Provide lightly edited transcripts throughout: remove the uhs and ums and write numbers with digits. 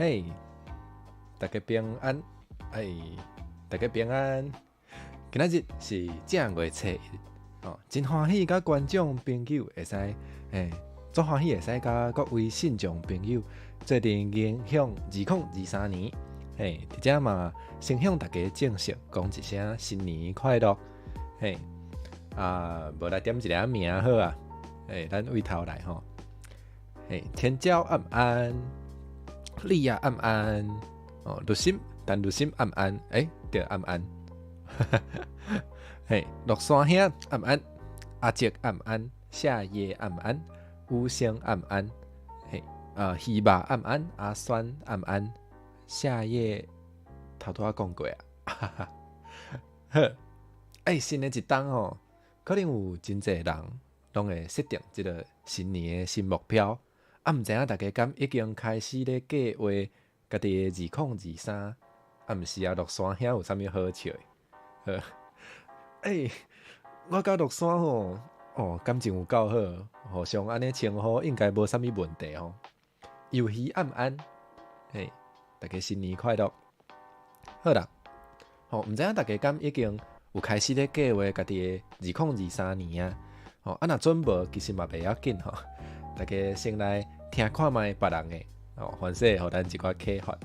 嘿，大家平安，哎，大家平安。今仔日是正月初一，哦，真歡喜佮觀眾朋友會使，欸，足歡喜會使佮各位信眾朋友做陣迎向2023年，嘿，佇遮嘛先向大家正式講一聲新年快樂，嘿，啊，無來點一下名好啊，欸，咱對頭來吼，嘿，天驕暗安。利亞暗安哦，律心，陳律心暗安，欸，對，暗安，嘿，樂山兄暗安，阿哲暗安，夏夜暗安，烏星暗安，嘿，希肉暗安，阿酸暗安，夏夜頭拄仔講過啊，好，欸，新的一冬吼，可能有真濟人攏會設定這個新年的新目標。啊，毋知影大家敢已經開始咧計劃家己的2023，啊，毋是啊，樂山兄有啥物好笑的？好，欸，我佮樂山吼，哦，感情有夠好，互相按呢稱呼應該無啥物問題吼。遊戲暗安，嘿，大家新年快樂。好啦，吼，毋知影大家敢已經有開始咧計劃家己的2023年啊？吼，啊，若準無，其實嘛袂要緊吼。大家先來聽看覓別人的哦，凡勢予咱一寡啟發。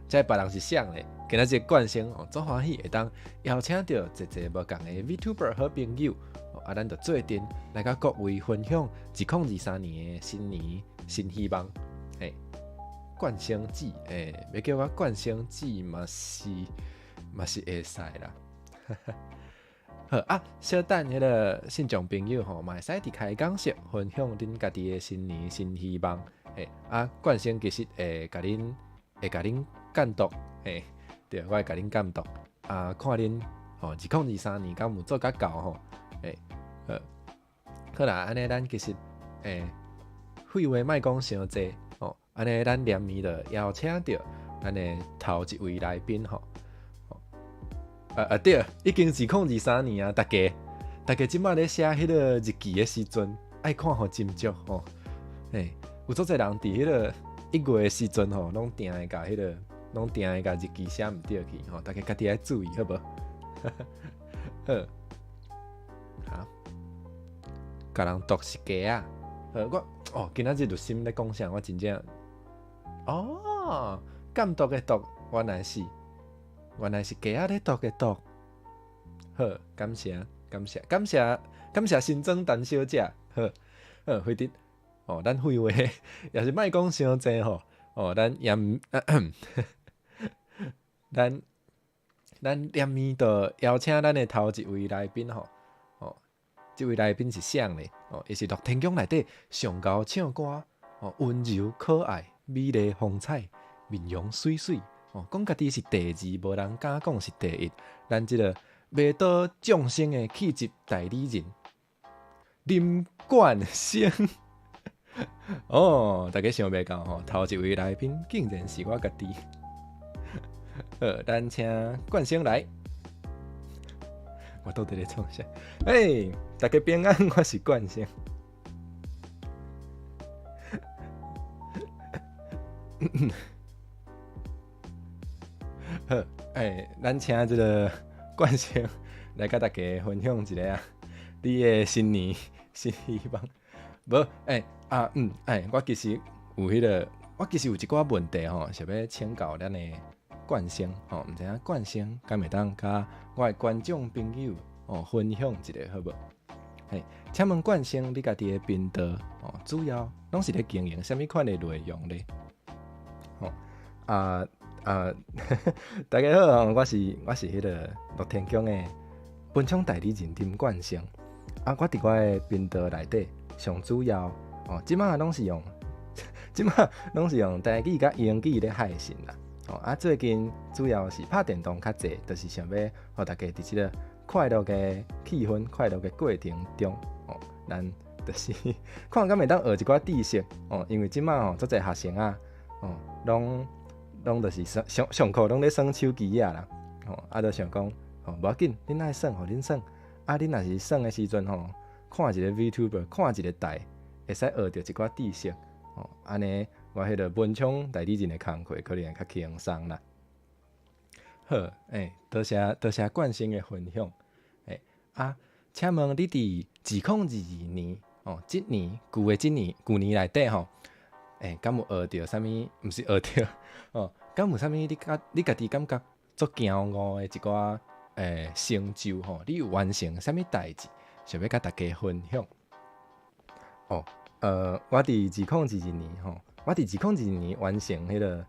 這別人是啥咧？今仔日冠生哦，足歡喜會當邀請著濟濟無仝的 VTuber 好朋友，啊，咱就做陣來佮各位分享2023年的新年新希望。嘿，冠生姊，欸，欲叫我冠生姊嘛是會使啦。好啊，小等彼個信眾朋友吼，嘛會使佇開講室分享恁家己的新年新希望。嘿，啊，冠生其實會共恁監督，嘿，對，我會共恁監督。啊，看恁吼，2023年敢有做甲到吼？嘿，好，好啦，按呢咱其實欸，廢話莫講傷濟吼，按呢咱連綿就邀請著咱的頭一位來賓吼。啊啊對，已經2023年啊，大家這擺咧寫彼個日記的時陣，愛看予斟酌吼。嘿，有足濟人佇彼個1月的時陣吼，攏定會共彼個，攏定會共日期寫毋對去吼，大家家己愛注意好無？好，好，共人讀是雞仔。好，我哦，今仔日律心咧講啥？我真正哦，監督的督，原來是雞仔咧讀的讀。好，感謝感謝感謝感謝新莊陳小姐。好，好，輝德哦，咱廢話也是莫講傷濟吼。哦，咱連綿就邀請咱的頭一位來賓吼。哦，這位來賓是啥咧？哦，伊是樂天宮內底上𠢕唱歌，哦，溫柔可愛、美麗風采、面容媠媠。哦，講家己是第二，無人敢講是第一。咱這個迷倒眾生的氣質代理人林冠生。哦，大家想袂到吼，頭一位來賓竟然是我家己。好，咱請冠生來。我到底咧創啥？欸，大家平安，我是冠生。好，欸，咱請這個冠生來佮大家分享一下啊，你的新年新希望。無，欸，啊，嗯，欸，我其實有一寡問題吼，想欲請教咱的冠生吼，毋知影冠生敢會當佮我的觀眾朋友哦分享一下好無？嘿，請問冠生，你家己的頻道哦，主要攏是咧經營啥物款的內容咧？吼，啊啊，大家好，我是彼個樂天宮的本場代理人林冠生。啊，我佇我的頻道內底上主要哦，這擺攏是用台語佮英語咧海信啦。哦，啊，最近主要是拍電動較濟，就是想欲予大家佇這個快樂的氣氛、快樂的過程中，哦，咱就是看敢會當學一寡知識哦，因為這擺吼足濟學生啊，哦，攏就是上上上課攏咧耍手機仔啦，吼，啊，就想講，吼，無要緊，恁愛耍，予恁耍，啊，恁若是耍的時陣吼，看一個 VTuber，看一個台，會使學著一寡知識，吼，按呢，我彼个文昌代理人的工課可能會較輕鬆啦。好，欸，多謝多謝冠生的分享。欸，啊，請問你佇2022年哦，這年舊的這年舊年內底吼，欸，敢有學著啥物？毋是學著哦，敢有啥物你佮你家己感覺足驕傲的一寡欸成就吼？你有完成啥物代誌，想欲佮大家分享？哦，我佇二零二二年吼，我佇二零二二年完成彼个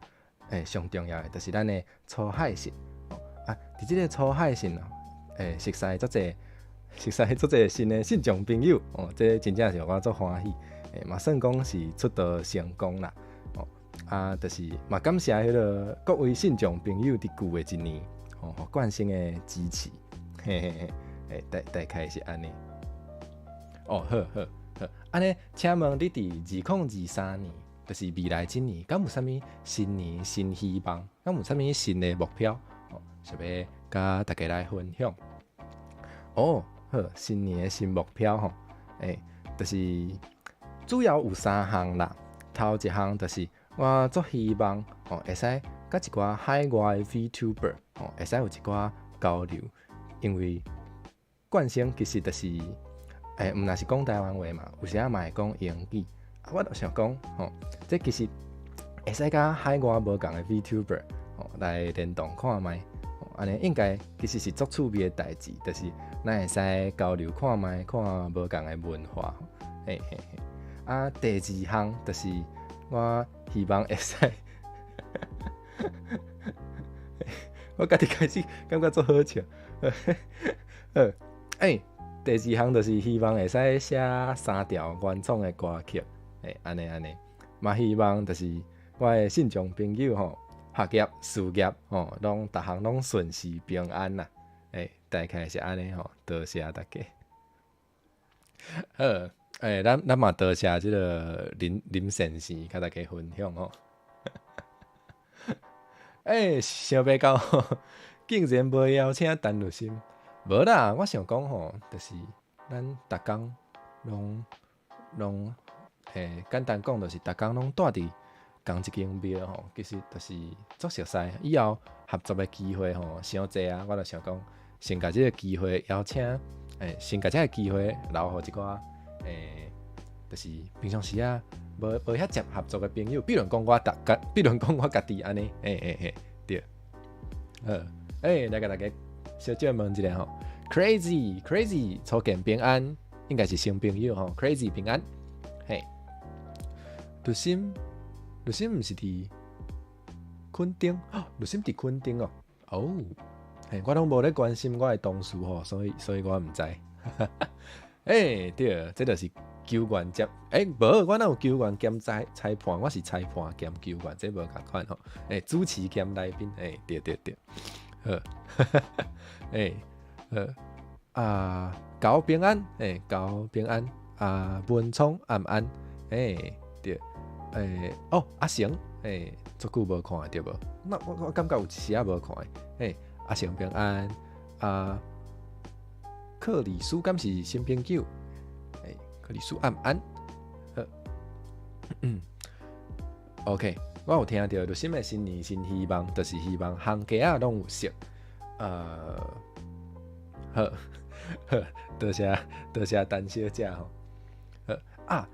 欸上重要的，就是咱的初海實哦啊，佇這个初海實哦，欸，熟似足濟，熟似足濟新的信眾朋友哦，這真正是予我足歡喜，欸，嘛算講是出道成功啦，哦，啊，就是嘛感謝彼个各位信眾朋友佇舊的一年，吼，予冠生的支持，嘿嘿嘿，欸，大大概是按呢。哦，好好好，按呢，請問你佇2023年，就是未來這年，敢有啥物新年新希望？敢有啥物新的目標？哦，想欲佮大家來分享。哦，好，新年的新目標吼，欸，就是主要有三項啦。頭一項就是我足希望哦，會使佮一寡海外的 VTuber 哦，會使有一寡交流，因為冠生其實就是，欸，毋若是講台灣話嘛，有時仔嘛會講英語。啊，我就想講吼，這其實會使佮海外無仝的 VTuber 吼來聯動看覓，按呢應該其實是足趣味的代誌，就是咱會使交流看覓，看無仝的文化。嘿嘿嘿。啊，第二項就是我希望會使，我家己開始感覺足好笑。好，欸，第二項就是希望會使寫三條原創的歌曲，欸，按呢按呢，嘛希望就是我的信眾朋友吼，學業、事業吼，攏逐項攏順遂平安啦。欸，大概是按呢吼，多謝大家。好，欸，咱咱嘛多謝這个林林先生，共大家分享吼。欸，想袂到竟然無邀請陳律師。無啦，我想講吼，就是咱逐工攏攏，欸，簡單講就是逐工攏蹛佇仝一間廟吼，其實就是足熟似。以後合作的機會吼，傷濟啊！我就想講，先共這个機會邀請，欸，先共這个機會留予一寡，欸，就是平常時啊，無無遐濟合作的朋友，比如講我逐家，比如講我家己按呢，欸欸欸，對，好，欸，來共大家小少問一下吼，Crazy Crazy 初見平安，應該是新朋友吼，Crazy 平安，嘿，律心律心毋是佇墾丁，律心佇墾丁哦，哦，嘿，我攏無咧關心我的同事吼，所以所以我毋知，欸，對，這就是球員兼，欸，無，我哪有球員兼裁裁判，我是裁判兼球員，這無仝款吼，欸，主持兼來賓，欸，對對對，好，欸，好，啊，高平安，欸，高平安，啊，文聰暗安，欸，對，欸，哦，阿成，欸，足久無看對無？那我我感覺有一時仔無看，欸，阿成平安，啊，克里斯敢是新朋友？欸，克里斯暗安，好，嗯，OK，我有聽著，律心的新年新希望，就是希望烘雞仔攏有熟，好，好，多謝多謝陳小姐吼，好啊，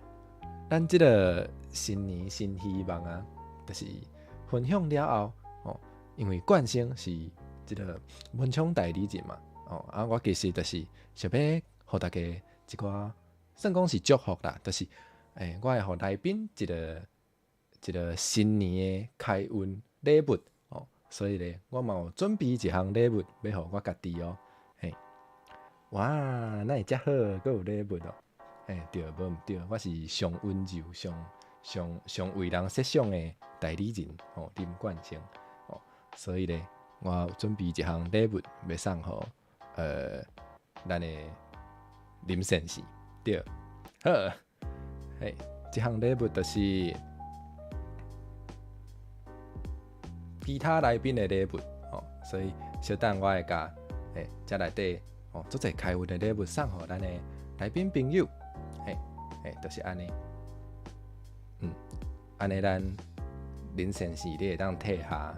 咱這个新年新希望啊，就是分享了後，吼，因為冠生是這个文昌代理人嘛，哦，啊，我其實就是想欲予大家一寡，算講是祝福啦，就是，欸，我會予來賓一个一个新年的開運禮物，哦，所以咧，我嘛有準備一項禮物欲予我家己哦，嘿，哇，哪會遮好，閣有禮物哦，欸，對，無毋對，我是上溫柔、上上上為人設想的代理人，吼，林冠生，哦，所以咧，我有準備一項禮物欲送予，咱的林先生，對，好，嘿，這項禮物就是其他來賓的禮物，哦，所以小等我會共，欸，這內底，哦，足濟開運的禮物送予咱的來賓朋友，嘿，嘿，就是按呢，嗯，按呢咱林先生你會當退下。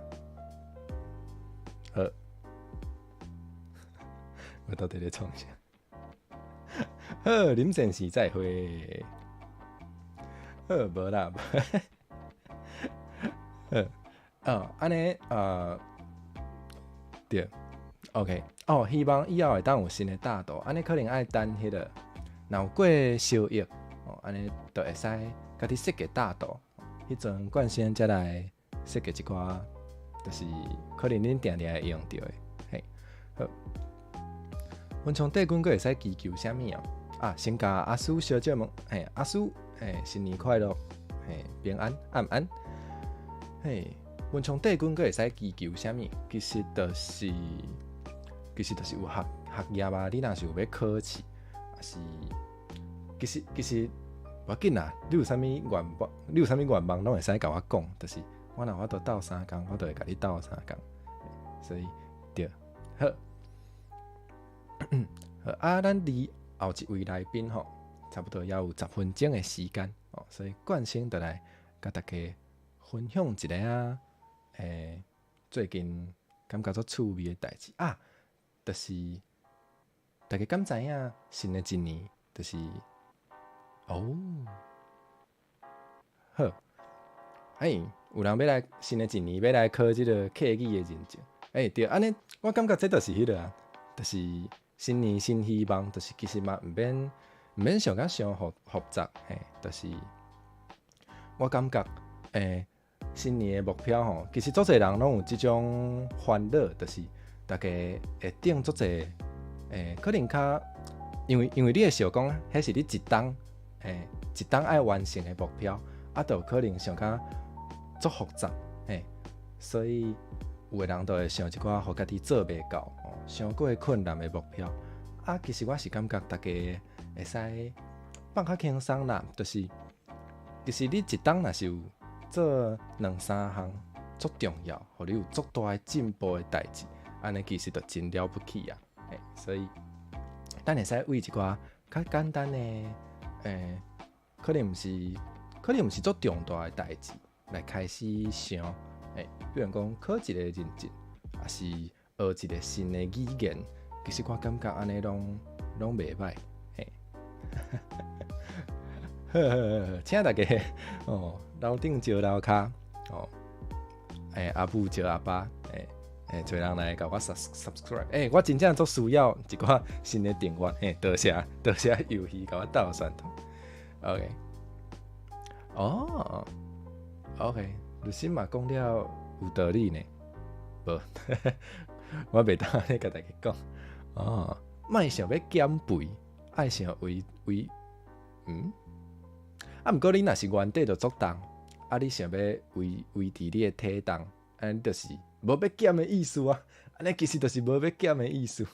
好，我到底咧創啥？好，林先生再會。好，無啦。好，哦，按呢，對，OK，哦，希望以後會當有新的大圖，按呢可能愛等彼個，若有過收益，哦，按呢就會使家己設計大圖。彼陣冠先才來設計一寡，就是可能恁定定會用著的，嘿，好。文昌帝君閣會使祈求啥物哦？啊，先共阿叔小姐問，嘿，阿叔，嘿，新年快樂，嘿，平安，按安。嘿，文昌帝君閣會使祈求啥物？其實就是有學業啊，你若是有欲考試，抑是其實無要緊啦。你有啥物願望？你有啥物願望，攏會使共我講。就是我若有法度鬥相共，我就會共你鬥相共。所以對，好。好啊，咱離後一位來賓吼，差不多猶有10分鐘的時間哦，所以冠生就來共大家分享一下啊，最近感覺足趣味的代誌啊，就是大家敢知影新的一年就是哦，好，欸，有人欲來新的一年欲來考這个客語的認證，欸，對，按呢，我感覺這就是彼个啊，就是新年新希望，就是其實嘛，毋免想甲傷複雜，嘿，就是我感覺，新年的目標吼，其實足濟人攏有這種煩惱，就是大家會定足濟，可能較，因為你會想講，彼是你一冬，一冬愛完成的目標，啊，就可能想較足複雜，嘿，所以有的人就會想一寡予家己做袂到，吼，傷過困難的目標。啊，其實我是感覺大家會使放較輕鬆啦，就是其實你一冬若是有做兩三項足重要，予你有足大的進步的代誌，按呢其實就真了不起啊！嘿，所以咱會使為一寡較簡單的，可能毋是足重大的代誌來開始想，比如講考一个認證，抑是學一个新的語言，其實我感覺按呢攏袂䆀，嘿。好好好，請大家哦，樓頂招樓跤哦，阿母招阿爸，濟人來共我 subscribe，我真正足需要一寡新的訂閱，嘿，多謝多謝遊戲共我鬥宣傳，OK，哦，OK，律師嘛講了有道理呢，無，我袂當按呢共大家講，哦，莫想欲減肥，愛想維維，啊，毋過你若是原底就足重，啊，你想欲維持你的體重，按呢就是無欲減的意思啊！按呢其實就是無欲減的意思。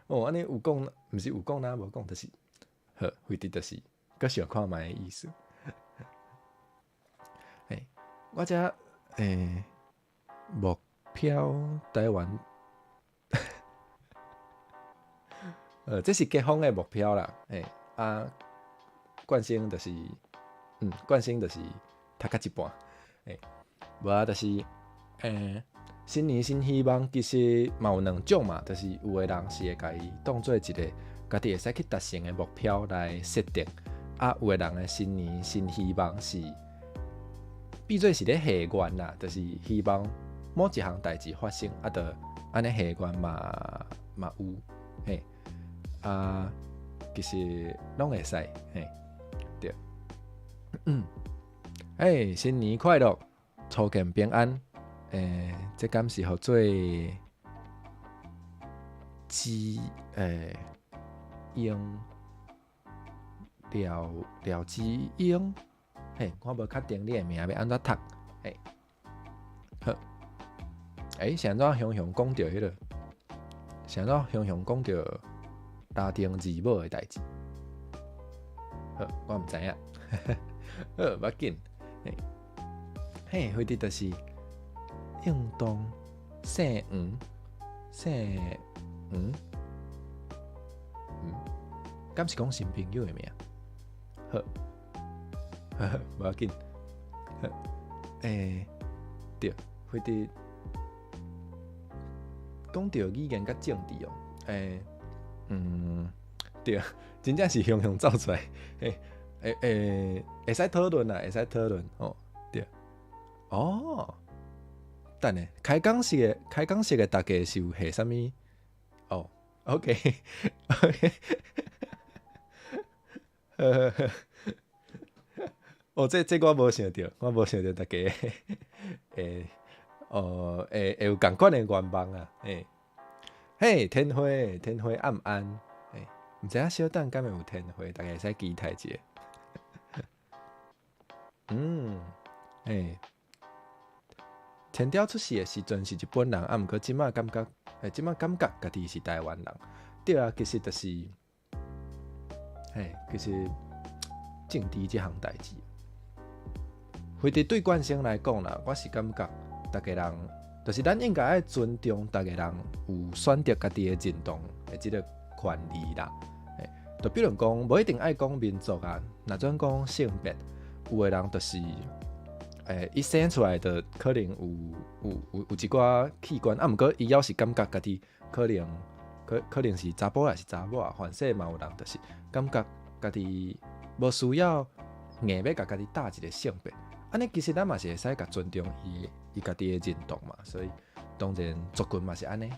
哦，按呢有講，毋是有講哪無講，就是好，反正就是閣想看覓的意思。嘿，我遮目標台灣，這是結婚的目標啦。欸，啊，冠生就是。冠生就是讀到一半，欸，無啊，就是，新年新希望，其實嘛有兩種嘛，就是有的人是會共伊當做一个家己會使去達成的目標來設定，啊，有的人的新年新希望是變做是咧許願啦，就是希望某一項代誌發生，啊，就按呢許願嘛有，嘿，啊，其實攏會使，嘿，對。欸，新年快樂，初見平安。這敢是號做之英廖廖志英，嘿，我無確定你的名欲按怎讀，嘿，好。欸，是按怎雄雄講著彼个？是按怎雄雄講著拉丁字母的代誌？好，我毋知影。好，無要緊。嘿，嘿，反正就是應當姓黃，姓黃，敢是講新朋友的名？好，無要緊。好，對，會佇講著語言佮政治哦，對，真正是雄雄走出來，會使討論啦，會使討論哦，對，哦，等下，開講式的大家是有下啥物？哦，OK，OK，好好好，哦，這我無想著，我無想著大家會，哦，會有仝款的願望啊，嘿，天花，天花暗安，毋知影小等敢會有天花，大家會使期待一下。千雕出世的時陣是日本人，啊，毋過這馬感覺，這馬感覺家己是台灣人。對啊，其實就是，其實政治這項代誌，非佇對慣性來講啦，我是感覺，逐家人，就是咱應該愛尊重逐家人有選擇家己的認同的這个權利啦。就比如講，無一定愛講民族啊，若準講性別，有的人就是，伊生出來就可能有一寡器官，啊，毋過伊猶是感覺家己可能是查埔抑是查某啊，反正嘛有人就是感覺家己無需要硬欲共家己貼一个性別，按呢其實咱嘛是會使共尊重伊家己的認同嘛，所以當然族群嘛是按呢，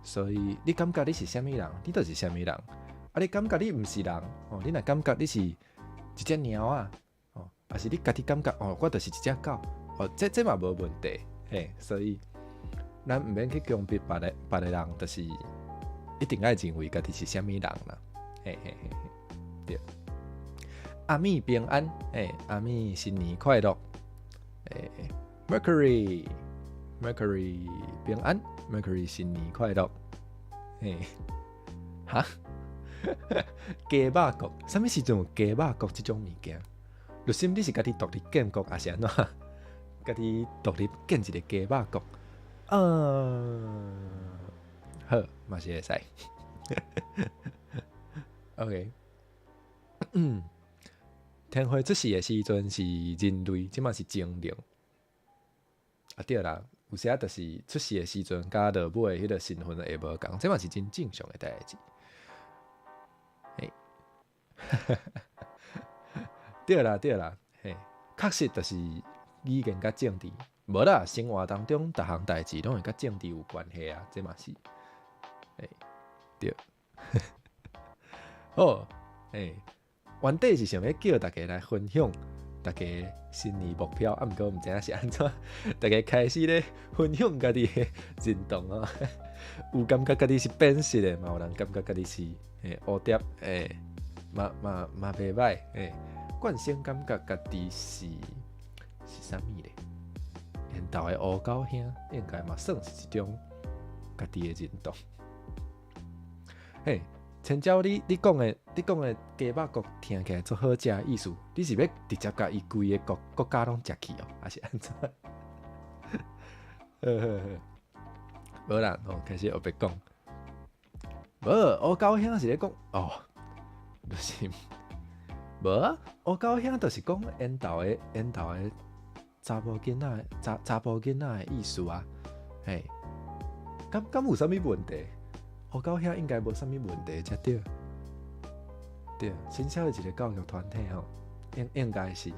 所以你感覺你是啥物人，你就是啥物人，啊，你感覺你毋是人，哦，你若感覺你是一隻貓仔，哦，抑是你家己感覺哦，我就是一隻狗，哦，這嘛無問題，所以咱毋免去強迫別个人，就是一定愛認為家己是啥物人啦，嘿嘿嘿嘿，對。阿米平安，阿米新年快樂，Mercury，Mercury 平安，Mercury 新年快樂，哈，雞肉國，啥物時陣有雞肉國這種物件？律心你是家己獨立建國，抑是按怎？家己獨立建一个雞肉國？好，嘛是會使。OK，天花出世的時陣是人類，這馬是精靈。啊對啦，有時仔就是出世的時陣，佮落尾彼个身份會無仝，這嘛是真正常的代誌。嘿，對啦對啦，確實就是語言佮政治，無啦，生活當中逐項代誌攏會佮政治有關係啊，這嘛是，對。好，原底是想欲叫大家來分享大家新年目標，啊，毋過毋知影是按怎，大家開始咧分享家己的認同啊，有感覺家己是變色的，嘛有人感覺家己是蝴蝶，嘛嘛嘛袂䆀，慣性感覺家己是啥物咧？緣投的烏狗兄應該嘛算是一種家己的認同。嘿，千鳥你講的雞肉國聽起來足好食的意思，你是欲直接共伊規个國家攏食去哦，抑是按怎？好好好，無啦，哦，開始烏白講。無，烏狗兄是咧講哦，就是無啊，烏狗兄就是講緣投的查埔囡仔的意思啊，嘿，敢有啥物問題？烏狗兄應該無啥物問題才對。對，新社的一个教育團體吼，應該是，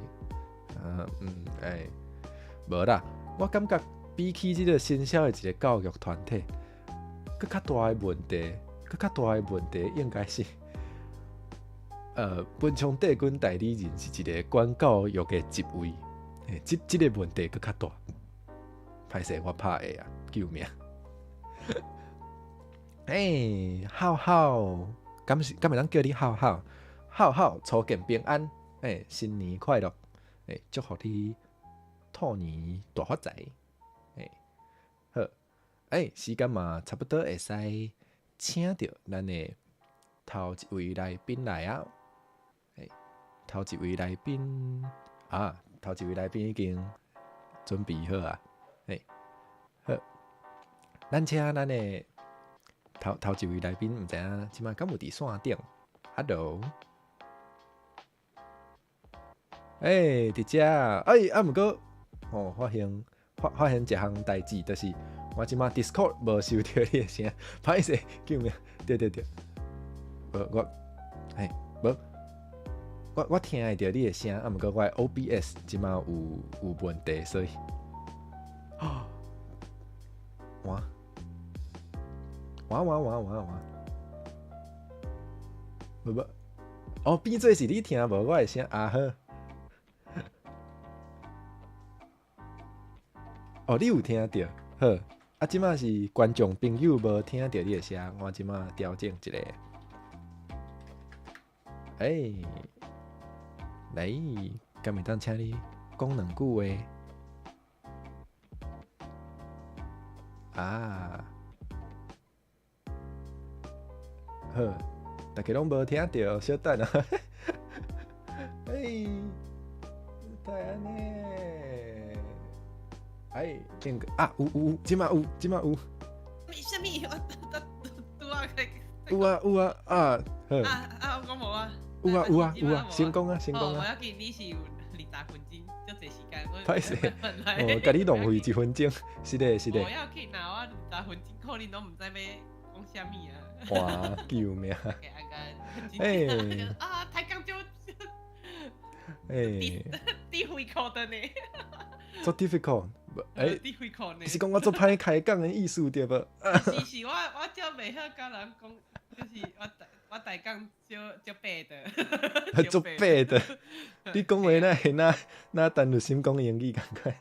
無啦，我感覺比起這个新社的一个教育團體，閣較大的問題，閣較大的問題應該是，文昌帝君代理人是一个管教育的職位，這个問題閣較大。歹勢，我拍下啊，救命！浩浩，敢會當叫你浩浩？浩浩，初見平安，新年快樂，祝福你兔年大發財，好，時間嘛差不多會使請著咱的頭一位來賓來啊，頭一位來賓啊，頭一位來賓已經準備好啊，好，咱請咱的頭一位來賓，毋知影這馬敢有佇線頂？Hello，佇遮，啊，毋過，吼發現一項代誌，就是我這馬 Discord 無收著你的聲，歹勢，救命！對對對，無我，嘿，無，我聽會著你的聲，啊，毋過我的 OBS 這馬有問題，所以，哇，哇哇哇哇哇，無無，哦，變做是你聽無我的聲啊好。哦，你有聽著，好，啊，這馬是觀眾朋友無聽著你的聲，我這馬調整一下。欸，來，敢會當請你講兩句話？啊，好，大家攏無聽著，小等啊。欸，哪會按呢？哎，變個啊，有有有，這馬有，這馬有。啥物？我拄仔開。有啊有啊啊，好。啊啊，我無啊。有啊有啊有啊，先講啊先講啊。無要緊，你是有20分鐘，足濟時間。歹勢，哦，共你浪費一分鐘，是的，是的。無要緊啊，我20分鐘可能攏毋知欲講啥物啊。哇，救命！欸，啊，太講就，欸，difficult 呢？足 difficult，欸， difficult 呢？是講我足歹開講的意思對無？是是，我少袂曉佮人講，就是我台講少足白的，足白的。你講話哪會若若陳日新講英語仝款？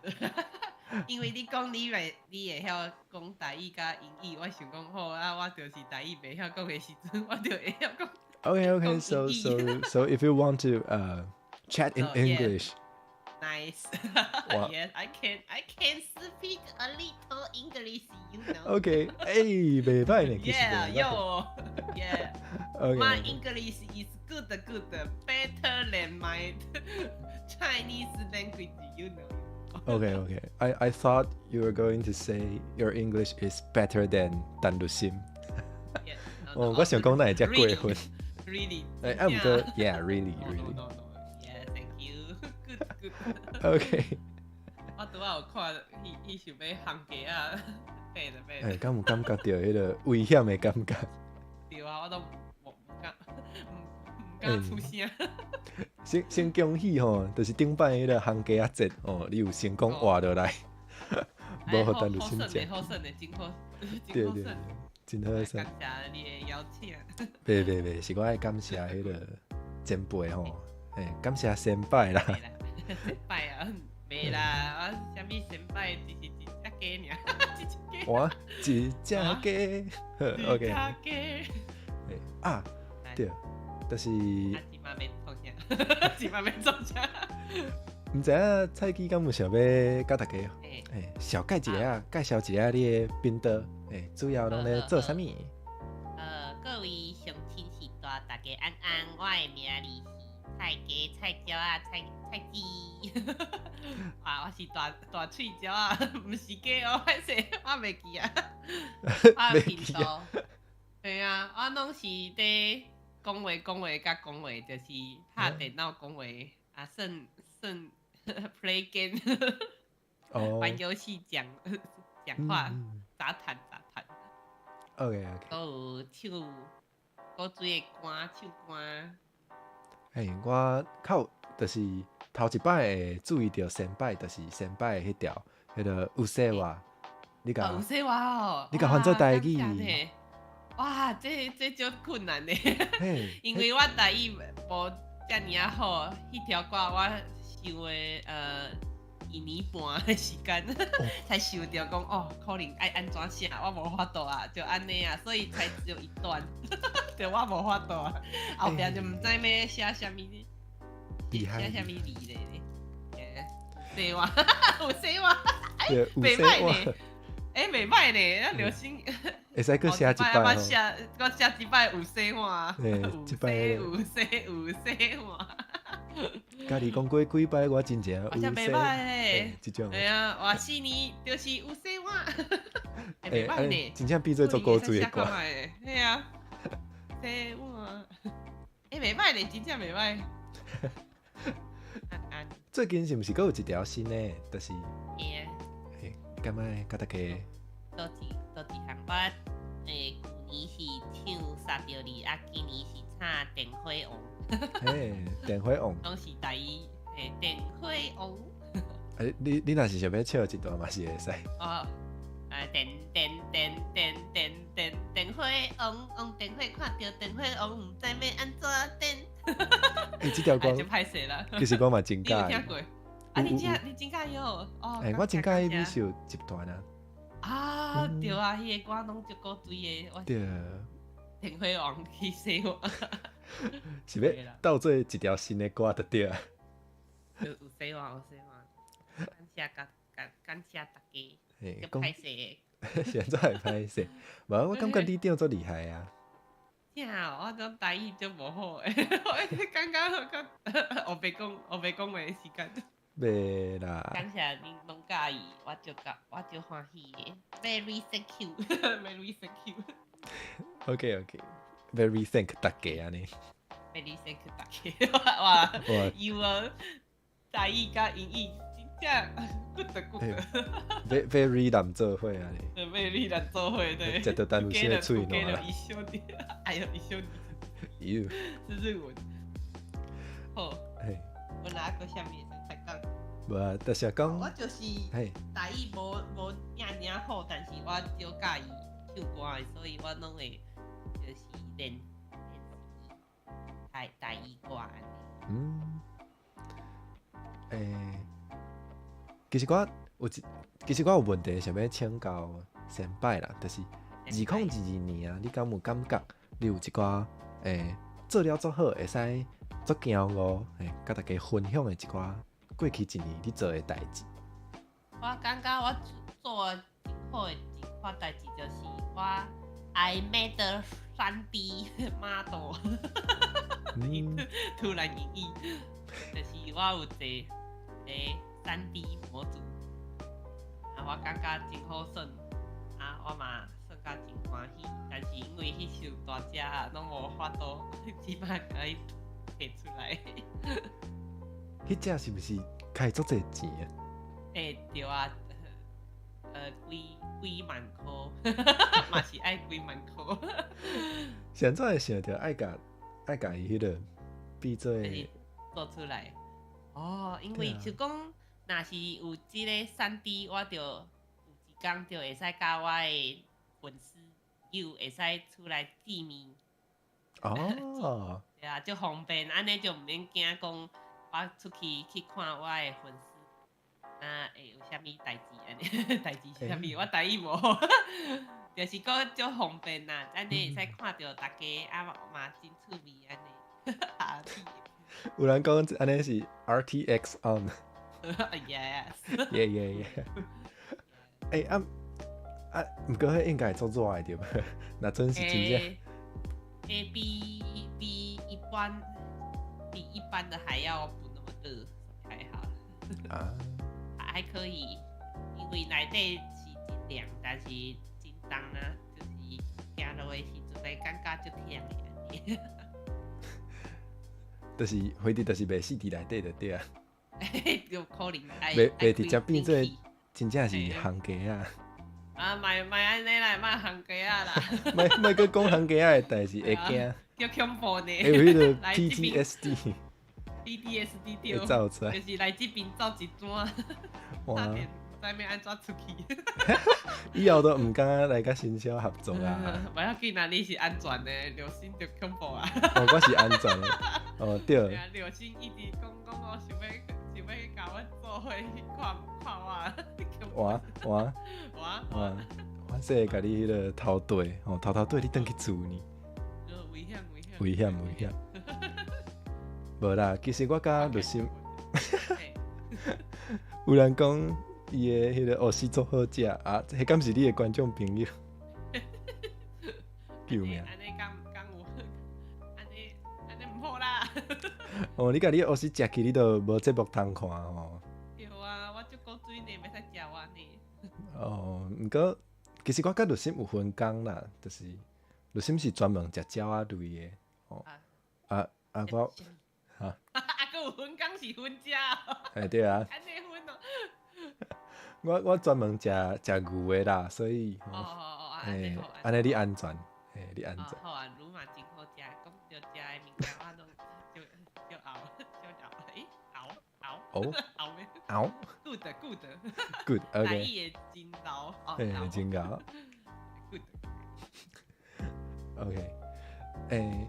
因為你講你會曉講台語佮英語，我想講好啊，我就是台語袂曉講的時陣，我就會曉講。 Okay, okay. So if you want to chat in English. Nice. Yes, I can speak a little English, you know. Okay. 欸，袂䆀呢，其實 Yeah, yo. Yeah. Okay. My English is good, good, better than my Chinese language, you know. Okay. I thought you were going to say your English is better than 陳日新。哦，我想講哪會遮過分。 Really? 欸，啊，毋過，Yeah, really, really. No, no, no. Yeah, thank you. Good, good. Okay. 我拄仔有看，伊想欲烘雞仔，白的白的。欸，敢有感覺著彼個危險的感覺？對啊，我都無敢，毋敢出聲。先恭喜吼，就是頂擺彼個烘雞仔節吼，你有成功活落來，無予陳日新食。好耍的，真好，對對，真好耍。感謝你的邀請。袂袂袂，是我愛感謝彼個前輩吼，欸，感謝先輩啦。先輩啊，袂啦，我啥物先輩，只是一隻雞爾，一隻雞。我一隻雞，好，OK。一隻雞。啊，對，就是。啊，這馬欲創啥？這馬欲創啥？毋知影蔡基敢有想欲佮大家，欸，小介一下，介紹一下你的頻道，欸，主要攏咧做啥物？各位鄉親序大，大家安安，我的名字是蔡雞、菜鳥仔、蔡蔡雞。啊，我是大大喙鳥仔，毋是雞哦，歹勢，我袂記啊。我頻道，對啊，我攏是佇講話、講話佮講話，就是拍電腦講話，啊，算算 play game，玩遊戲講講話，雜談雜談。 OK。閣有唱古錐的歌，唱歌。欸，我較就是頭一擺會注意著先擺，就是先擺彼條，彼個有說話，你共有說話哦，你共翻做台語。哇，這足困難的，因為我台語無遮爾仔好，彼條歌我想的一年半的時間才想著講哦，可能愛按怎寫，我無法度啊，就按呢啊，所以才只有一段，對，我無法度啊，後壁就毋知欲寫啥物，寫啥物字咧咧，說話，有說話，欸，袂䆀呢，欸，袂䆀呢，咱流行。會使閣寫一擺我寫，閣寫一擺有說話，有說有說有說話。家己講過幾擺，我真正有說。袂䆀咧，這種。對啊，我是你，就是有說話。袂䆀呢，真正變做足古錐的歌。對啊，說話，欸，袂䆀呢，真正袂䆀。最近是毋是閣有一條新的？就是，嘿啊。嘿，敢愛佮大家？佗一項？我舊年是唱三著字，啊，今年是唱電火王。嘿，電火王。攏是台語，嘿，電火王。啊，你若是想欲唱一段嘛是會使。哦，啊，電電電電電電電火王王電火，看著電火王，毋知欲按怎電。欸，這條歌就歹勢啦。其實我嘛真佮意。你有聽過？啊，你真佮意哦？哦。欸，我真佮意美秀集團啊。啊，對啊，彼个歌攏足古錐的。對。電火王氣死我。是欲鬥做一條新的歌就對啊。有洗話有洗話，感謝感謝大家。足歹勢。是按怎會歹勢？無，我感覺你唱足厲害啊。正哦，我講台語足無好的，我感覺較烏白講烏白講話的時間。袂啦。感謝恁攏佮意，我足佮我足歡喜的。Very thank you，very thank you。 OK OK，very thank 大家按呢。 Very thank 大家，哇，有啊，台語佮英語真正 good good。 Very 難做伙按呢。 Very 難做伙對。食著陳有生的喙瀾啦。一小弟，哎呦，一小弟。喲。是日文。好。我哪個啥物會使再講？無啊，就是講。我就是台語無遮爾好，但是我足佮意唱歌的，所以我攏會就是練練台語歌按呢。嗯。其實我有一，其實我有問題想欲請教先輩啦，就是2022年啊，你敢有感覺你有一寡做了足好，會使足驕傲，佮大家分享的一寡過去一年你做的代誌？我感覺我做真好的一款代誌，就是我 I made 3D model，突然英語，就是我有做3D 模組，啊，我感覺真好耍，啊，我嘛耍甲真歡喜，但是因為彼傷大隻啊，攏無法度這擺共伊提出來。彼隻是毋是開足濟錢啊？欸，對啊，幾幾萬箍，嘛是愛幾萬箍。是按怎會想著愛共伊彼個變做做出來？哦，因為就講，若是有這个3D，我就有一工就會使佮我的粉絲友會使出來見面。哦。對啊，足方便，按呢就毋免驚講我出去去看我的粉絲，啊會有啥物代誌按呢？代誌是啥物？我台語無好，就是講足方便啦，按呢會使看著大家啊嘛真趣味按呢。有人講按呢是 RTX on。 Yes。 Yeah！欸啊啊，毋過彼應該會足熱的對無？若真是真正。欸，比一般的還要不那麼熱，還好。啊。還可以，因為內底是真涼，但是真重啊，就是行路的時陣會感覺足忝的按呢。就是非得就是袂死佇內底就對啊。有可能。袂直接變做真正是番雞仔。啊，莫莫按呢啦，莫番雞仔啦。莫莫閣講番雞仔的代誌會驚。足恐怖呢。會有彼個 PTSD。 PTSD 對。會走出來。就是來這邊走一轉，差點毋知欲按怎出去。以後都毋敢來佮新銷合作啊。無要緊啊，你是安全的，劉心就恐怖啊。哦，我是安全的。哦，對。對啊，劉心一直講講我想欲共阮做伙去看看我。哇哇哇哇！我說共你彼個偷綴，吼偷偷綴你轉去厝呢。危險危險。危險危險。無啦，其實我佮律師，有人講伊的彼個芋絲足好食啊，彼敢是你的觀眾朋友？救命！按呢敢敢有？按呢按呢毋好啦。哦，你共你芋絲食去，你就無節目通看吼。對啊，我足古錐呢，袂使食完呢。哦，毋過其實我佮律師有分工啦，就是律師是專門食鳥仔類的，哦。啊啊我，哈。啊，閣有閣有分工是分食。哎對啊。按呢分哦。我專門食食牛的啦，所以哦哦哦，按呢好，按呢你安全，嘿，你安全。好啊，牛嘛真好食，講著食的物件我攏就就熬就熬，欸，熬熬熬咩？熬。 Good good。 Good OK。台語的真𠢕，嘿，真𠢕。 Good。 OK，欸，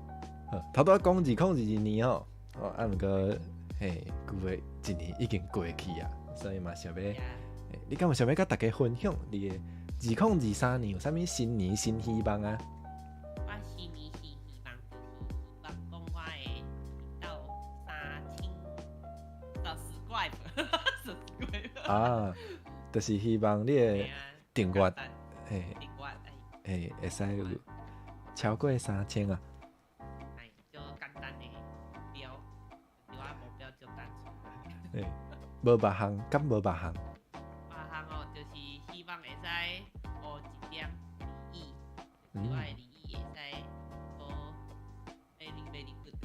好，頭拄仔講2022年吼，哦，啊，毋過嘿，舊的一年已經過去啊，所以嘛想欲，你敢有想欲佮大家分享你的2023年有啥物新年新希望啊？我新年新希望就是希望講我會到3000 subscribe，subscribe。啊，就是希望你的訂閱，嘿，訂閱，嘿，會使有超過3000啊！哎，就簡單的目標，就是我目標就單純。嘿，無別項，敢無別項？別項哦，就是希望會使學一點日語，就是我的日語會使學 very very good。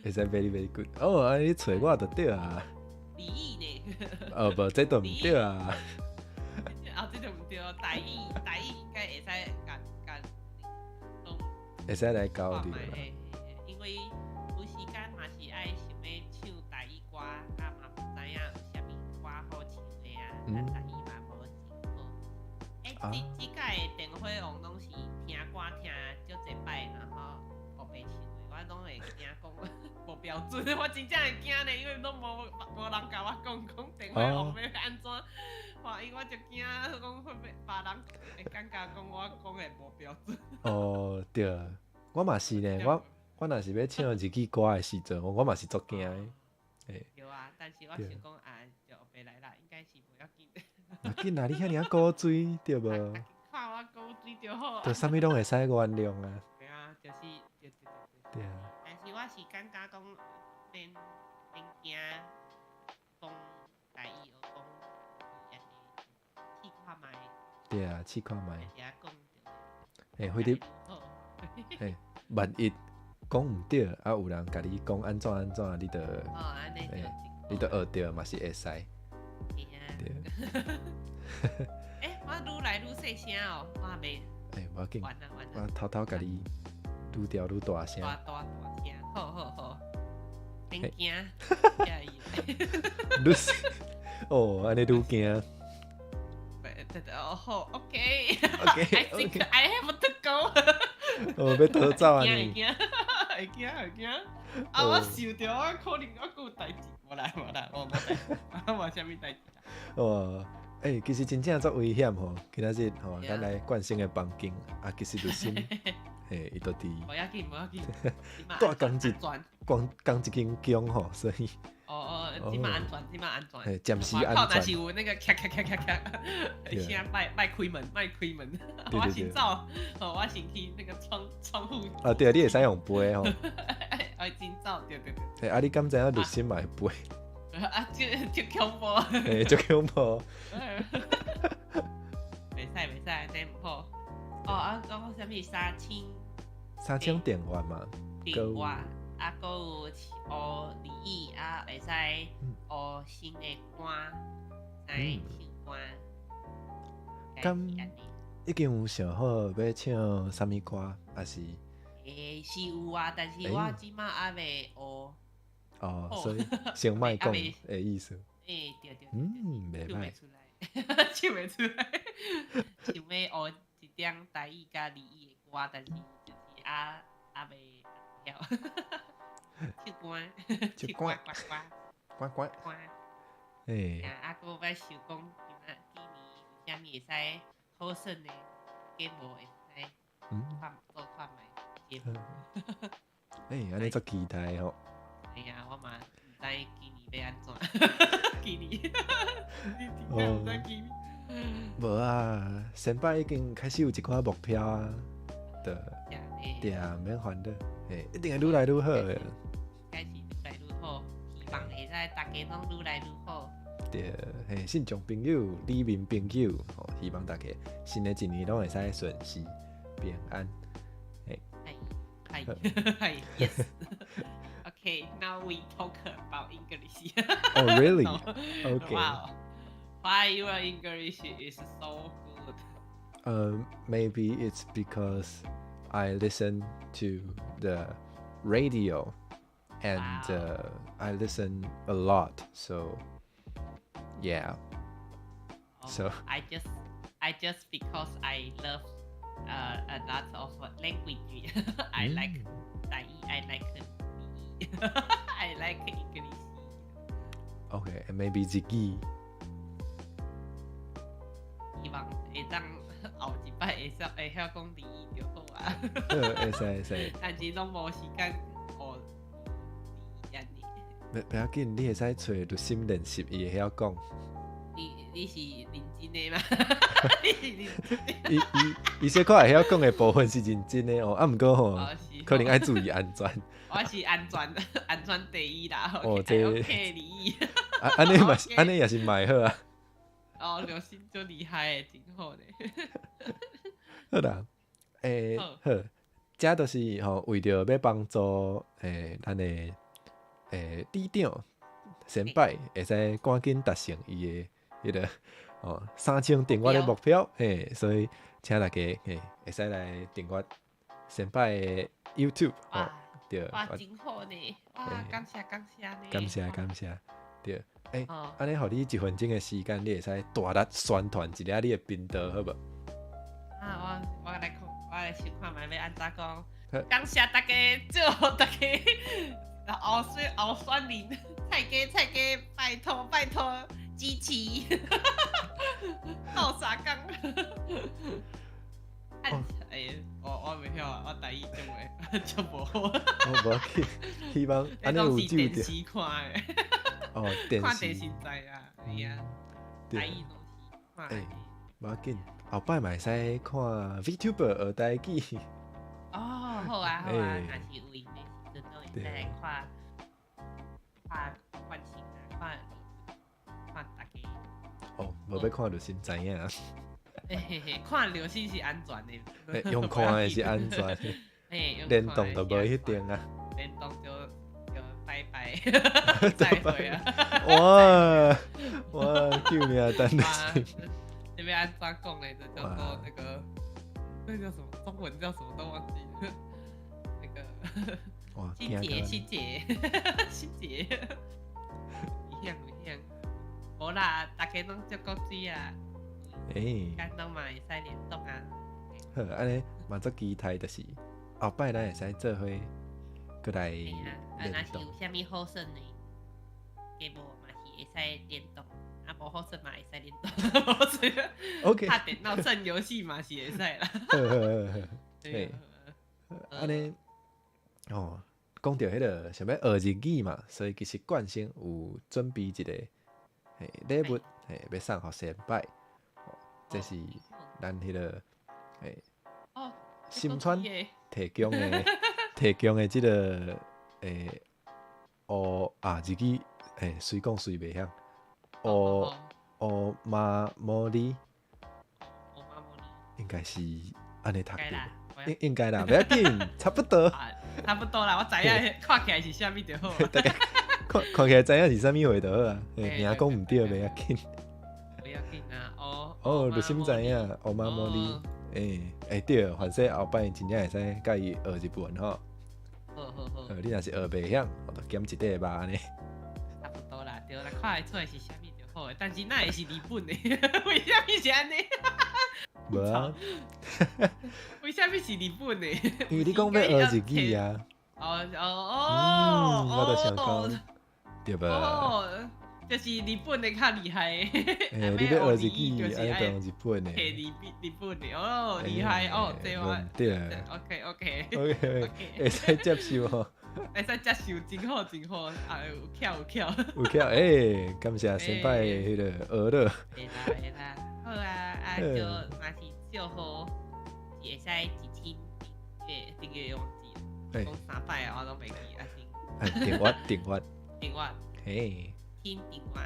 會使 very very good。哦，按呢你揣我就對啊。日語呢？哦，無，這就毋對啊。啊，這就毋對，台語台語應該會使共共。會使來交流啦。因為有時間嘛是愛想欲唱台語歌，啊嘛毋知影有啥物歌好唱的啊，啊台語嘛無真好。欸，這這擺的電火王攏是聽歌聽足濟擺，然後學袂唱的，我攏會驚講無標準，我真正會驚呢，因為攏無無人共我講講電火王欲按怎，哇，因為我就驚講會袂別人會感覺講我講的無標準。哦，對。我嘛是呢，我若是欲唱日語歌的時陣，我嘛是足驚的。對啊，但是我想講啊，就學袂來啦，應該是無要緊。無緊啊，你遐爾啊古錐對無？看我古錐就好。就啥物攏會使原諒啊。對啊，就是對對對。對啊。但是我是感覺講免免驚講台語，學講按呢試看覓。對啊，試看覓。講欸，非得，欸，萬一講毋對，啊，有人共你講按怎按怎，你就，欸，你就學著嘛是會使。對。欸，我愈來愈細聲哦，我還袂。欸，無要緊，我偷偷共你愈調愈大聲。大大大聲，好好好，免驚，愈哦，按呢愈驚。哦好，OK。 OK。 I think I have to go。哦，欲逃走啊你？會驚會驚會驚。啊！我想著我可能我閣有代誌，無啦無啦，我無代誌，我無啥物代誌。哦，欸，其實真正足危險吼，今仔日吼，咱來慣性的房間，啊，其實律心，嘿，伊都佇。無要緊無要緊，蹛仝一，仝仝一間宮吼，所以。哦哦，這馬安全，這馬安全。嘿，暫時安全。若是有那個咔咔咔咔咔，先莫莫開門，莫開門。我先走，我先去那個窗窗戶。啊對，你會使用飛吼。愛真走，對對對。欸，啊，你敢知影律心嘛會飛？啊，這足恐怖。欸，足恐怖。袂使袂使，按呢毋好。哦啊，講啥物3000？ 3000訂閱嘛。訂閱。啊，閣有學日語啊，會使學新的歌，會使唱歌。敢已經有想好欲唱啥物歌，抑是？欸，是有啊，但是我這馬猶未學。哦，所以先莫講的意思。欸，對對。嗯，袂歹。唱袂出來，唱袂出來。想欲學一點台語佮日語的歌，但是就是啊猶未曉。唱歌，唱歌，歌歌歌歌。欸。啊，閣欲想講，今仔今年有啥物會使好耍的節目會使看做看覓節目。欸，按呢足期待吼。哎呀，我嘛毋知今年欲按怎，今年，你真正毋知今年。無啊，先擺已經開始有一寡目標啊，對，對啊，免煩惱，欸，一定會愈來愈好的。開始愈來愈好，希望會使大家攏愈來愈好。對，嘿，信眾朋友、里民朋友，吼，希望大家新的一年攏會使順遂平安。嘿，係係係，yes。OK。Okay, now we talk about English. Oh, really? No. Okay. Wow. Why your English is so good? Maybe it's because I listen to the radio and I listen a lot. So, yeah. Oh, So- I just because I love a lot of language. I like 台語, I like I like English. Okay, and maybe 日語。希望會當後一擺會曉會曉講日語就好啊。會使會使。但是攏無時間學日語按呢。袂要緊，你會使揣律心練習，伊會曉講。你是認真的嗎？你是認真的？伊伊伊小可會曉講的部分是認真的哦，啊，毋過吼，哦是可能愛注意安全。我是安全安全第一啦。哦這 OK 日語。啊，按呢嘛是，按呢也是嘛會好啊。哦，劉心足厲害的，真好呢。好啦，欸，好好，這就是吼，為著欲幫助欸，咱的欸里長先輩會使趕緊達成伊的彼個哦3000訂閱的目標，嘿，所以請大家嘿會使來訂閱先輩的 YouTube 吼，對，哇，真好呢！哇，感謝感謝呢。感謝感謝，對，欸，按呢，予你一分鐘的時間，你會使大力宣傳一下你的頻道，好無？啊，我來看，我來想看覓欲按怎講。感謝大家，祝福大家，後選後選人，蔡家蔡家，拜託拜託支持，鬥相共。欸，我袂曉啊，我台語講的足無好。哦，無要緊，希望按呢有救電視看的。哦，電視。看電視知啊，係啊，台語攏是看。欸，無要緊，後擺嘛會使看 VTuber 學台語。哦，好啊好啊，若是有閒的時陣，攏會使來看看關心啊，看看大家。哦，無欲看就先知影。嘿嘿嘿，看流星是安全的。用看的是安全的。聯動就無彼定啊。聯動就拜拜，再會啊！哇哇，救命！等等。這欲按怎講咧？這叫做那個，那叫什麼？中文叫什麼都忘記了。那個。哇！心結，心結，心結。危險危險。無啦，大家攏足夠水啊。欸。間攏嘛會使聯動啊。好，按呢嘛足期待，就是後擺咱會使做伙閣來啊，聯動。若是有啥物好耍的，節目嘛是會使聯動，啊無好耍嘛會使聯動。無耍。 OK。拍電腦算遊戲嘛是會使啦。好好好好。嘿。按呢，哦，講著彼個想欲學日語嘛，所以其實冠生有準備一個嘿禮物，嘿，欲送予先輩。這是咱彼個嘿，新川提供的提供的這個欸，哦啊日語欸，隨講隨袂曉，おおまもり，應該是按呢讀著，應該啦，袂要緊，差不多，差不多啦，我知影看起來是啥物就好。大概看看起來知影是啥物貨就好啊，名講毋對袂要緊。袂要緊啊，哦。哦，就心知影，おまもり，欸欸對，反正後擺真正會使共伊學日文吼。好好好。你若是學袂曉，我就減一塊肉按呢。差不多啦，對啦，看會出來是啥物就好，但是那會是日本的？為啥物是按呢？無啊。為啥物是日本的？因為你講欲學日語啊。哦哦哦。我就想講，對吧？哦，就是日本的較厲害。欸，你欲學日語，愛講日本的。日日本的哦，厲害哦，這我。對。 OK OK。 OK，會使接受吼。會使接受，真好真好，啊有巧有巧。有巧，欸，感謝先輩彼個學了。會啦會啦，好啊啊，就嘛是祝福，會使1000訂閱訂閱忘記了，講三擺啊，我攏袂記啊先。訂閱訂閱。訂閱。嘿。請訂閱。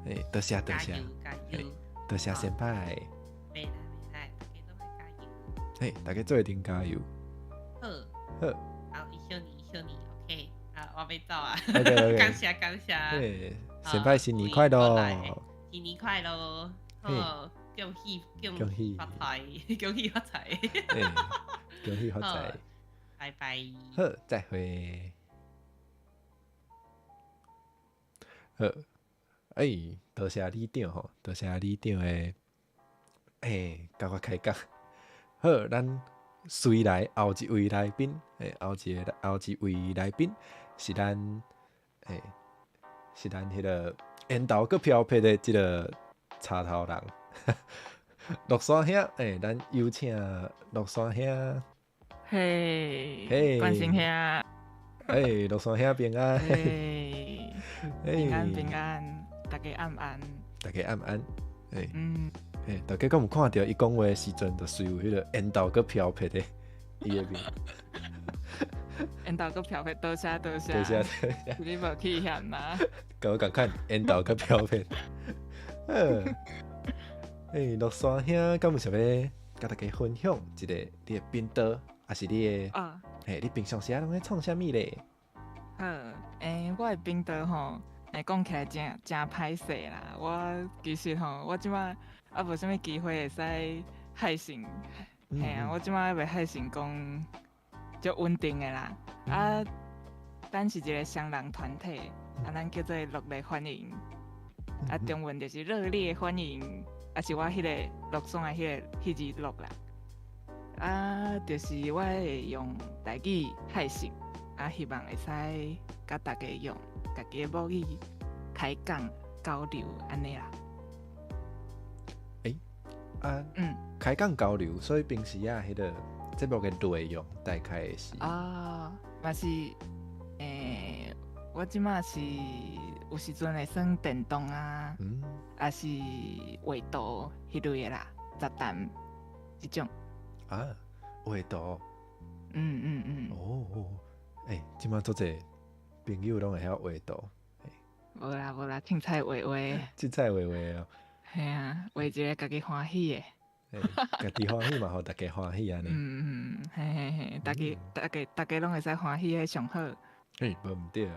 欸，多謝多謝。加油加油。多謝先輩。袂啦袂啦，大家攏愛加油。嘿，大家做伙陣加油。好。好。好，一緒に一緒に，OK。啊，我欲走啊。感謝感謝。嘿，先拜新年快樂。新年快樂。好，恭喜恭喜發財，恭喜發財。恭喜發財。拜拜。好，再會。好，欸，多謝里長吼，多謝里長的，欸，共我開講。好，咱隨來後一位來賓，欸，後一位來賓是咱，欸，是咱彼个緣投閣飄撇的這个插頭人，樂山兄，欸，咱有請樂山兄。嘿，嘿，關心兄，欸，樂山兄平安，嘿，平安平安，大家暗安，大家暗安，欸，嗯，欸，大家敢有看著伊講話的時陣，就隨有彼个緣投閣飄撇的伊的面，緣投閣飄撇，多謝多謝，多謝多謝，你無去嫌嗎？共我共款，緣投閣飄撇，嗯，欸，樂山兄，敢有想欲共大家分享一个你的頻道？抑是你的啊？嘿，你平常時啊攏咧創啥物咧？好，欸，我的頻道吼，欸，講起來誠誠歹勢啦。我其實吼，我這擺猶無啥物機會會使海信，嘿啊，我這擺猶未海信講足穩定的啦。啊，咱是一个雙人團體，啊，咱叫做熱烈歡迎，啊，中文就是熱烈歡迎，啊，是我彼个樂山的彼个彼字樂啦。啊，就是我會用台語海信，啊，希望會使佮大家用家己的母語開講交流按呢啦。欸，啊，開講交流，所以平時啊，彼个節目的內容大概是啊，嘛是，欸，我這馬是有時陣會耍電動啊，抑是畫圖彼類的啦，雜談這種。啊，畫圖，哦哦，欸，這馬足濟朋友攏會曉畫圖。無啦無啦，凊彩畫畫。凊彩畫畫哦。嘿啊，畫一个家己歡喜的。欸，家己歡喜嘛，予大家歡喜按呢。嗯嗯，嘿嘿嘿，大家大家大家攏會使歡喜彼上好。欸，無毋對。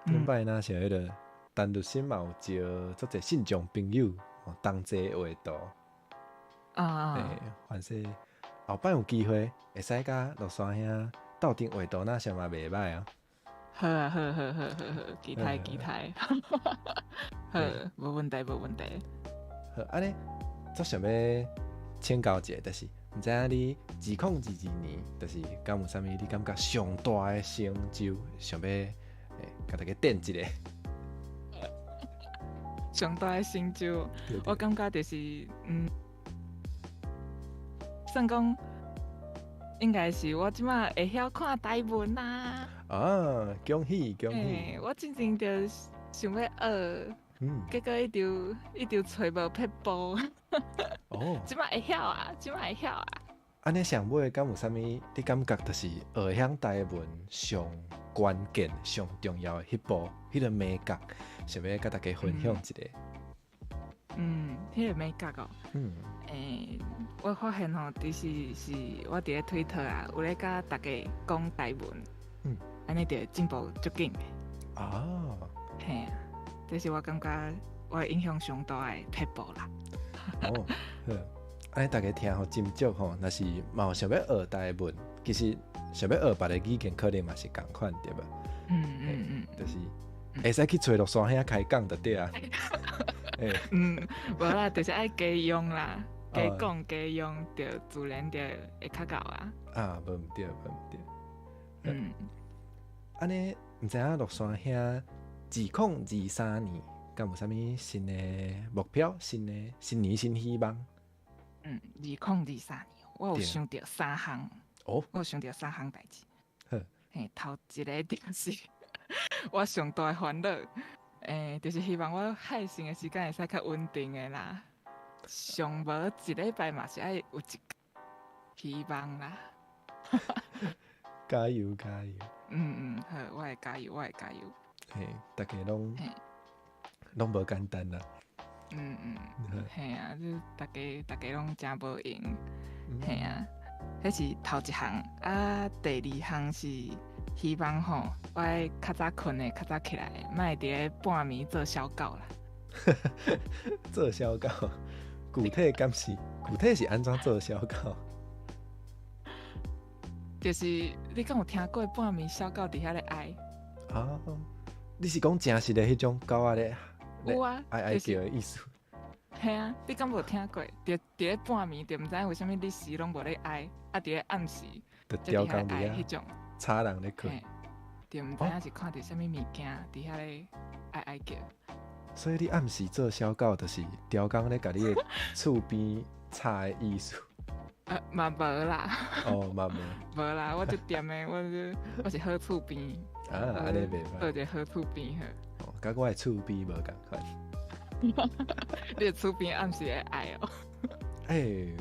頂擺若是彼个陳律師嘛有招足濟信眾朋友同齊畫圖。啊。欸，凡勢後擺有機會會使佮樂山兄鬥陣畫圖，若是嘛袂䆀哦。好啊，好好好好好，期待期待。好，無問題無問題。好，按呢，足想欲請教一下，就是毋知影你2022年，就是敢有啥物你感覺上大的成就，想欲欸，共大家展一下。上大的成就，我感覺就是，算講，應該是我這馬會曉看台文啊！啊，恭喜恭喜！欸，我進前就想欲學，結果伊就揣無撇步。哦，這馬會曉啊，這馬會曉啊！按呢上尾敢有啥物？你感覺就是學曉台文上關鍵、上重要的彼步，彼个眉角，想欲共大家分享一下。嗯，彼个眉角哦。欸，我發現吼，其實是我佇咧推特啊，有咧共大家講台文，按呢就進步足緊的。啊。嘿啊，這是我感覺我影響上大的撇步啦。哦，好，按呢大家聽予斟酌吼，若是嘛有想欲學台文，其實想欲學別个語言，可能嘛是仝款對無？就是會使去揣樂山兄開講就對啊。嗯，無啦，就是愛加用啦，加講加用，就自然就會較𠢕啊。啊，無毋對，無毋對。按呢，毋知影樂山兄2023年，敢有啥物新的目標？新的新年新希望？嗯，2023年，我有想著三項。哦。我有想著三項代誌。好。嘿，頭一个就是我上大的煩惱，欸，就是希望我海線的時間會使較穩定的啦。上無一禮拜嘛是愛有一希望啦。加油加油！嗯嗯，好，我會加油，我會加油。嘿，大家攏攏無簡單啦。嗯嗯，嘿啊，這大家大家攏誠無閒。嘿啊，彼是頭一項，啊，第二項是，希望吼，我愛較早睏的，較早起來，莫佇咧半暝做小狗啦。做小狗，具體敢是？具體是按怎做小狗？就是你敢有聽過半暝小狗佇遐咧哀？啊，你是講誠實的彼種狗仔咧？有啊，哀哀叫的意思。嘿啊，你敢無聽過？佇咧半暝，就毋知為啥物日時攏無咧哀，啊佇咧暗時就刁工佇遐彼種吵人咧睏。就毋知影是看著啥物物件佇遐咧哀哀叫。所以你暗時做小狗，就是刁工咧共你的厝邊吵的意思。嘛無啦。哦，嘛無。無啦，我足恬的，我是好厝邊。啊，按呢袂䆀。做一个好厝邊好。哦，佮我的厝邊無仝款。你的厝邊暗時會哀哦。欸，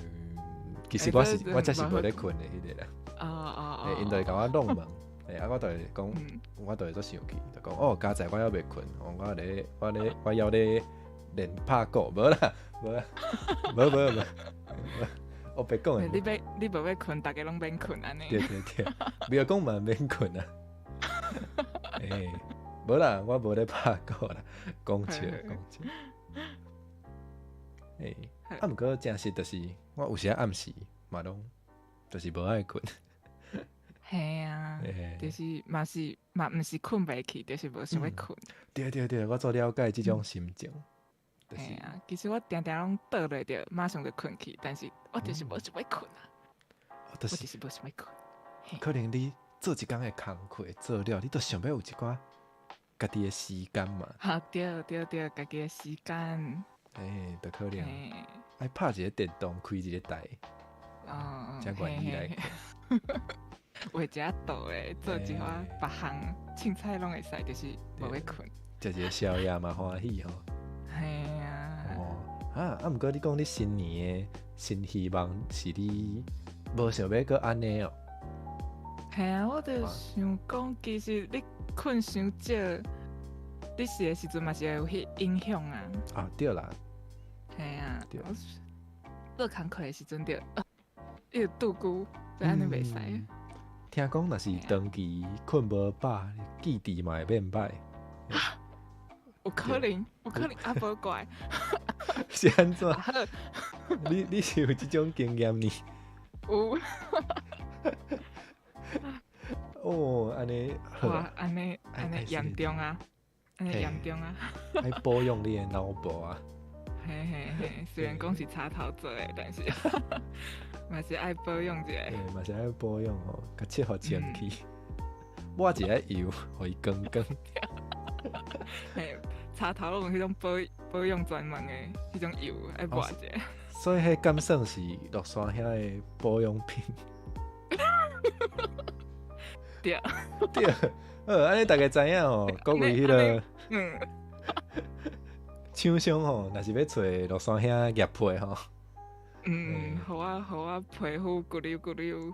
其實我是我才是無咧睏的彼个啦。哦。欸，𪜶就會共我弄門，欸，啊，我就會講，我就會足生氣，就講哦，佳哉我猶未睏，我咧我咧我猶咧練拍鼓，無啦，無啦，無無無，我白講的。你無欲睏，逐家攏免睏按呢。對對對，袂講嘛免睏啊。欸，無啦，我無咧拍鼓啦，講笑講笑。欸，啊，毋過誠實就是，我有時仔暗時嘛攏就是無愛睏。嘿啊，就是嘛是嘛毋是睏袂去，就是無想欲睏。對對對，我足了解這種心情。嘿啊，其實我定定攏倒落就馬上就睏去，但是我就是無想欲睏啊。我就是無想欲睏。可能你做一工的工課做了，你都想欲有一寡家己的時間嘛。哈，對對對，家己的時間。欸，就可能愛拍一個電動，開一個台，才願意來睏。畫一下圖的，做一寡別項，凊彩攏會使，就是無欲睏。食一個宵夜嘛，歡喜吼。嘿啊。哦，啊啊！毋過你講你新年的新希望是你無想欲閣按呢哦。嘿啊，我就想講，其實你睏傷少，你死的時陣嘛是會有彼影響啊。啊，對啦。嘿啊。對。做工課的時陣就，伊就拄久，就按呢袂使。聽講若是長期睏無飽，記憶嘛會變歹。有可能，有可能啊，無怪。是按怎？你是有這種經驗呢？有。哦，按呢好。哇，按呢按呢嚴重啊，按呢嚴重啊。愛保養你的腦部啊。嘿嘿嘿，雖然講是插頭做的，但是嘛是愛保養一下。嘿，嘛是愛保養吼，共切予清氣，抹一下油，予伊光光。嘿，插頭攏有彼種保養專門的彼種油，愛抹一下。所以彼敢算是樂山兄的保養品。對。對，好，按呢逐家知影吼，各位彼个，廠商吼，若是欲揣樂山兄業配吼，嗯，予我皮膚骨溜骨溜。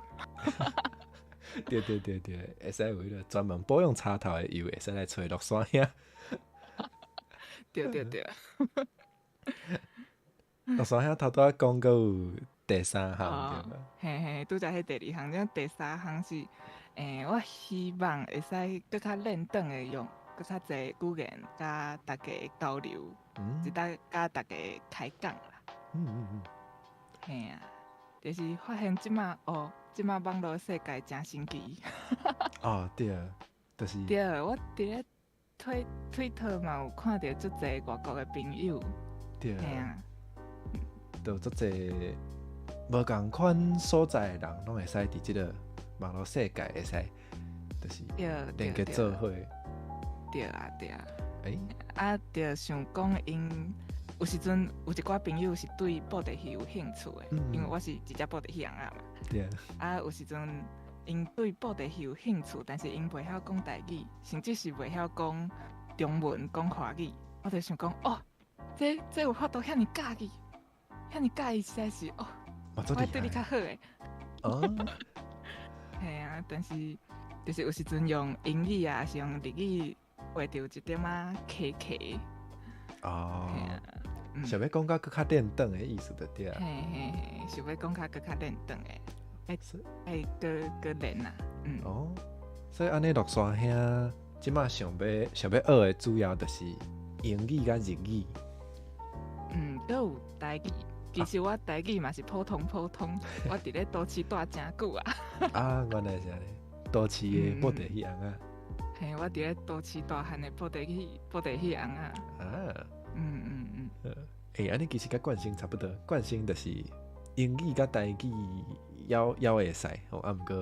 對對對對，會使有彼个專門保養插頭的油，會使來揣樂山兄。對對對。樂山兄頭拄仔講閣有第三項對無？嘿嘿，拄才彼第二項，這第三項是，欸，我希望會使閣較輪轉的用，閣較濟語言佮大家交流，一搭佮大家開講啦。嘿啊，就是發現這馬哦，這馬網路世界誠神奇。哦，對，就是。對，我佇咧推特嘛有看著足濟外國的朋友。對。嘿啊。就足濟無仝款所在的人，攏會使佇這个網路世界會使，就是連結做伙。對啊，對啊。欸？啊，就想講𪜶有時陣有一寡朋友是對布袋戲有興趣的，因為我是一隻布袋戲人仔嘛。對。啊，有時陣𪜶對布袋戲有興趣，但是𪜶袂曉講台語，甚至是袂曉講中文、講華語。我就想講，哦，這有法度遐爾佮意，遐爾佮意實在是哦，我會對你較好的。哦。嘿啊，但是就是有時陣用英語啊，還是用日語，會著有一點仔卡卡。哦。想欲講較閣較輪轉的意思就對啊。嘿嘿嘿，想欲講較閣較輪轉的，愛閣閣練啊。嗯。哦，所以按呢，樂山兄這馬想欲學的主要就是英語佮日語。嗯，閣有台語。其實我台語嘛是普通普通，我佇咧都市蹛誠久啊。啊，原來是按呢，都市的布袋戲尪仔。嘿，我佇咧都市大漢的布袋戲尪仔。啊。欸，按呢其實佮冠生差不多，冠生就是英語佮台語猶會使，吼，啊，毋過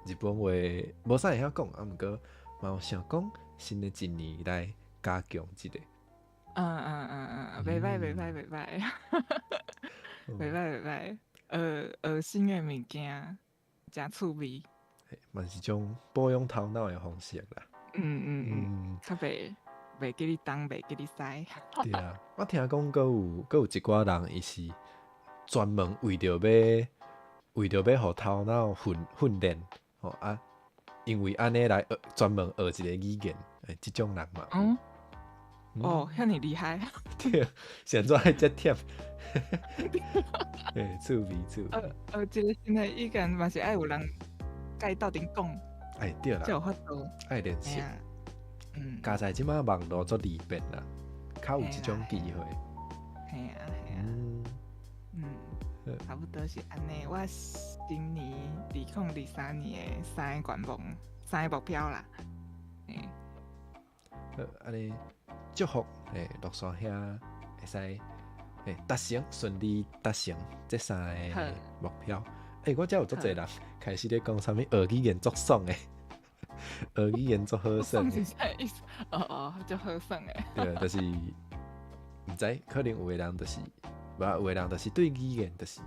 日本話無啥會曉講，啊，毋過嘛有想講新的一年來加強這個。嗯，袂䆀袂䆀袂䆀，袂䆀袂䆀，學學新的物件，誠趣味。嘛是種保養頭腦的方式啦。嗯，較袂記你東，袂記你西。對啊，我聽講閣有一寡人，伊是專門為著欲予頭腦訓練，吼啊，因為按呢來學專門學一个語言，欸，這種人嘛。哦，遐爾厲害。對，是按怎愛遮忝？欸，趣味趣味。學一个新的語言嘛是愛有人共伊鬥陣講。欸，對啦。才有法度。愛練習。佳哉這馬網路足利便啦，較有這種機會。嘿啊。差不多是按呢。我今年2023年的三个願望，三个目標啦。欸。好，按呢祝福欸，樂山兄會使欸達成順利達成這三个目標。欸，我遮有足濟人開始咧講啥物學語言足爽的，學語言足好耍的。是啥意思？哦，足好耍的。對，就是毋知，可能有的人就是，無有的人就是對語言就是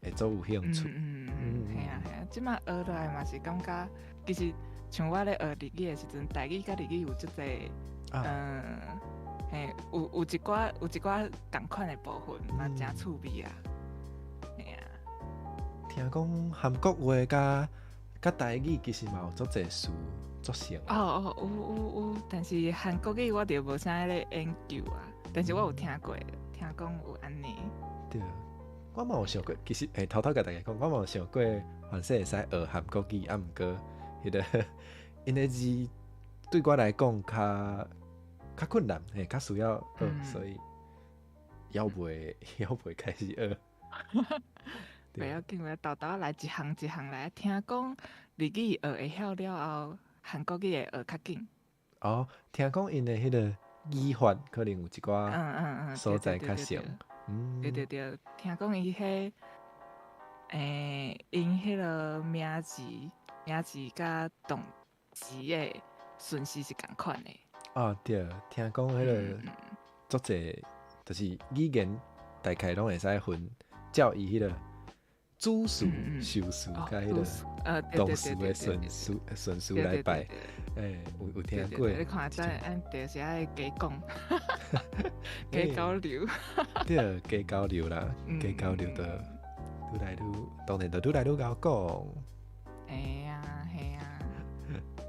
會足有興趣。嗯，嘿啊，這馬學落來嘛是感覺，其實像我咧學日語的時陣，台語佮日語有足濟，嘿，有一寡仝款的部分，嘛誠趣味啊。嘿啊。聽講韓國話佮台語其實嘛有足濟詞足像。哦，有有有，但是韓國語我就無啥咧研究啊，但是我有聽過，聽講有按呢。對，我嘛有想過，其實欸，偷偷共大家講，我嘛有想過，凡勢會使學韓國語，啊，毋過彼个𪜶的字對我來講較困難，嘿，較需要學，所以猶未開始學。袂要緊，袂沓沓仔來，一項一項來。聽講日語學會曉了後，韓國語會學較緊。哦，聽講𪜶的彼个語法可能有一寡所在較像。對對對，聽講伊彼，欸，𪜶彼个名詞佮動詞的順序是仝款的。哦，對，聽講彼个足濟，就是語言大概攏會使分，照伊彼个主詞、受詞佮彼个動詞的順序來排。欸，有聽過。你看，咱按就是愛加講，加交流。對，加交流啦，加交流就愈來愈，當然就愈來愈𠢕講。嘿啊，嘿啊。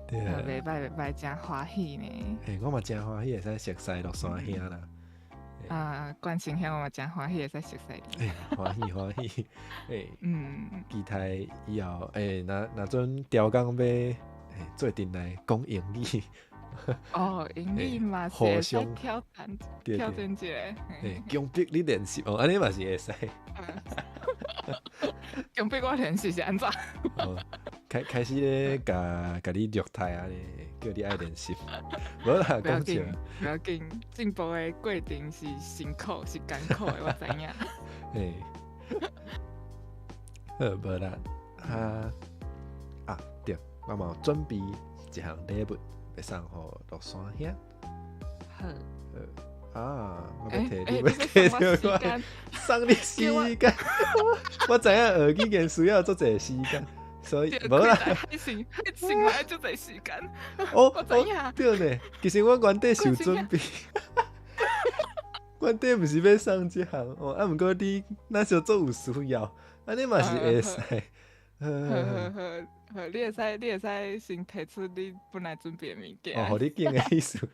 對啊。袂䆀袂䆀，誠歡喜呢。欸，我嘛誠歡喜會使熟似樂山兄啦。啊，關心兄我嘛誠歡喜會使熟似你。欸，歡喜歡喜。欸，期待以後，欸，若陣調工欲做陣來講英語。哦，英語嘛是會使挑戰挑戰一下。欸，強迫你練習哦，按呢嘛是會使。強迫我練習是按怎？哦，開始咧，共你虐待按呢，叫你愛練習。無啦，講笑。不要緊，進步的過程是辛苦，是艱苦的，我知影。欸，好，無啦，啊啊對，我嘛有準備一項禮物，欲送予樂山兄。好。啊！我欲提你，欲提著我送你時間。我知影學語言需要足濟時間，所以無啦。海生來足濟時間。哦，我知影。對呢，其實我原底是有準備，原底毋是欲送這項哦，啊，毋過你若是足有需要，按呢嘛是會使。好好好，好，你會使先提出你本來準備的物件。哦，予你揀的意思，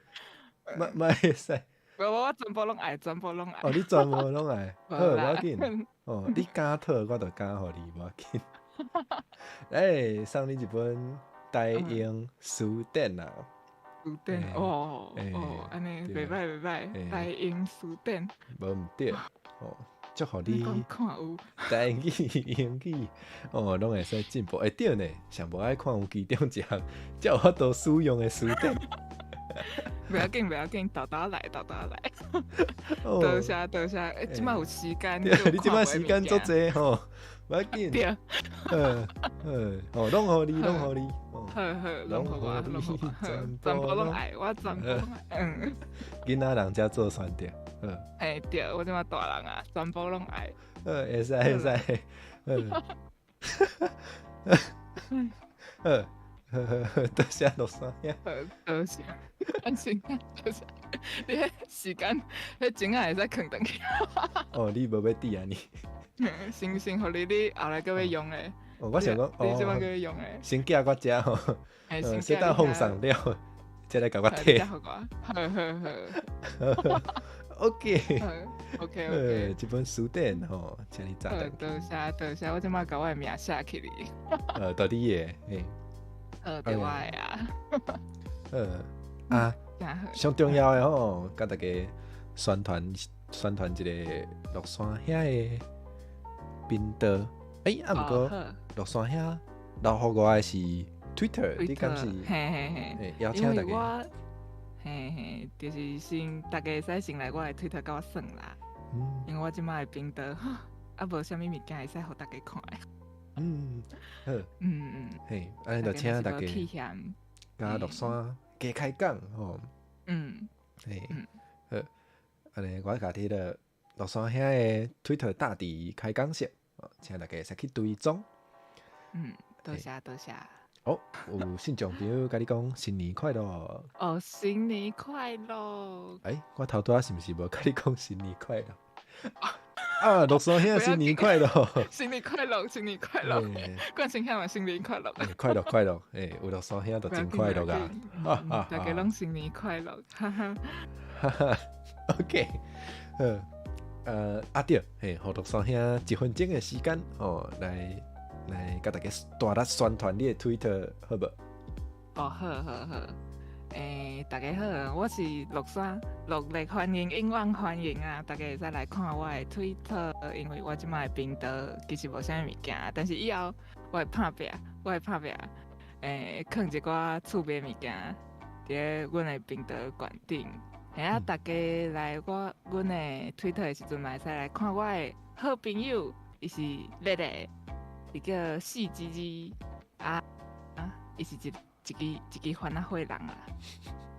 嘛會使。無無，我全部攏愛，全部攏愛。哦，你全部攏愛，好，無要緊。哦，你敢討，我就敢予你，無要緊。欸，送你一本台台英詞典啊。詞典哦哦，按呢袂䆀袂䆀，台英詞典。無毋對，哦，祝予你看有台語、英語，哦，攏會使進步。欸對呢，上無愛看有其中一項，才有法度使用的詞典。袂要緊，袂要緊，沓沓來，沓沓來。多謝多謝，欸，這擺有時間。你這擺時間足濟吼，無要緊。對。嗯嗯，哦，攏予你，攏予你。好好，攏予我，攏予我，全部攏愛，我全部攏愛。嗯。囡仔人才做選擇。嗯。欸對，我這擺大人啊，全部攏愛。會使會使。嗯。好。呵呵呵，多謝樂山兄。好，多謝。安心，多謝。你彼時間，彼鐘仔會使囥轉去。哦，你無欲佇啊你？先先予你，你後來閣欲用的。哦，我想講，你這擺閣欲用的。先寄我遮吼，先等奉送了，才來共我提。好好好。 OK。 OK OK。這本詞典吼，請你查。多謝多謝，我這擺共我的名寫起哩。到底的，嘿。對我的啊。啊，上重要的吼，共大家宣傳宣傳一个樂山兄的頻道。欸，啊，毋過樂山兄留予我的是 Twitter，你敢是？嘿嘿嘿，邀請大家。嘿嘿，就是先大家會使先來我的 Twitter 共我耍啦。因為我這擺的頻道，啊無啥物物件會使予大家看的。嗯，好。嘿，按呢就請大家佮樂山加開講吼。嘿，好，按呢我共佇咧樂山兄的 Twitter 大佇開講室，請大家會使去追蹤。嗯，多謝多謝。哦，有信眾朋友共你講新年快樂。哦，新年快樂。欸，我頭拄仔是毋是無共你講新年快樂？啊，樂山兄新年快樂！新年快樂，新年快樂！冠生兄嘛，新年快樂！快樂快樂，欸，有樂山兄就真快樂啊！大家攏新年快樂，哈哈。哈哈，OK，好，啊對，嘿，予樂山兄一分鐘的時間，哦，來來，共大家大力宣傳你的 Twitter，好無？哦，好好好。欸，大家好，我是樂山，熱烈歡迎，永遠歡迎啊！大家會使來看我的 Twitter，因為我這擺的頻道其實無啥物件，但是以後我會拍拚，我會拍拚，欸，囥一寡趣味物件佇咧阮的頻道懸頂。嘿啊，大家來我阮的 Twitter 的時陣嘛會使來看我的好朋友，伊是熱的，伊叫四支字啊啊，伊是一。一支一支番仔火人啊！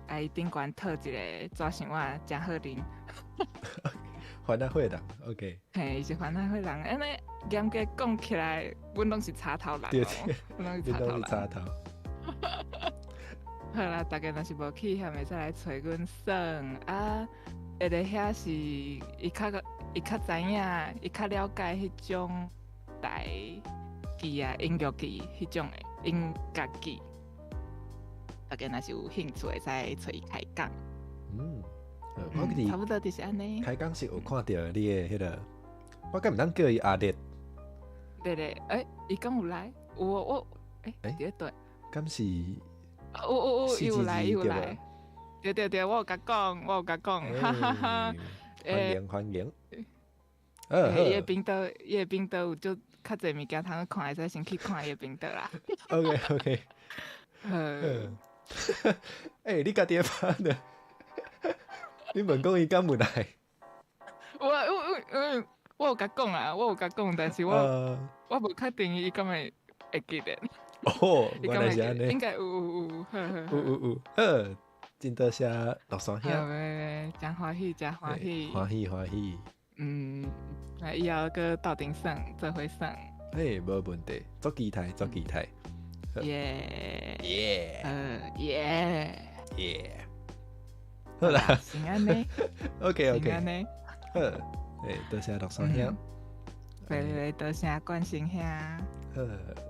啊，伊頂懸套一个紙箱仔，誠好啉。番仔火人，OK。嘿，伊是番仔火人，按呢嚴格講起來，阮攏是柴頭人哦，阮攏是柴頭人。柴頭。好啦，大家若是無去遐，會使來揣阮耍啊。會咧遐是伊較伊較知影，伊較了解彼種台劇啊、音樂劇彼種的音樂劇。大家若是有興趣，會使揣伊開講。嗯，我記差不多就是按呢。開講時有看著你的彼個，我敢毋通叫伊阿烈。對對，欸，伊敢有來？有我，欸，佇咧佗？敢是？有有有，伊有來，伊有來。對對對，我有共講，我有共講，哈哈哈。歡迎歡迎。伊的頻道，伊的頻道有足較濟物件通去看，會使先去看伊的頻道啦。 OK OK。好。欸，你家己拍的，你問講伊敢有來？我我我我有共講啊，我有共講，但是我我無確定伊敢會會記得。哦，原來是按呢。應該有有有，好好。有有有，好，真多謝樂山兄。真歡喜，真歡喜。歡喜歡喜。嗯，那以後閣鬥陣耍，做伙耍。嘿，無問題，足期待，足期待。耶耶，耶耶，好啦，是按呢，OK OK，按呢，好，欸，多謝樂山兄，對對，多謝冠生兄，好，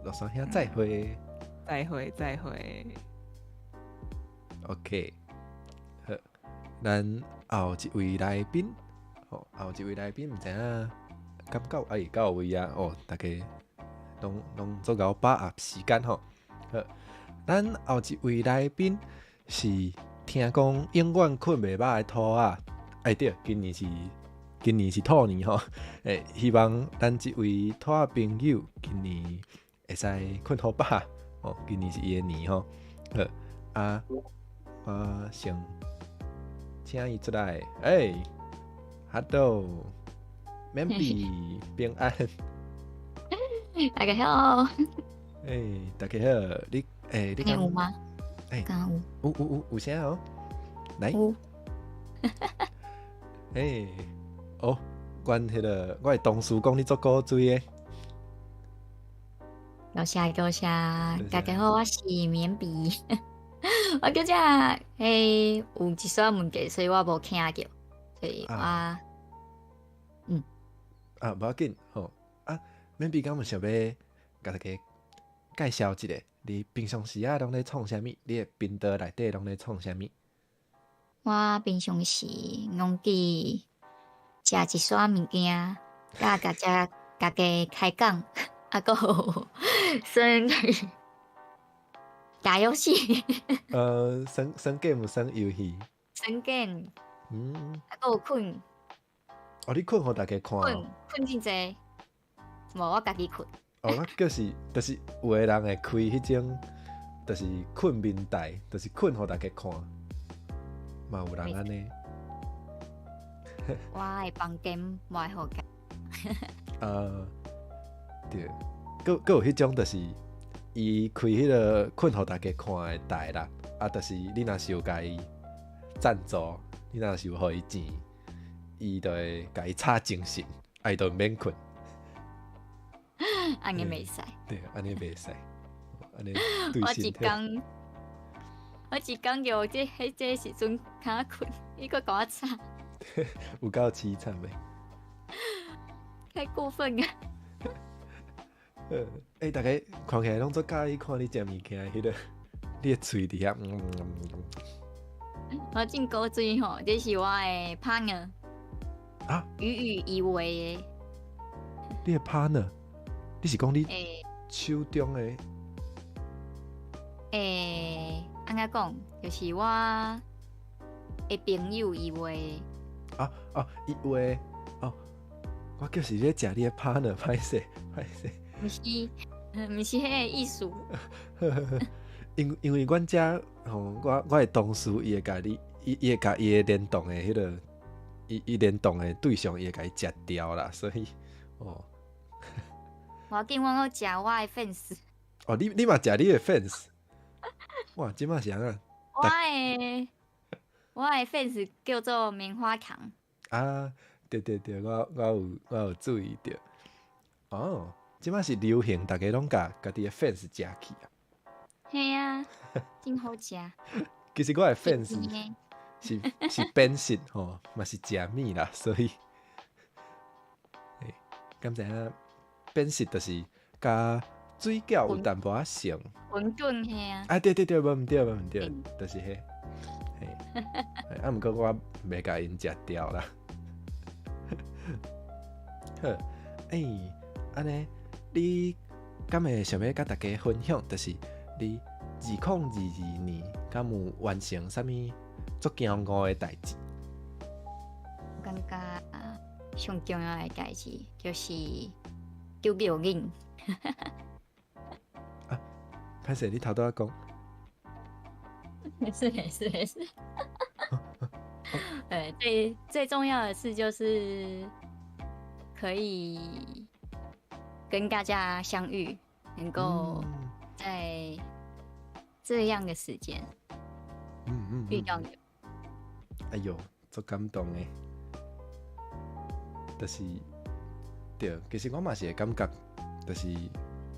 樂山兄再會，再會再會，OK，好，咱後一位來賓，吼，後一位來賓毋知影敢到欸到位啊？哦，大家攏攏足𠢕把握時間吼。好，咱後一位來賓是聽講永遠睏袂飽的兔仔，哎對，今年是兔年吼，欸，希望咱這位兔仔朋友今年會使睏予飽哦，今年是伊的年吼。好啊，我先請伊出來，欸，哈囉，免比平安，大家好，欸，大家好，你欸，你有嗎？欸，有有有有聲哦，來，有，欸，哦，阮彼个我的同事講你足古錐的，多謝多謝，大家好，我是棉筆，我拄才彼有一絲問題，所以我無聽著，所以我，嗯，啊，無要緊吼，啊，棉筆敢有想欲共大家介紹一下，你平常時啊攏咧創啥物？你的頻道內底攏咧創啥物？我平常時攏佇食一撮物件，佮家家家己開講，啊，閣有耍打遊戲。耍耍 game 耍遊戲。耍 game。啊，閣有睏。哦，你睏予大家看？睏睏真濟，無我家己睏。哦，那就是有的人會開彼種，就是睏眠台，就是睏予大家看，嘛有人按呢。我的房間無愛予共。對，閣有彼種就是伊開彼个睏予大家看的台啦，啊，就是你若是有共伊贊助，你若是有予伊錢，伊就會共伊吵精神，啊，伊就毋免睏。按呢袂使。對，按呢袂使。按呢對身體。我一工，我一工就這彼這時陣較睏，伊閣共我吵。有夠淒慘的。太過分啊！欸，大家看起來攏足佮意看你食物件，彼个你的喙佇遐。我真古錐吼，這是我的 partner。啊？語語以為的。你的 partner？你是講你手中的？欸，按怎講？就是我的朋友伊畫的。啊啊，伊畫哦，我就是咧食你的 partner，歹勢歹勢。毋是，毋是彼个意思。因為阮遮吼，我的同事伊會共你，伊會共伊的聯動的彼个，伊聯動的對象，伊會共伊食掉啦，所以哦。無要緊，我閣食我的 fans。哦，你嘛食你的 fans？哇，這馬是按怎？我的 fans 叫做棉花糖。啊，對對對，我有注意著。哦，這馬是流行，大家攏共家己的 fans 食去啊。嘿啊，真好食。其實我的 fans 是變色吼，嘛是食物啦，所以，欸，敢知影變色就是共水餃有淡薄仔像。餛飩嘿啊。啊，對對對，無毋對，無毋對，就是彼。嘿，啊，毋過我袂共𪜶食掉啦。好，欸，按呢，你敢會想欲共大家分享，就是你2022年敢有完成啥物足驕傲的代誌？我感覺上重要的代誌就是救救囡。啊，歹勢，你頭拄仔講。沒事沒事沒事。對，最最重要的事就是可以跟大家相遇，能夠在這樣的時間，遇到你。哎喲，足感動的，就是對，其實我嘛是會感覺，就是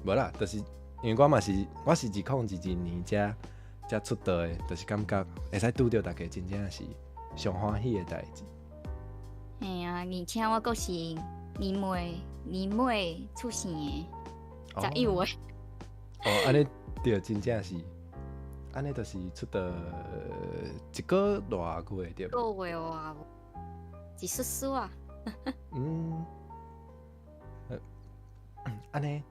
無啦，就是因為我嘛是我是2022年才出道的，就是感覺會使拄著大家，真正是上歡喜的代誌。嘿啊，而且我閣是年尾出生的，11月。哦，按呢對，真正是，按呢就是出道一個外月對。一個月外，一絲絲啊。嗯，按呢，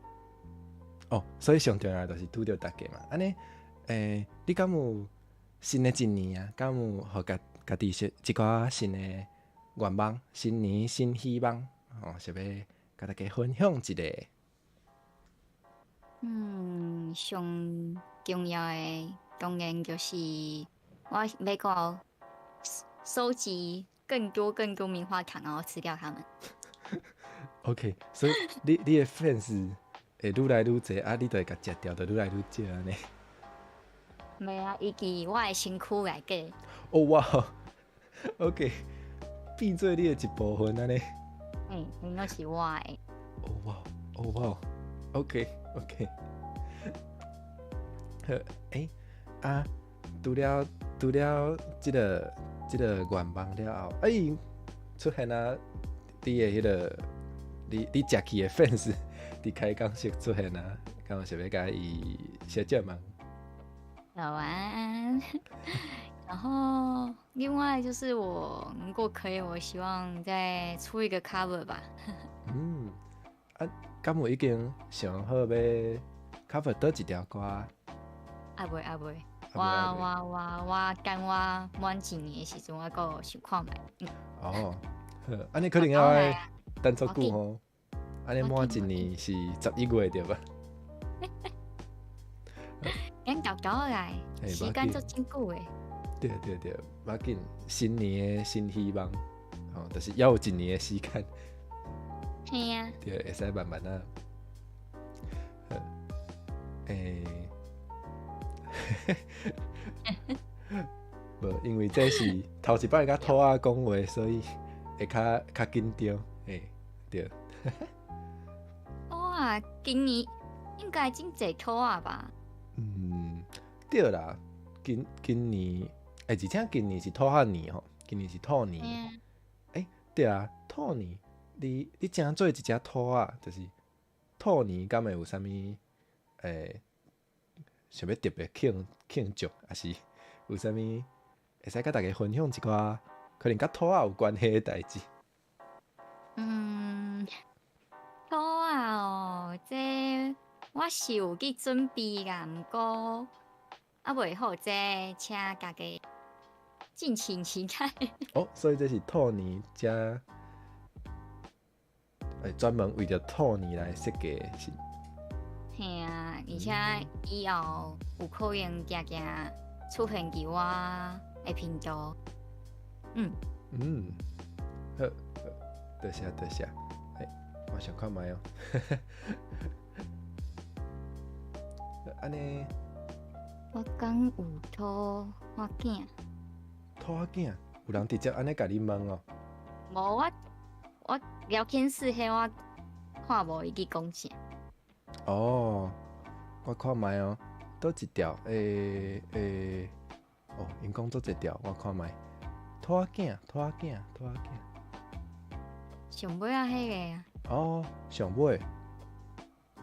哦，所以上重要就是拄著大家嘛，按呢，你敢有新的一年啊？敢有予家己設一寡新的願望？新年新希望，吼，想欲共大家分享一下。上重要的當然就是我欲閣收集更多更多棉花糖，然後吃掉它們。 OK，所以你的 fans 會愈來愈濟，啊，你就會共食掉，就愈來愈少按呢。袂啊，依據我的身軀來計。哦哇，OK，變做你的一部分按呢。嘿，應該是我的。哦哇，哦哇，OK OK。好，啊，除了這個願望了後，出現啊，你的彼個，你食去的 fans 佇開講室出現啊，敢有想欲共伊小借問？早安。然後另外就是我如果可以，我希望再出一個 cover 吧。啊，敢有已經想好欲 cover 佗一條歌？啊未啊未，我我我我等我滿一年的時陣，我閣想看覓。哦，好，按呢可能要愛等足久吼。按呢滿一年是11月對吧？等沓沓來，時間足真久的。對對對，無要緊，新年的新希望，吼，就是猶有一年的時間。嘿啊。對，會使慢慢仔。好，無，因為這是頭一擺共兔仔講話，所以會較緊張，對。哇，今年應該真濟兔仔吧？對啦，今年，而且今年是兔仔年吼，今年是兔年。對啊，兔年，你誠做一隻兔仔，就是兔年敢會有啥物想欲特別慶祝，抑是有啥物會使共大家分享一寡可能佮兔仔有關係的代誌？兔仔哦，這我是有去準備啦，毋過猶未好，這請家己敬請期待。哦，所以這是兔年才專門為著兔年來設計的是？嘿啊，而且以後有可能定定出現佇我的頻道。好，多謝多謝，我想看覓哦。按呢？我敢有兔仔囝？兔仔囝？有人直接按呢共你問哦？無，我聊天室彼我看無伊去講啥。哦，我看覓哦，佗一條？哦，𪜶講足濟條，我看覓。兔仔囝，兔仔囝，兔仔囝。上尾仔彼個啊。哦，上尾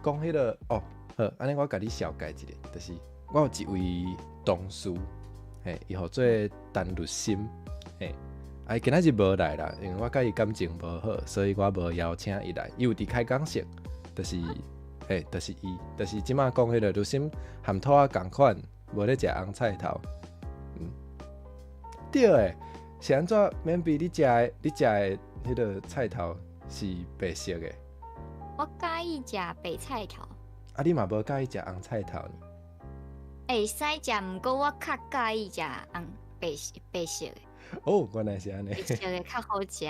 講彼個哦，好，按呢我共你紹介一下，就是我有一位同事，嘿，伊號做陳律心，嘿，啊，伊今仔日無來啦，因為我佮伊感情無好，所以我無邀請伊來。伊有佇開講室，就是，嘿，就是伊，就是這馬講彼個律心含兔仔仝款，無咧食紅菜頭，對的，是按怎？免比你食的彼個菜頭是白色的？我佮意食白菜頭。啊，你嘛無佮意食紅菜頭呢？會使食，毋過我較佮意食紅白色的。哦，原來是按呢。白色的較好食。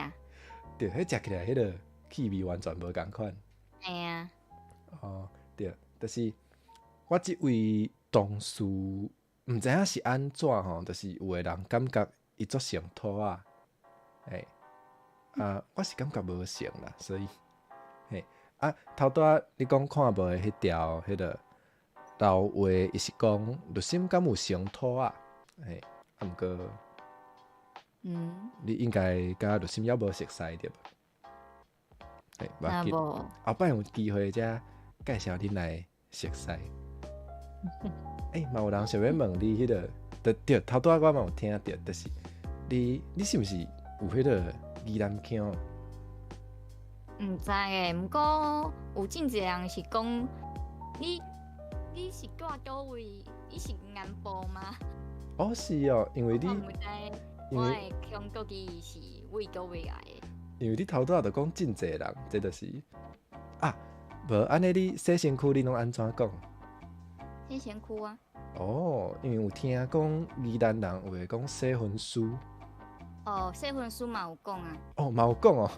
對，彼食起來彼個氣味完全無仝款。嘿啊。哦，對，就是我這位同事，毋知影是按怎吼，就是有的人感覺伊足像兔仔，啊，我是感覺無像啦，所以，嘿，啊，頭拄仔你講看無的彼條，彼個老話，伊是講律心敢有像兔仔，嘿，啊，毋過，你應該佮律心猶無熟似對無？嘿，無要緊，後擺有機會才介紹恁來熟似。嘛有人想欲問你彼個，對對，頭拄仔我嘛有聽著，就是你是毋是有彼個宜蘭腔？毋知欸，毋過有真濟人是講你你是住佗位？你是南部嗎？哦，是哦，因為你，我毋知，我的腔國語是為佗位來的。因為你頭拄仔就講真濟人，這就是啊，無按呢你洗身軀你攏按怎講？洗身軀啊。哦，因為有聽講宜蘭人有會講洗身軀。哦，洗身軀嘛有講啊。哦，嘛有講哦。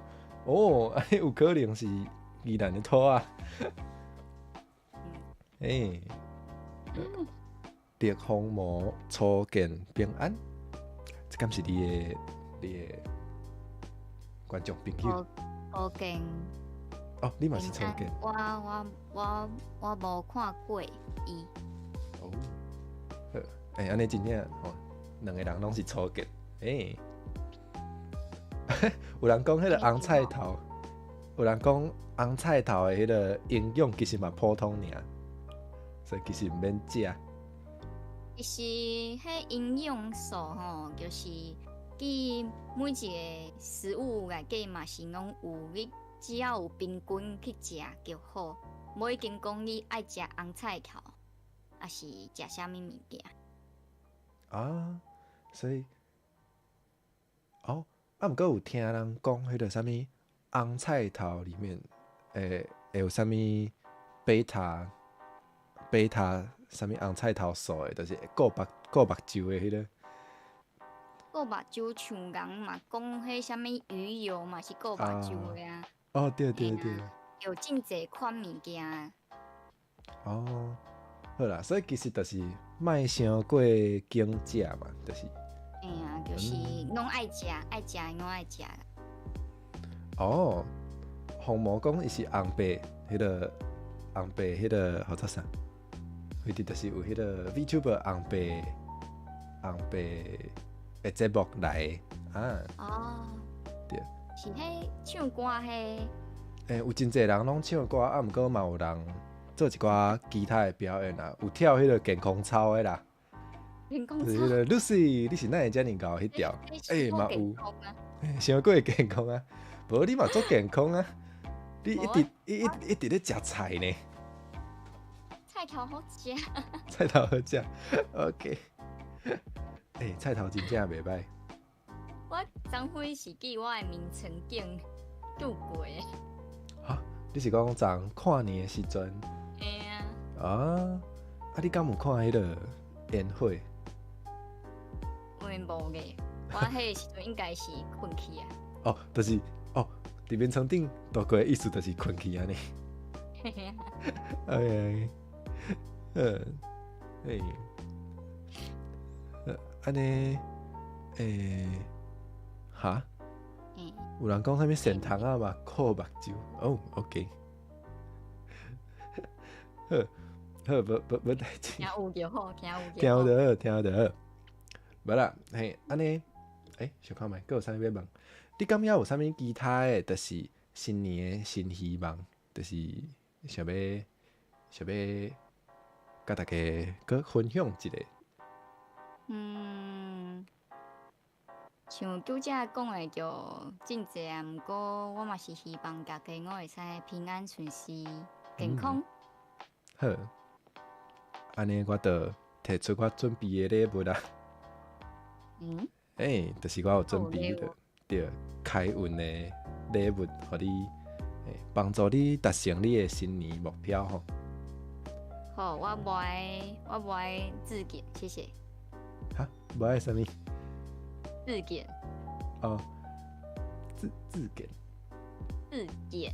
哦，按呢有可能是宜蘭的土啊。欸，綠紅毛初見平安，這敢是你的觀眾朋友？初見。哦，你嘛是初見。我無看過伊。哦，好，欸，按呢真正吼，兩个人攏是初見。欸，有人講彼个紅菜頭，有人講紅菜頭的彼个營養其實嘛普通爾，所以其實毋免食。其實彼營養素吼，就是佮每一个食物內底嘛是攏有，你只要有平均去食就好，無一定講你愛食紅菜頭，抑是食啥物物件。啊，所以，哦，啊，毋過有聽人講彼个啥物紅菜頭裡面會有啥物 beta 啥物紅菜頭素的，就是顧目睭的彼个。顧目睭像人嘛講彼啥物魚油嘛是顧目睭的啊。哦，對對對。有真濟款物件。哦，好啦，所以其實就是莫傷過緊食嘛，就是。嘿啊，就是攏愛食，愛食攏愛食啦。哦，紅毛講伊是紅白，彼个紅白，彼个號做啥？彼佇就是有彼个 VTuber 紅白的節目來啊。哦。對。是彼唱歌彼？欸，有真濟人攏唱歌，啊，毋過嘛有人做一寡其他的表演啊，有跳彼个健康操的啦。健康操。就是彼个 Lucy，你是哪會遮爾𠢕彼條？欸，嘛有。傷過健康啊！無你嘛足健康啊！你一直一直咧食菜呢。菜頭好食。菜頭好食，OK。欸，菜頭真正袂䆀。我昨昏是記我的眠床頂度過的。哈？你是講昨跨年的時陣？嘿啊。啊！啊，你敢有看彼个煙火？我無嘅，我彼个時陣應該是睏去啊。哦，就是哦，佇眠床頂度過的意思就是睏去按呢。嘿啊。 OK，欸，按呢，欸，哈？有人講啥物蟮蟲仔嘛，顧目睭，哦，OK。好，好，無代誌。聽有就好，聽有聽有就好，聽有就好。無啦，嘿，按呢，欸，想看覓，閣有啥物欲問？你感覺有啥物其他的，就是新年的新希望，就是想欲佮大家閣分享一下。嗯，像拄才講的就真濟啊，毋過我嘛是希望大家攏會使平安順遂、健康。好，按呢我就提出我準備的禮物啦。嗯？欸，就是我有準備的，對，開運的禮物，予你，幫助你達成你的新年目標吼。好，我無愛，我無愛字典，謝謝。哈？無愛啥物？字典。哦，字典。字典。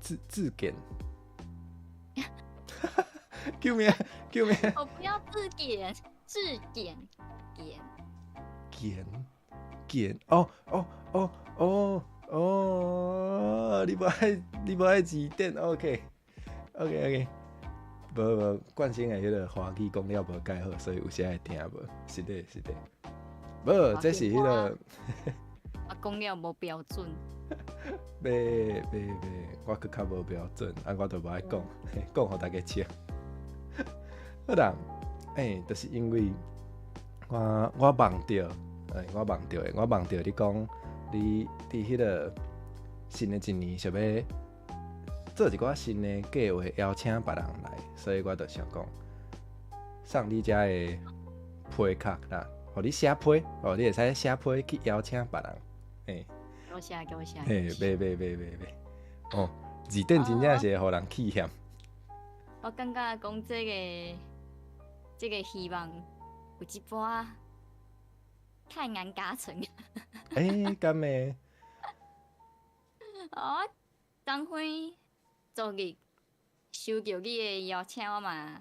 字典。救命！救命！我不要字典，字典，典。典，典，哦哦哦哦哦！你無愛，你無愛字典？OK，OK，OK。無無，慣性的彼个華語講了無蓋好，所以有時會聽無。是的，是的。無，這是彼个。我講了無標準。袂袂袂，我閣較無標準，啊，我就無愛講，講予大家笑。好啦，欸，就是因為我夢著，欸，我夢著的，我夢著你講，你佇彼个新的一年想欲做做一寡新的計劃，邀請別人來，所以我就想講，送你遮的批卡啦，予你寫批，哦，你會使寫批去邀請別人，嘿。多謝多謝。嘿，袂袂袂袂袂，哦，字典真正是會予人氣險。我感覺講這個希望有一半太難達成。欸，敢會？哦，當輝昨日收到你的邀請，我嘛，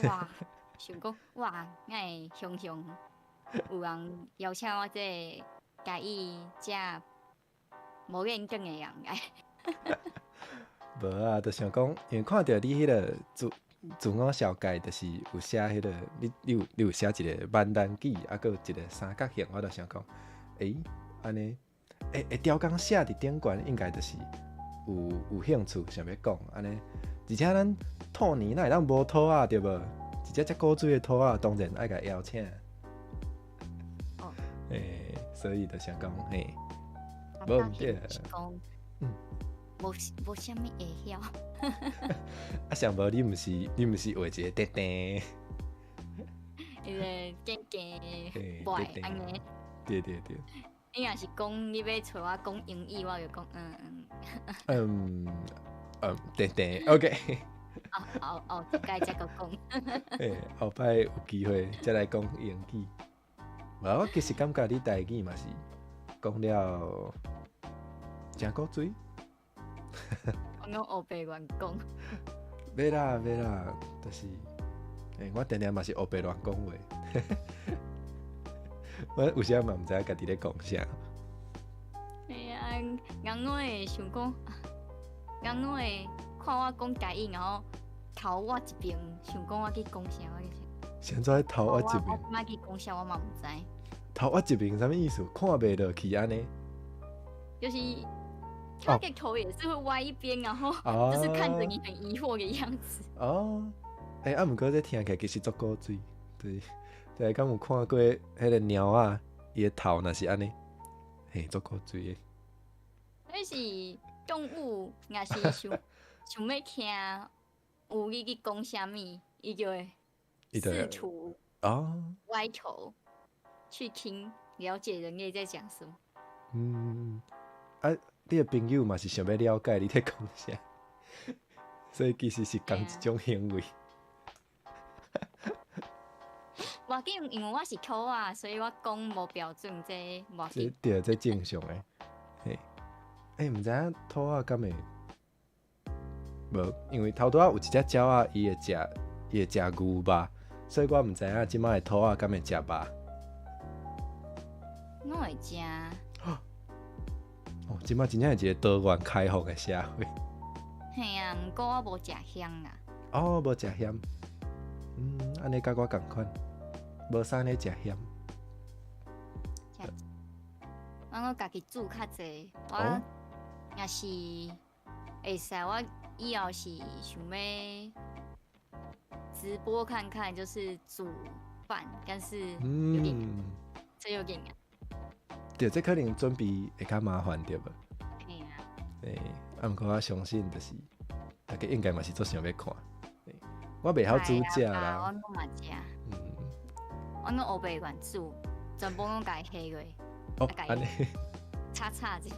哇，想講哇，哪會雄雄有人邀請我這個台語遮無認真的人來。無啊，就想講，因為看著你彼個自我紹介，就是有寫彼個，你有寫一個閩南語，啊，閣有一個三角形，我就想講，欸，按呢，會刁工寫佇頂懸，應該就是有興趣想欲講按呢。而且咱兔年哪會當無兔仔對無？一隻遮古錐的兔仔，當然愛共邀請。哦。欸，所以就想講，嘿，無毋對。嗯。無啥物會曉。啊，上無你毋是畫一個短短。伊個短短歪按呢。對對對。你若是講你欲揣我講英語，我就講嗯嗯。嗯嗯，對對，OK。後後後擺才閣講。欸，後擺有機會才來講英語。無，我其實感覺你台語嘛是講了誠古錐。我攏烏白亂講。袂啦袂啦，就是，欸，我定定嘛是烏白亂講話。我有時嘛毋知影家己咧講啥。嘿啊，人攏會想講，人攏會看我講台語，然後頭我一邊，想講我去講啥，我就是。現在頭我一邊。我欲去講啥，我嘛毋知。頭我一邊啥物意思？看袂落去按呢？就是他的頭也是會歪一邊，然後就是看着你很疑惑的樣子。哦，欸，啊，毋過這聽起來其實足古錐，對。對，敢有看過彼個貓仔，伊的頭若是按呢，嘿，足古錐的。彼是動物，若是想想欲聽有你去講啥物，伊就會試圖歪頭去聽，了解人類在講什麼。嗯，啊，你的朋友嘛是想欲了解你咧講啥，所以其實是仝一種行為。無要緊，因為我是兔仔，所以我講無標準，這無要緊。對，這正常的。嘿，欸，毋知影兔仔敢會無？因為頭拄仔有一隻鳥仔，伊會食牛肉，所以我毋知影這擺的兔仔敢會食肉。攏會食。哦，這擺真正是一個多元開放的社會。嘿啊，毋過我無食薟啦。哦，無食薟。嗯，按呢佮我仝款。無啥咧食鹹。食，我閣家己煮較濟。我若是會使，我以後是想欲直播看看，就是煮飯，但是有點，這有點難。對，這可能準備會較麻煩，對無？嘿啊。欸，啊，毋過我相信，就是大家應該嘛是足想欲看。我袂曉煮食啦。我攏嘛食。我攏烏白亂煮，全部攏共伊下落。哦，按呢。炒炒者。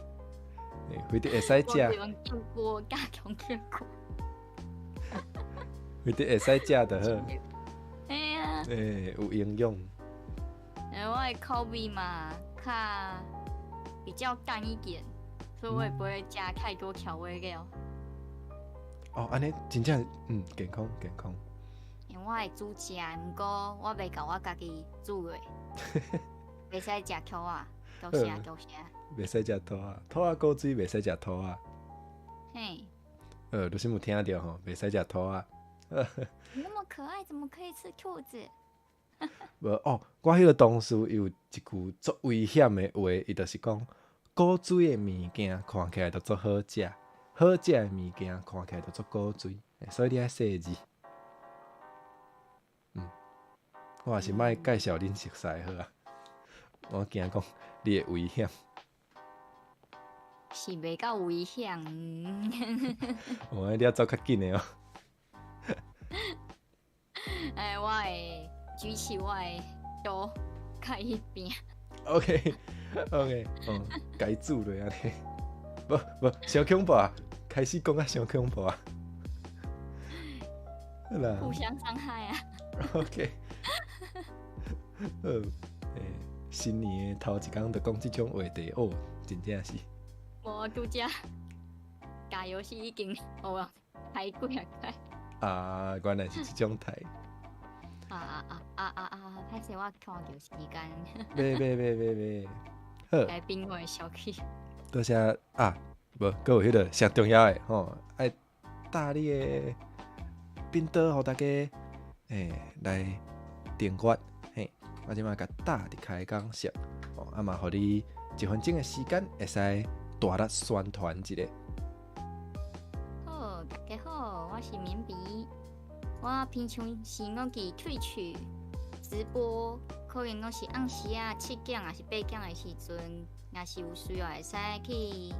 欸，非得會使食。用鍋加強結果。非得會使食就好。嘿啊。欸，有營養。欸，我的口味嘛，較比較淡一點，所以我也不會加太多調味料。哦，按呢真正健康健康。因為我會煮食，毋過我袂共我家己煮落，袂使食兔仔，多謝多謝。袂使食兔仔，兔仔古錐袂使食兔仔。嘿。你是有聽著吼？袂使食兔仔。你那麼可愛，怎麼可以吃兔子？無哦，我彼個同事伊有一句足危險的話，伊就是講古錐的物件看起來就足好食，好食的物件看起來就足古錐，所以你愛細膩。嗯，我也是莫介紹恁熟似好啊，我驚講你會危險。是袂夠危險。哦，你要走較緊的哦。哎，我會舉起我的刀，共伊拚。 OK，OK，哦，該煮落按呢。無無，傷恐怖啊！開始講啊，傷恐怖啊！好啦。互相傷害啊。 OK。好，欸，新年的頭一工就講這種話題，哦，真正是。無拄才，共遊戲已經哦，開幾仔擺。啊，原來是這種態。啊啊啊啊啊啊！歹勢，我看著時間。袂袂袂袂袂，好。來賓會小氣。多謝啊，無，閣有彼個上重要的吼，愛搭你的頻道，予大家欸來訂閱嘿。我這擺共搭佇開講室，哦，啊嘛，予你一分鐘的時間，會使大力宣傳一下。好，大家好，我是棉筆。我平常時攏佇 Twitch 直播，可能攏是暗時仔7點，抑是8點的時陣，若是有需要會使去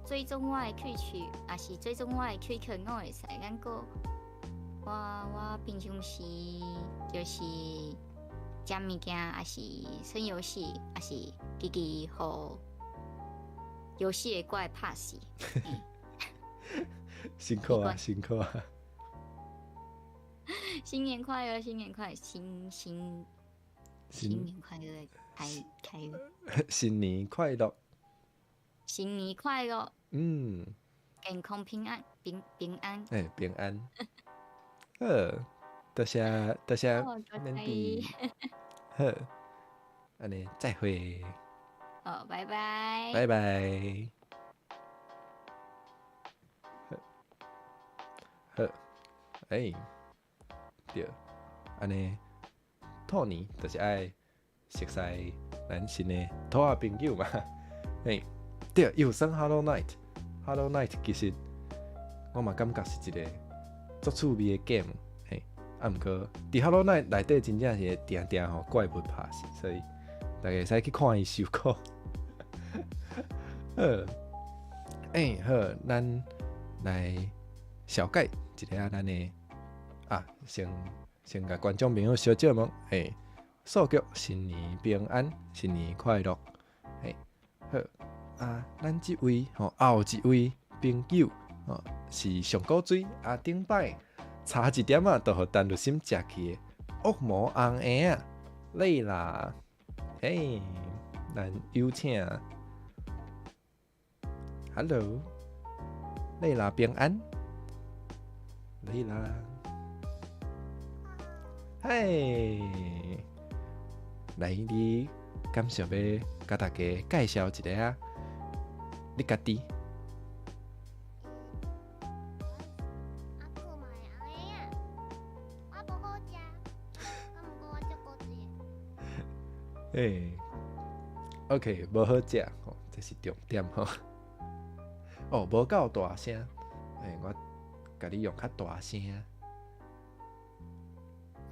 追蹤我的 Twitch，抑是追蹤我的 QQ 攏會使。咱閣我平常時就是食物件，抑是耍遊戲，抑是家己予遊戲的怪拍死。辛苦啊，辛苦啊！新年快樂，新年快樂，新新新年快樂，開開，新年快樂，新年快樂，健康平安，平平安，欸，平安，好，多謝多謝，免比，好，按呢再會，好，拜拜，拜拜，好，好，欸。對，按呢，兔年就是愛熟似咱新的兔仔朋友嘛。嘿，對，伊有耍 Hollow Knight，Hollow Knight 其實我嘛感覺是一個足趣味的 game。嘿，啊，毋過佇 Hollow Knight 內底真正是會定定予怪物拍死，所以大家會使去看伊受苦。好，欸，好，咱來紹介一下咱的。啊，先先共觀眾朋友小借問，欸，素菊新年平安，新年快樂，嘿，好啊，咱這位吼，後一位朋友吼，是上古水啊，頂擺差一點仔，就予陳律心食去的惡魔紅嬰仔，蕾拉，嘿，咱有請，Hello，蕾拉平安，蕾拉。嘿，來，你敢想欲共大家介紹一下你家己？阿舅嘛會紅嬰仔，我無好食，啊，毋過我足古錐的。欸，OK，無好食吼，這是重點吼。哦，無夠大聲，欸，我共你用較大聲。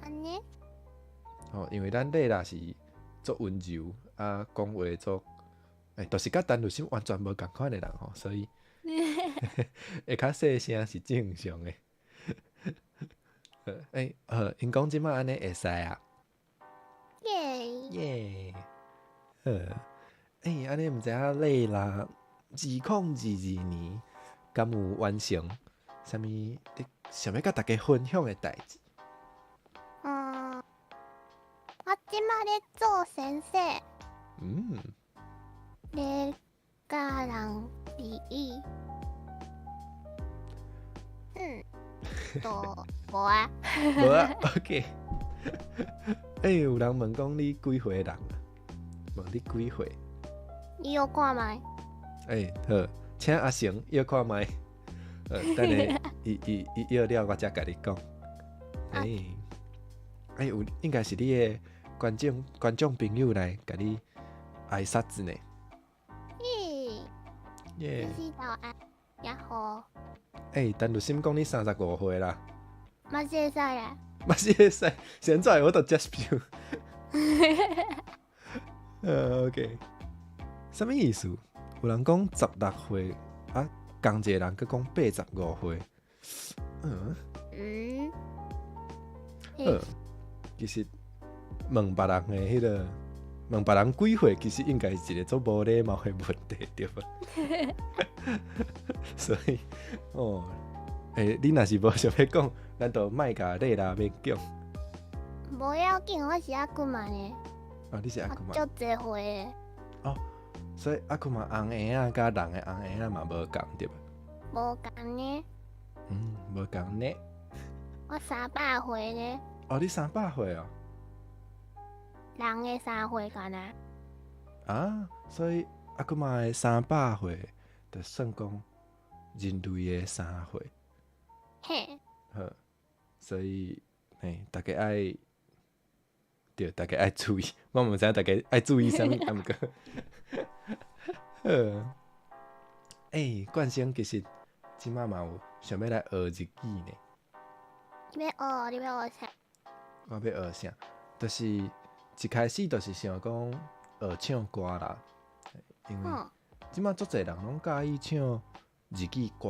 按呢？吼，因為咱麗拉是足溫柔啊，講話足，欸，就是佮陳律心完全無仝款的人吼，所以會較細聲是正常的。欸，好，𪜶講這擺按呢會使啊？耶！耶！好，欸，按呢毋知影麗拉2022年敢有完成啥物你想欲佮大家分享的代誌？嗯，我這擺咧做先生，咧教人日語。嗯，都無啊。無啊，OK。欸，有人問講你幾歲人啊？問你幾歲？你約看覓？欸，好，請阿成約看覓。等下伊伊伊約了，我才共你講。欸，欸，有應該是你的觀眾朋友來共你挨拶呢。咦，耶！是早安，呀吼。欸，陳律心講你35歲啦。嘛是會使啦。嘛是會使，現在我都接受。OK，啥物意思？有人講16歲，啊，仝一個人閣講85歲。嗯。好，其實問別人的彼個，問別人幾歲，其實應該是一個足無禮貌的問題，對無？所以，哦，欸，你若是無想欲講，咱就莫共麗拉勉強。無要緊，我是阿舅媽呢。哦，你是阿舅媽。足濟歲的。哦，所以阿舅媽翁嬰仔佮人的翁嬰仔嘛無仝對無？無仝呢。嗯，無仝呢。我300歲呢。哦，你三百歲哦。人的3歲敢若。啊，所以阿舅媽的三百歲，就算講人類的3歲。嘿。好，所以嘿，大家愛，對，大家愛注意。我毋知影大家愛注意啥物，啊毋過，好。欸，冠生其實這擺嘛有想欲來學日語呢。你欲學？你欲學啥？我欲學啥？就是一開始就是想講學唱歌啦，因為這擺足濟人攏佮意唱日語歌，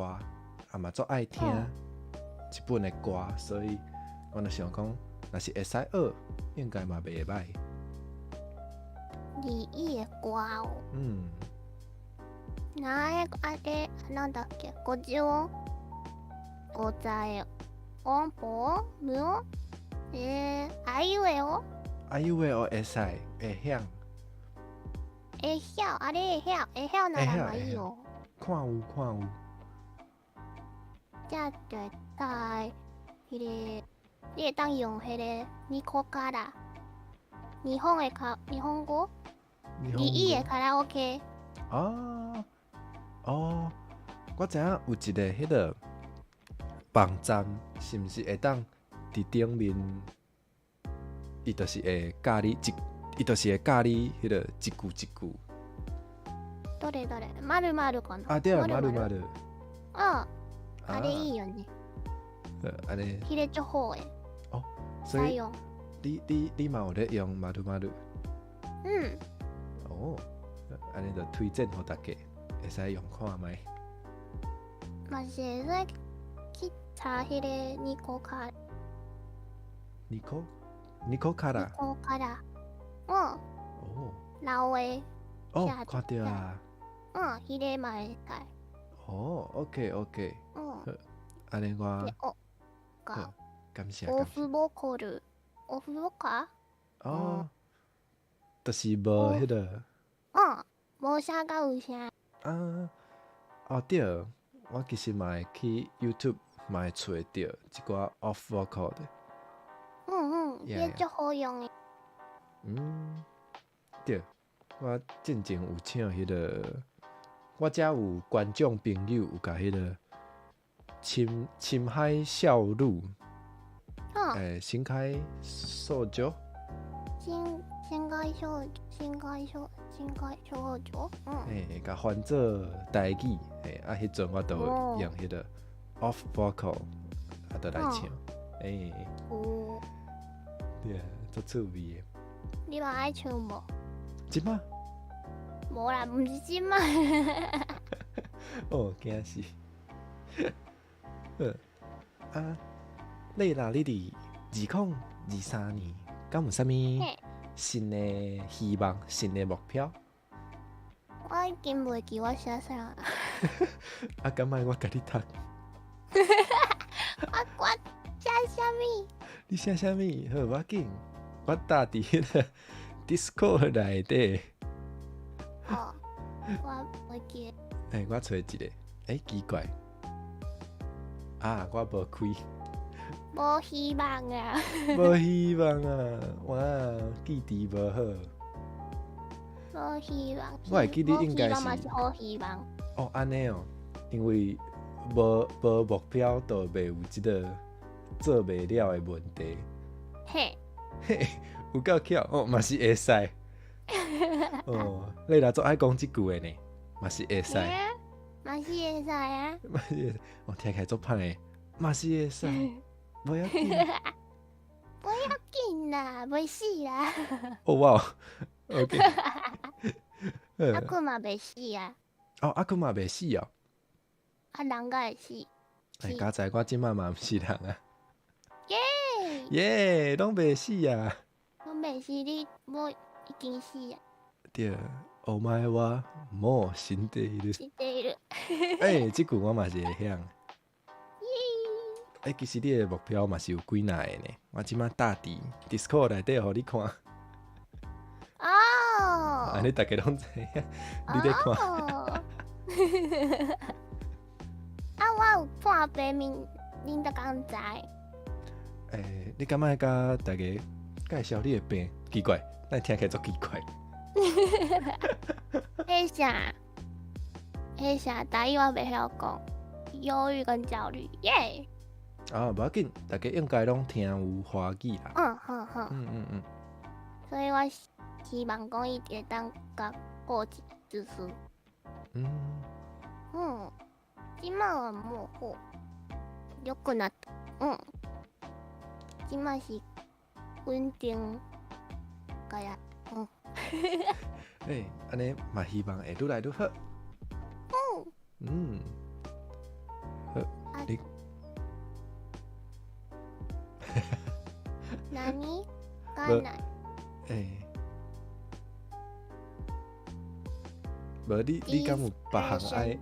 啊嘛足愛聽日本的歌，所以我就想講，若是會使學，應該嘛袂䆀。日語的歌哦。嗯。那あれ、なんだっけ、五十音？五十個音符？無音？あいうえお？あいうえお會使，會曉。會曉，あれ會曉，會曉なら嘛いいよ。看有看有。這就會使，彼個，你會當用彼個ニコカラ，日本的卡，日本語，日語的卡拉 OK。啊，哦，我知影有一個彼個網站，是毋是會當佇頂面？伊就是會教你一，伊就是會教你彼個一句一句。どれどれ，〇〇かな。啊對啊，〇〇。嗯，あれいいよね。按呢。彼个足好的。哦，所以你嘛有咧用〇〇？嗯。哦，按呢就推薦予大家，會使用看覓。嘛是會使去查彼個ニコカ。ニコ？ニコカラ。ニコカラ。嗯。哦。老的。哦，看著啊。嗯，彼个嘛會使。哦，OK OK。嗯。按呢我。哦。好，感謝。オフボコル，オフボカ？哦，就是無彼個。嗯，無聲佮有聲。啊，哦對，我其實嘛會去 YouTube 嘛會揣著一寡 off vocal 的。嗯嗯，彼個足好用的。嗯，對，我進前有唱彼個，我遮有觀眾朋友有共彼個深深海少女，欸，深海少女。深深海少深海少深海少女，嗯。欸，共翻做台語，欸，啊，彼陣我就用彼個 off vocal 啊，就來唱，欸。有。對，足趣味的。你嘛愛唱無？這擺？無啦，毋是這擺。哦，驚死！好，啊，麗娜，你佇2023年，敢有啥物新的希望、新的目標？我已經袂記我寫啥。啊，敢愛我共你讀？我寫啥物？你寫啥物？好，無要緊，我搭佇彼個 Discord 內底。哦，我袂記。欸，我揣一个，欸，奇怪，啊，我無開。無希望啊！無希望啊！哇，記憶無好。無希望。我會記得應該是。無希望嘛是好希望。哦，按呢哦，因為無目標，就袂有這個做袂了的問題。嘿。嘿，有夠巧哦，嘛是會使。哦，你若足愛講這句的呢，嘛是會使。嘛是會使啊。嘛是會使，我聽起來足歹的，嘛是會使。無要緊，無要緊啦，袂死啦。哦哇，OK。阿久嘛袂死啊。哦，啊，閣嘛袂死哦。啊，人敢會死？欸，佳哉，我這馬嘛毋是人啊。耶！耶，攏袂死啊！攏袂死，你無已經死啊？對，お前はもう死んでいる。死んでいる。欸，這句我嘛是會曉。欸，其實你的目標嘛是有幾若个呢？我這馬搭佇 Discord 內底予你看。哦。按呢逐家攏知影，你咧看。啊，我有破病面，恁都敢知？欸，你敢愛共大家介紹你的病？奇怪，咱聽起來足奇怪。彼啥？彼啥？台語我袂曉講，憂鬱跟焦慮，耶！啊，無要緊，大家應該攏聽有華語啦。嗯，好好。所以我希望講伊會當共顧一就是。嗯，這馬はもう好，良くなった。嗯，這馬是穩定個呀。嗯。欸，按呢嘛希望會愈來愈好。嗯。好，你。何？敢來？欸。無你，你敢有別項愛？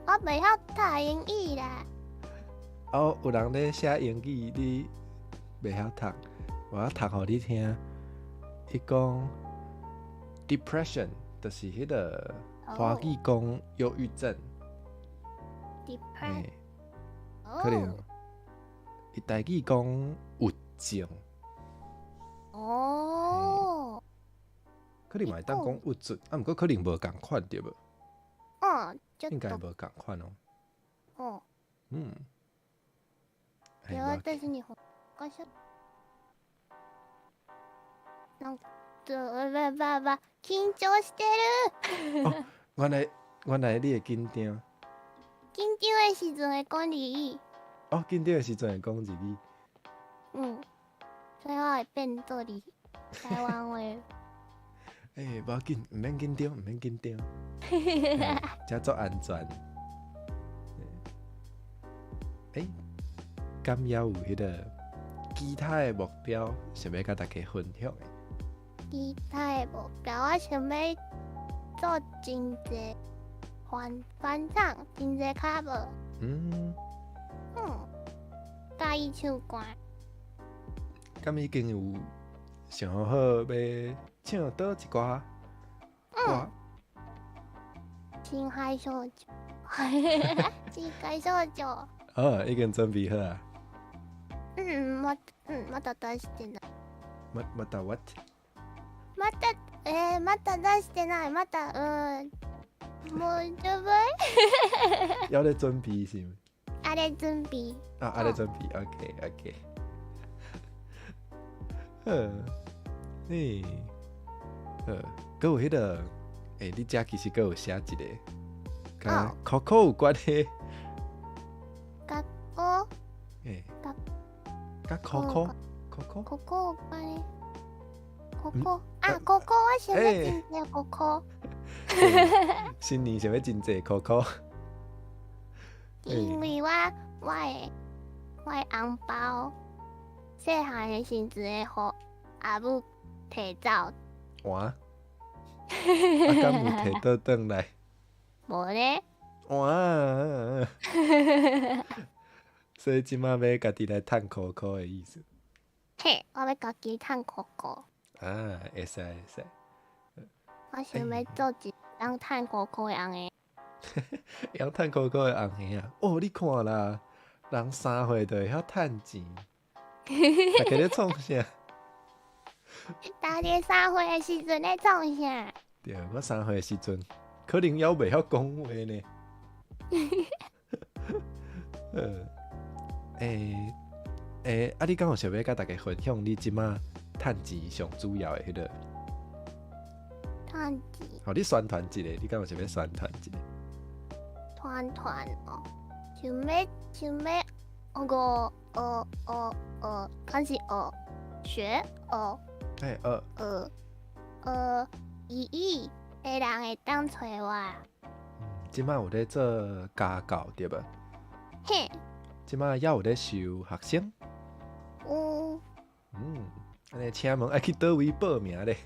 我袂曉讀英語啦。哦，有人咧寫英語，你袂曉讀，我讀予你聽。伊講 depression，就是彼个華語講憂鬱症。 depression。可能伊台語講鬱症。哦。可能嘛會當講鬱卒，啊，毋過可能無仝款對無？嗯，應該無仝款哦。哦。嗯。對，但是你好像，なんか、ばば緊張してる。哦，原來原來你會緊張。緊張的時陣會講日語。哦，緊張的時陣會講日語。嗯，所以我會變做日台灣話。欸，無要緊，毋免緊張，毋免緊張，遮足安全。欸，敢猶有彼个其他的目標想欲共大家分享的？其他的目標，我想欲做真濟翻翻唱，真濟 cover。嗯，佮意唱歌。敢已經有想好欲唱佗一寡歌？親愛少女，親愛少女。哦，已經準備好啊？嗯，ま、嗯、まだ出してない。ま、まだ what？また、まだ出してない。まだ、うん、もう準備。猶咧準備是毋？猶咧準備。啊，猶咧準備，OK，OK。好，欸，好，閣有彼个，欸，你遮其實閣有寫一个，佮考考有關係。佮考。欸。佮考考，考考。考考有關係。考考啊，考考，我想欲真濟考考。新年想欲真濟考考。因為我的紅包，細漢的時陣會予阿母提走。哇！啊，敢有提倒轉來？無咧。哇！所以這馬欲家己來趁箍箍的意思。嘿，我欲家己趁箍箍。啊，會使會使。我想欲做一當趁箍箍的尪仔。會曉趁箍箍的尪仔啊！哦，你看啦，人3歲就會曉趁錢，大家咧創啥？大家三歲的時陣咧創啥？對，我三歲的時陣，可能猶袂曉講話呢。欸欸，啊，你敢有想欲共大家分享你這馬趁錢上主要的彼个？趁錢。予你宣傳一下，你敢有想欲宣傳一下？宣傳哦，想欲想欲學學學學，敢是學學學。欸，學。學學日語，的人會當揣我。這擺有咧做家教對無？嘿。這擺猶有咧收學生？有。按呢請問愛去佗位報名咧？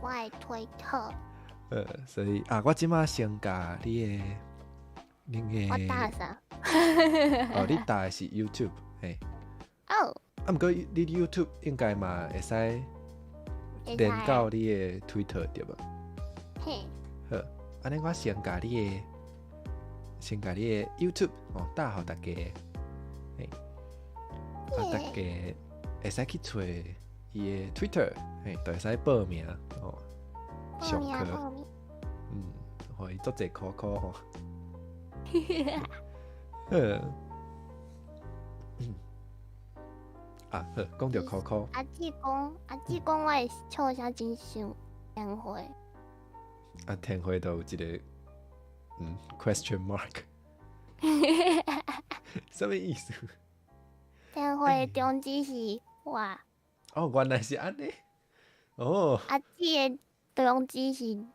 我的推特。所以啊，我這擺先共你的，恁的。我打啥？哦，你打的是 YouTube，嘿。哦。啊，毋過你 YouTube 應該嘛會使連到你的 Twitter 對無？嘿。好，按呢我先共你的 YouTube 哦打予大家，嘿，啊大家會使去揣伊的 Twitter，嘿，就會使報名哦，上課，予伊足濟箍箍吼。啊，好，講著箍箍。阿姊講，阿姊講，我的笑聲真像天花。啊，天花都有一個question mark，啥物意思？天花的中指是我。哦，原來是按呢。哦。阿姊的中指是，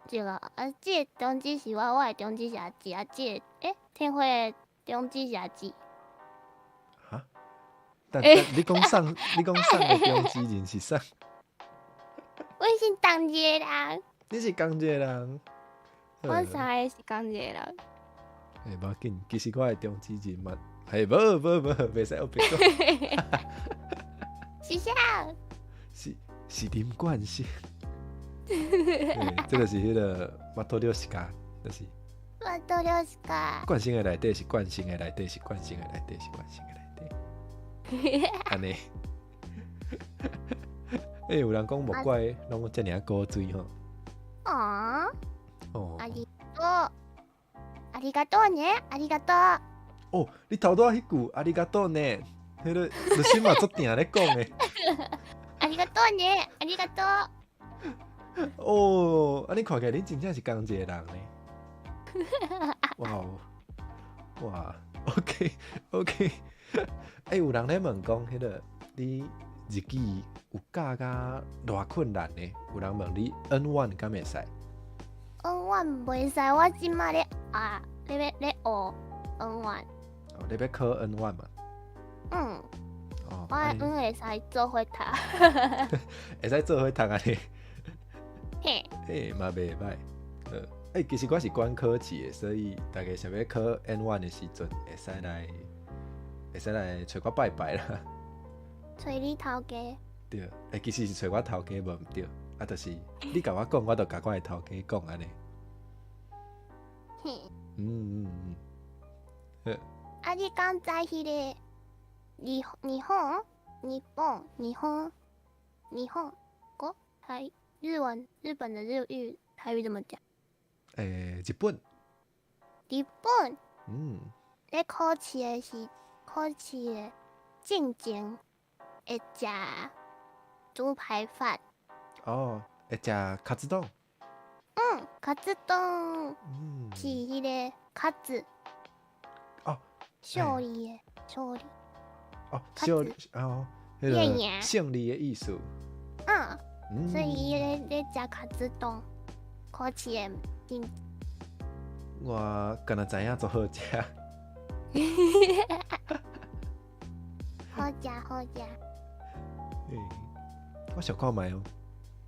這個阿姊的中指是我，我的中指是阿姊，阿姊的，天花的中指是阿姊。哈？但你講啥？你講啥个中指人是啥？我是同一个人。你是仝一个人？阮三個是仝一個人。欸，無要緊，其實我的中指人嘛，嘿，無無無，袂使烏白講。是啥？是林冠生。這個是彼个マトリョシカ，就是。マトリョシカ。冠生的內底是冠生的內底是冠生的內底是冠生的內底。按呢。欸，有人講莫怪攏遮爾仔古錐吼。哦。哦。ありがとう。ありがとうね。ありがとう。哦，你頭拄仔彼句ありがとうね，彼个律師嘛足定咧講的。ありがとうね。ありがとう。哦，按呢看起來恁真正是仝一个人呢。哇哦，哇，OK OK。欸，有人咧問講，彼个你日語有教甲偌困難呢？有人問你 N1 敢會使？N1 袂使，我這擺咧啊，咧學 N1。哦，你欲考 N1 嘛？嗯。哦。我 N 會使做伙讀。會使做伙讀按呢？嘿。欸，嘛袂䆀。欸，其實我是管考試的，所以大家想欲考 N1 的時陣，會使來揣我拜拜啦。揣你頭家。對，欸，其實是揣我頭家無毋對，啊，就是你共我講，我就共我的頭家講按呢。嘿。好。啊，你敢知彼个日日本日本日本日本國台日文日本的日語台語怎麼講？欸，日本。日本。咧考試的是考試的進前會食豬排飯。哦，會食カツ丼。カツ丼是彼个カツ。哦。勝利的勝利。哦，勝利哦，彼个勝利的意思。所以伊咧食カツ丼，考試的進。我敢若知影足好食。好食好食。欸，我想看覓哦，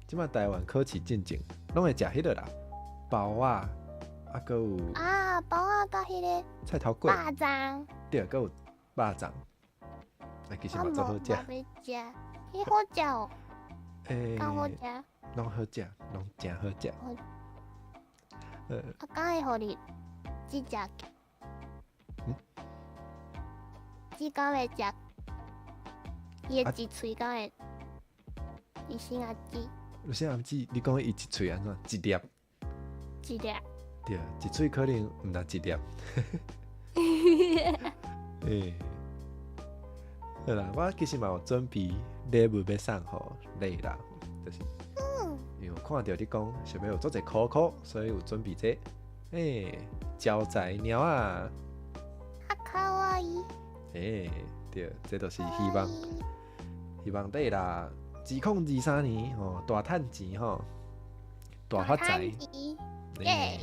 這擺台灣考試進前，攏會食彼个啦，包仔，啊，閣有。啊，包仔佮彼个。菜頭粿。肉粽。對，閣有肉粽。啊，其實嘛足好食。我無食，彼好食哦。欸。敢好食？攏好食，攏誠好食。啊，敢會予你只食？只敢會食？伊的一喙敢會？醫生阿姊。醫生阿姊，你講伊一喙按怎？一粒。一粒。對，一喙可能毋若一粒。欸，好啦，我其實嘛有準備禮物欲送予你啦，就是，因為看著你講想欲有足濟箍箍，所以有準備這個，欸，招財貓仔。啊，卡哇伊。欸，對，這就是希望，希望你啦， 2023年吼，大趁錢吼，大發財。欸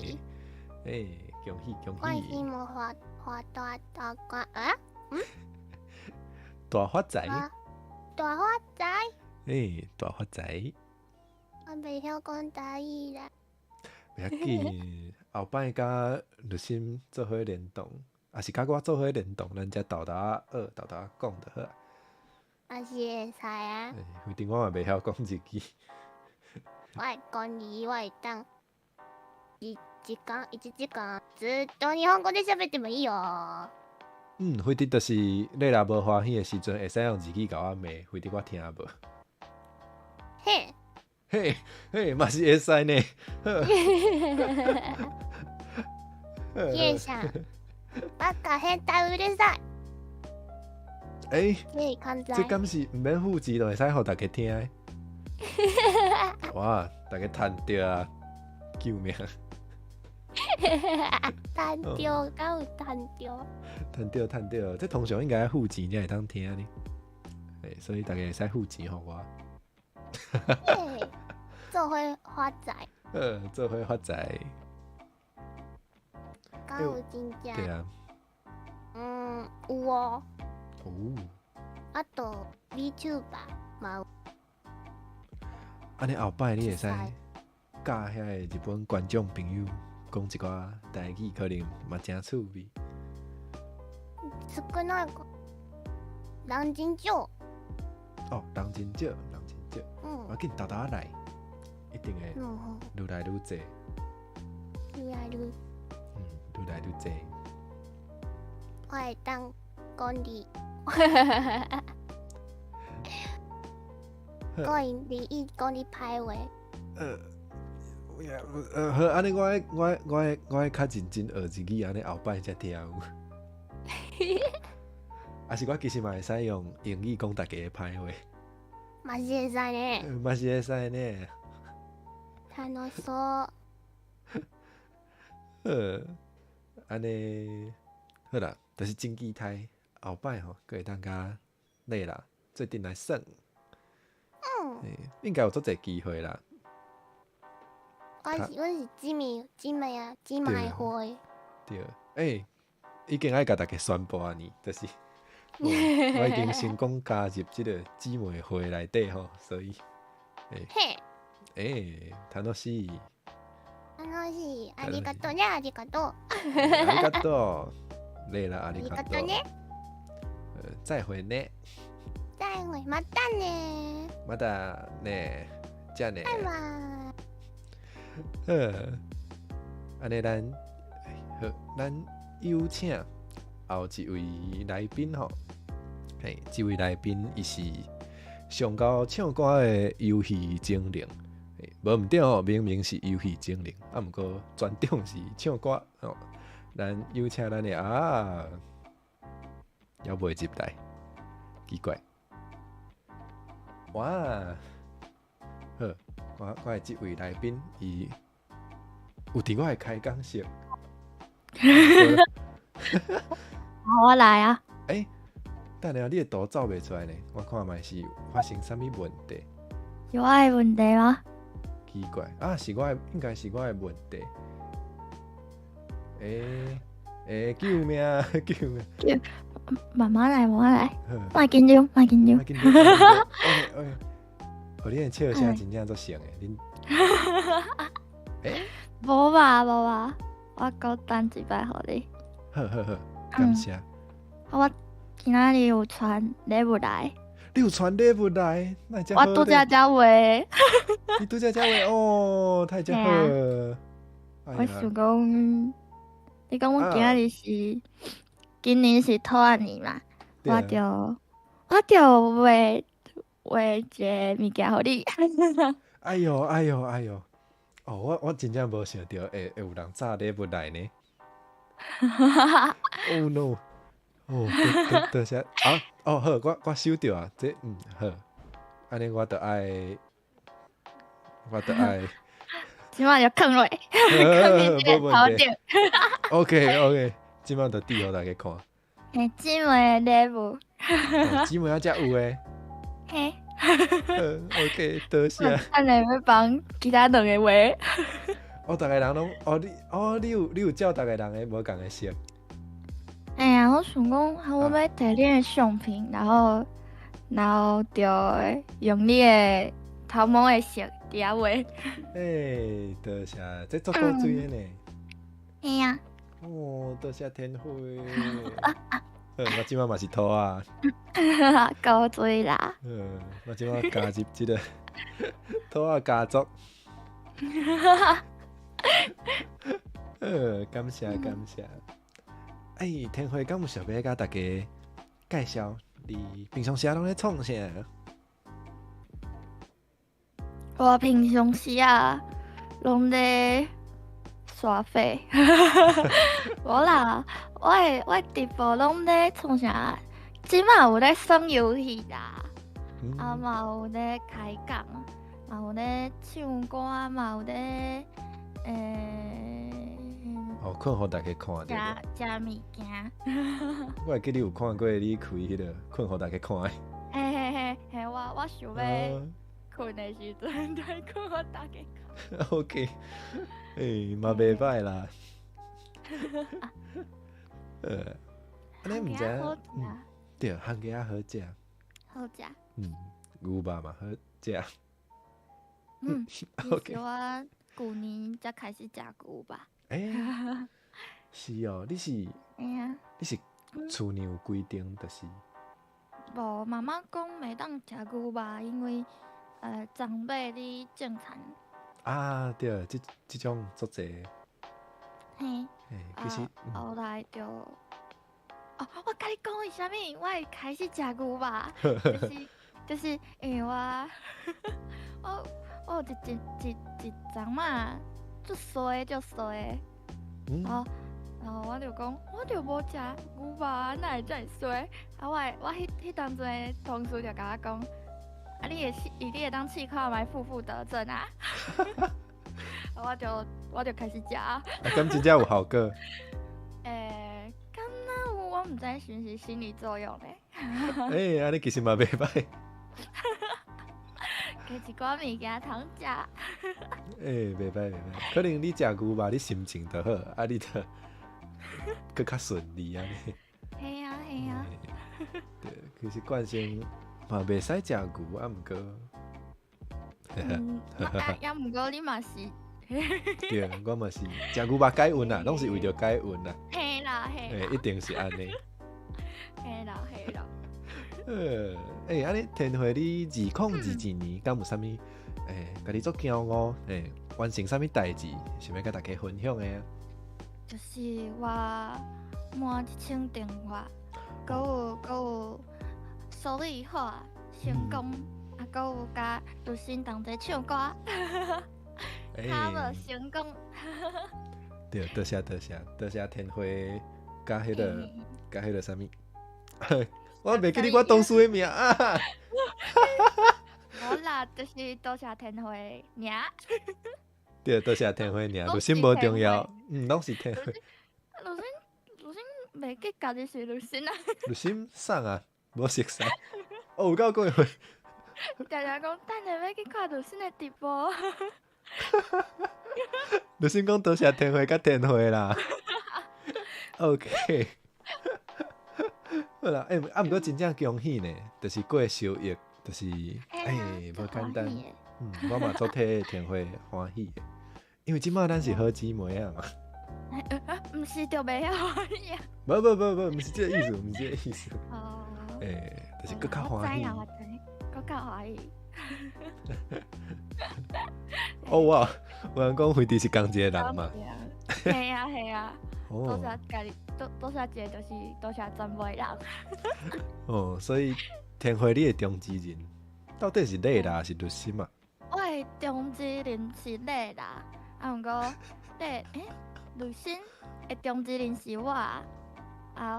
欸，恭喜恭喜！我希望發發大大官啊，嗯？大發財！大發財！欸，大發財！我袂曉講台語啦。袂要緊，後擺佮律心做伙聯動，抑是佮我做伙聯動，咱才沓沓學，沓沓講就好啊。也是會使啊。反正我嘛袂曉講日語。我會講日語，我會當一一工一時間ずっと日本語で喋ってもいいよ。嗯，反正就是你若無歡喜的時陣，會使用日語共我罵，反正我聽無。嘿。嘿，嘿，嘛是會使呢。葉さん，バカ変態うるさい。欸，這敢是毋免付錢就會使予大家聽的？哇，大家趁著啊！救命！趁著，敢有趁著？趁著，趁著，這通常應該付錢才會當聽呢。欸，所以大家會使付錢予我。做伙發財。做伙發財。敢有真正？對啊。嗯，有哦。哦。啊，就 VTuber 嘛有。按呢後擺你會使教遐个日本觀眾朋友講一寡台語，可能嘛誠趣味。少ない人真少。哦，人真少，人真少。嗯。無要緊，沓沓來，一定會愈來愈濟。愈來愈。嗯，愈來愈濟。我會當講你。講你伊講你歹話。好，按呢我愛較認真學日語，按呢後擺才聽有。抑是我其實嘛會使用英語講大家的歹話。嘛是會使呢。嘛是會使呢。楽しそう。好，按呢好啦，就是真期待後擺吼，閣會當佮你啦，做陣來耍。嗯。應該有足濟機會啦。我是姊妹，姊妹啊，姊妹會。對，欸，已經愛共大家宣布啊呢，就是我已經成功加入這個姊妹會內底吼，所以，欸，嘿，欸，楽しい。楽しい、ありがとうね、ありがとう。ありがとう，累了，ありがとう。再會呢。再會，またね。またね，じゃあね。拜拜。好，按呢咱好，咱有請後一位來賓吼。嘿，這位來賓伊是上𠢕唱歌的遊戲精靈，無毋對哦，明明是遊戲精靈，啊，毋過專長是唱歌吼。咱有請咱的啊，猶未入來，奇怪。哇，好，我的這位來賓伊有佇我的開講室。好，我來啊。欸，等下你的圖走袂出來呢，我看覓是發生啥物問題？是我的問題嗎？奇怪，啊，是我的，應該是我的問題。欸欸，救命！救命！救！慢慢來，慢慢來，莫緊張，莫緊張。莫緊張。OK，OK。哦，你的笑聲真正足像的，恁。欸？無吧，無吧，我閣等一擺予你。好好好，感謝。我今仔日有傳禮物來。你有傳禮物來？那會我拄才才畫。你拄才才畫哦，太真好。我想講，你講阮今仔日是今年是兔仔年嘛？我就畫畫一個物件予你。哎喲哎喲哎喲！哦，我真正無想著會有人炸禮物來呢。Oh no！哦，多謝啊！哦好，我收著啊，這好，按呢我著愛，這擺就囥落，囥佇這個頭頂。 OK OK，這擺就遞予大家看。嘿，姊妹的禮物。姊妹仔才有的。嘿。OK，多謝。等下欲幫其他兩個畫。哦，逐个人攏，哦你，哦你有照逐个人的無仝的色。哎呀，我想講，我欲提你的相片，然後就用你的頭毛的色佇遐畫。欸，多謝，這足古錐的呢。嘿啊。哦，多謝天花。我這擺嘛是兔仔。古錐啦。嗯，我這擺加入這個兔仔家族。感謝感謝。欸，天花敢有想欲共大家介紹你平常時攏咧創啥？我平常時啊，攏咧耍廢。無啦，我的直播攏咧創啥？這馬有咧耍遊戲啦，啊嘛有咧開講，嘛有咧唱歌，嘛有咧哦，睏予大家看著。食食物件。我會記你有看過你開彼個睏予大家看的。嘿嘿嘿嘿，我想欲睏的時陣，再睏予大家看。 OK，欸，嘛袂䆀啦。按呢毋知影，對，番茄仔好食。好食。嗯，牛肉嘛好食。嗯，其實我舊年才開始食牛肉。欸，是哦，你是，你是厝內有規定，就是。無，媽媽講袂當食牛肉，因為長輩咧種田。啊，對，這種足濟。嘿。欸，其實。後來就，哦，我共你講為啥物我會開始食牛肉，就是因為我有一陣仔足衰足衰，哦，然後我就講，我就無食牛肉，哪會遮爾衰？啊，我彼當陣的同事就共我講，啊，你會當試看覓負負得正啊！我就開始食。啊，敢真正有效果？欸，敢若有，我毋知是毋是心理作用咧。欸，按呢其實嘛袂䆀。加一寡物件通食。欸，袂䆀袂䆀，可能你食牛肉，你心情就好，啊，你就閣較順利按呢。嘿啊嘿啊。對，其實慣性嘛袂使食牛，啊，毋過。嗯，啊，抑毋過你嘛是。對，我嘛是食牛肉解運啦，攏是為著解運啦。嘿啦嘿啦。欸，一定是按呢。嘿啦嘿啦。欸，按呢天花你2021年敢有啥物？欸，家己足驕傲，欸，完成啥物代誌，想欲共大家分享的啊？就是我滿1000訂閱，閣有梳理好成功，啊，閣有佮律師同齊唱歌，較無成功。對，多謝多謝多謝天花，佮彼个佮彼个啥物？我袂記得我同事的名啊！無啦，就是多謝天花爾。對，多謝天花爾，律師無重要，嗯，攏是天花。律師袂記家己是律師啊。律師送啊，無熟似。哦，有夠講話。定定講，等下欲去看律師的直播。律師講多謝天花佮天花啦。OK。好啦，欸，啊，毋過真正恭喜呢，就是過收益，就是欸，無簡單。嗯，我嘛足替天花歡喜的，因為這擺咱是好姊妹仔嘛。毋是就袂曉歡喜啊？無無無無，毋是這個意思，毋是這個意思。哦。欸，就是閣較歡喜。我知啦，我知，閣較歡喜。哦，哇，有人講惠弟是仝一个人嘛？係啊係啊。多謝家己，多謝一個就是多謝全部的人。哦，所以天花你的中之人到底是麗啦，還是律師嘛？我的中之人是麗啦，啊，毋過麗欸，律師的中之人是我，啊，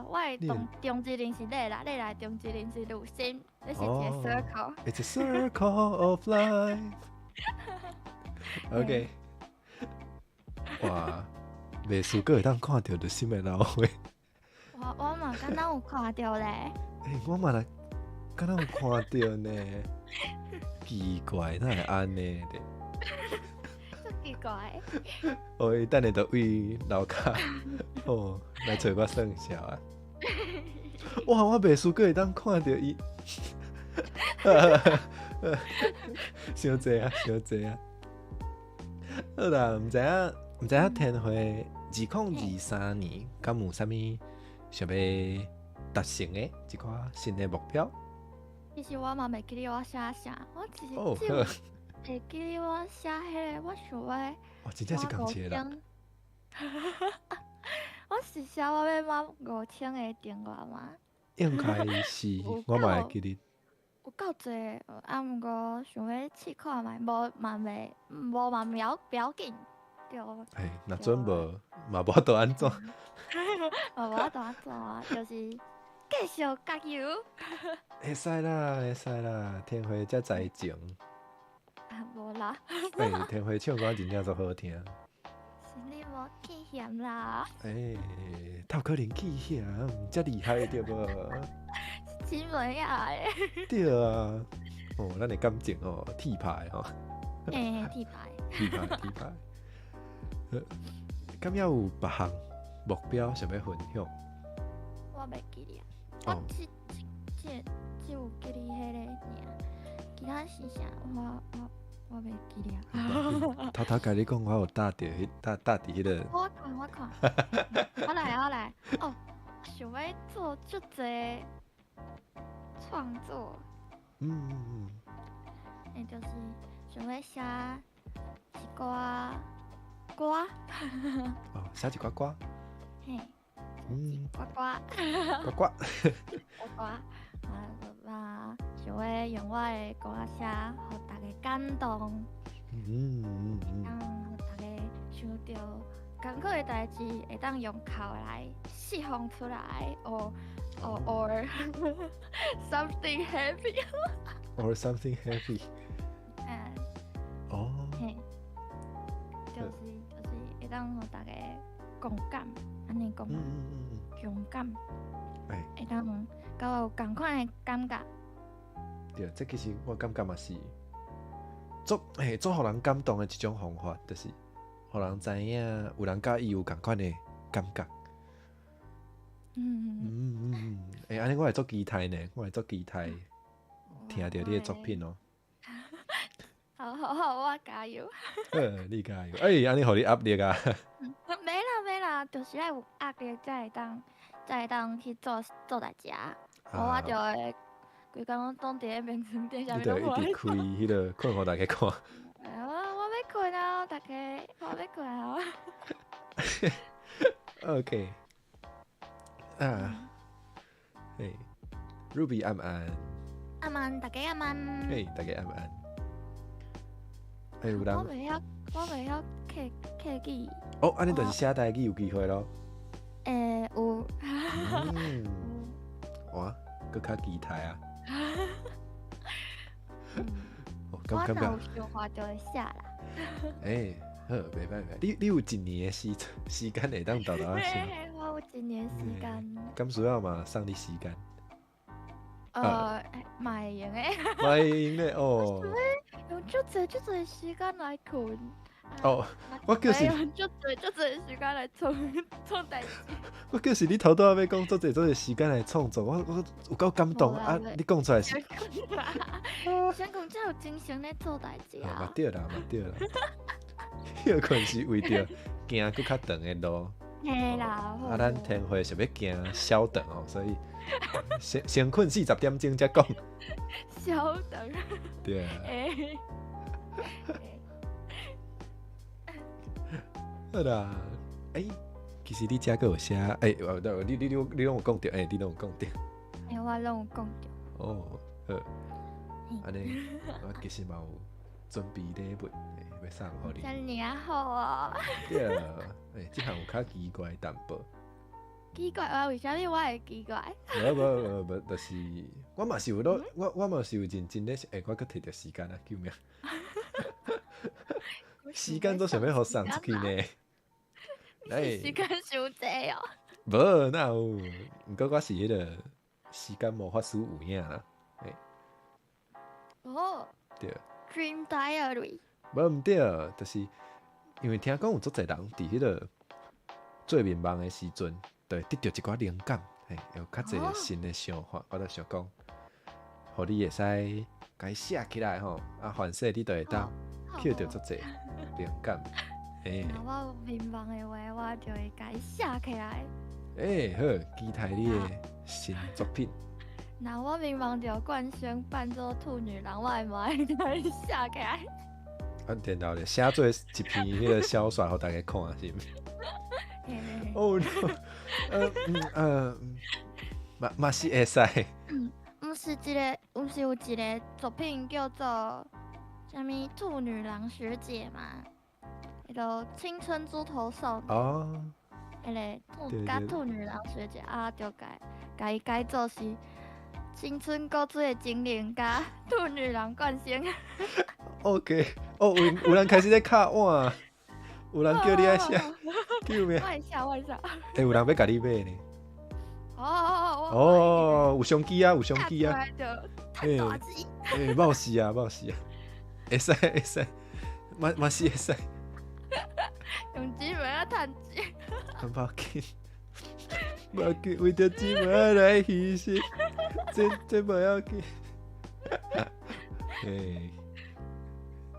我的中之人是麗啦，麗啦的中之人是律師，這是一個 circle。 It's a circle of life。 OK。哇，袂輸閣會當看著律師的老花。我嘛敢若有看著咧。欸，我嘛來，敢若有看著呢？奇怪，哪會按呢的？足奇怪。哦，伊等下就對樓跤，哦，來揣我算數啊！哇，我袂輸閣會當看著伊，傷濟啊，傷濟啊！好啦，毋知影，毋知影天慧2023年，敢有啥物想欲達成的一寡新的目標？其實我嘛袂記得我寫啥，我只是只有會記得我寫彼個，我想欲。哇，真正是仝一個人。我是寫我欲滿5000個訂閱嗎？應該是，我嘛會記得。有夠濟，啊，毋過想欲試看覓，無嘛袂，無嘛不要緊，對。嘿，若準無，嘛無法度按怎。嘛無法度按怎啊，就是繼續加油。會使啦，會使啦，天慧遮才情。啊，無啦。欸，天慧唱歌真正足好聽。是你無氣嫌啦。欸，透可能氣嫌，遮厲害對無？親妹仔的。對啊，哦，咱的感情哦，鐵牌吼。欸，鐵牌。鐵牌，鐵牌。敢猶有別項目標想欲分享？我袂記得啊，我只只只有記得彼個爾，其他是啥？我袂記得啊。偷偷共你講，我有搭著彼搭搭佇彼個。我看我看，我來我來，哦，想欲做足濟創作。欸，就是想欲寫一寡歌。哦，寫一寡歌。嘿。歌歌。歌歌。歌歌，啊，想欲用我的歌聲，予大家感動。當予大家想著艱苦的代誌，會當用哭來釋放出來，or something happy。 or something happy。嗯。哦。嘿。就是會當予大家共感，按呢講嘛。共感。會當佮我有仝款的感覺。對，這其實我感覺嘛是，足嘿足予人感動的一種方法，就是予人知影有人佮伊有仝款的感覺。欸，按呢我會足期待呢，我會足期待聽著你的作品哦。好好好，我加油。好，你加油。欸，按呢予你壓力啊。沒啦沒啦，就是愛有壓力才會當去做做代誌啊。無我就會規工攏擋佇咧眠床頂，啥物攏無你就一直開彼个睏予大家看。我欲睏啊，大家，我欲睏啊。 OK。啊。嘿，Ruby 暗暗。暗暗，大家暗暗。嘿，大家暗暗。欸，有人。我袂曉客客語。哦，按呢就是寫台語有機會囉。欸，有。哇，閣較期待啊！我若有想法就會寫啦。欸，好，袂歹袂歹。你有一年的時間會當沓沓仔寫。我有一年時間。敢需要嘛送你時間？嘛會用的。嘛會用的哦。用足濟足濟時間來睏。哦，我就是用足濟足濟時間來創創代誌。我就是你頭拄仔欲講足濟足濟時間來創作，我有夠感動啊！你講出來是。想講才有精神咧做代誌啊！嘛對啦，嘛對啦。歇睏是為著行閣較長的路。嘿啦。啊，咱天慧是欲行小長哦，所以先睏40點鐘才講。小長。對啊。欸。好啦，欸，其實你遮閣有寫，欸，你攏有講著，欸，你攏有講著。欸，我攏有講著。哦，好，按呢，我其實嘛有準備禮物，欲送予你。遮爾仔好哦。對啊，欸，這項有較奇怪淡薄。奇怪，我為啥物我會奇怪？無無無無，就是我嘛是有咧，我嘛是有認真咧，欸，我閣提著時間啊，救命！時間都想欲予送出去呢。你是時間傷濟哦。無，哪有？毋過我是彼個時間魔法師有影啦。欸。哦，對。 Dream Diary。無毋對，就是因為聽講有足濟人佇彼個做眠夢的時陣，就會得著一寡靈感，嘿，有較濟新的想法，我就想講，予你會使共伊寫起來吼，啊，凡勢你就會當抾著足濟靈感。欸，若我有眠夢的話，我就會共伊寫起來。欸，好，期待你的新作品。若我眠夢著冠生扮做兔女郎，我會嘛會共伊寫起來。啊，然後咧寫做一篇彼個小說，予大家看，是毋？哦，嘛嘛是會使。毋是一个，毋是有一個作品叫做啥物兔女郎學姐嘛？彼个青春豬頭少女。哦。彼个兔佮兔女郎學姐啊，就改共伊改做是青春古錐的精靈佮兔女郎冠生。 OK，哦，有有人開始咧敲碗，有人叫你愛寫，救命！我會寫，我會寫。欸，有人欲共你買呢。哦哦哦，有商機啊，有商機啊。欸欸，冒死啊，冒死啊！會使會使，嘛嘛是會使。用姊妹仔趁錢。無要緊，無要緊，為著姊妹仔來犧牲，這這無要緊。欸，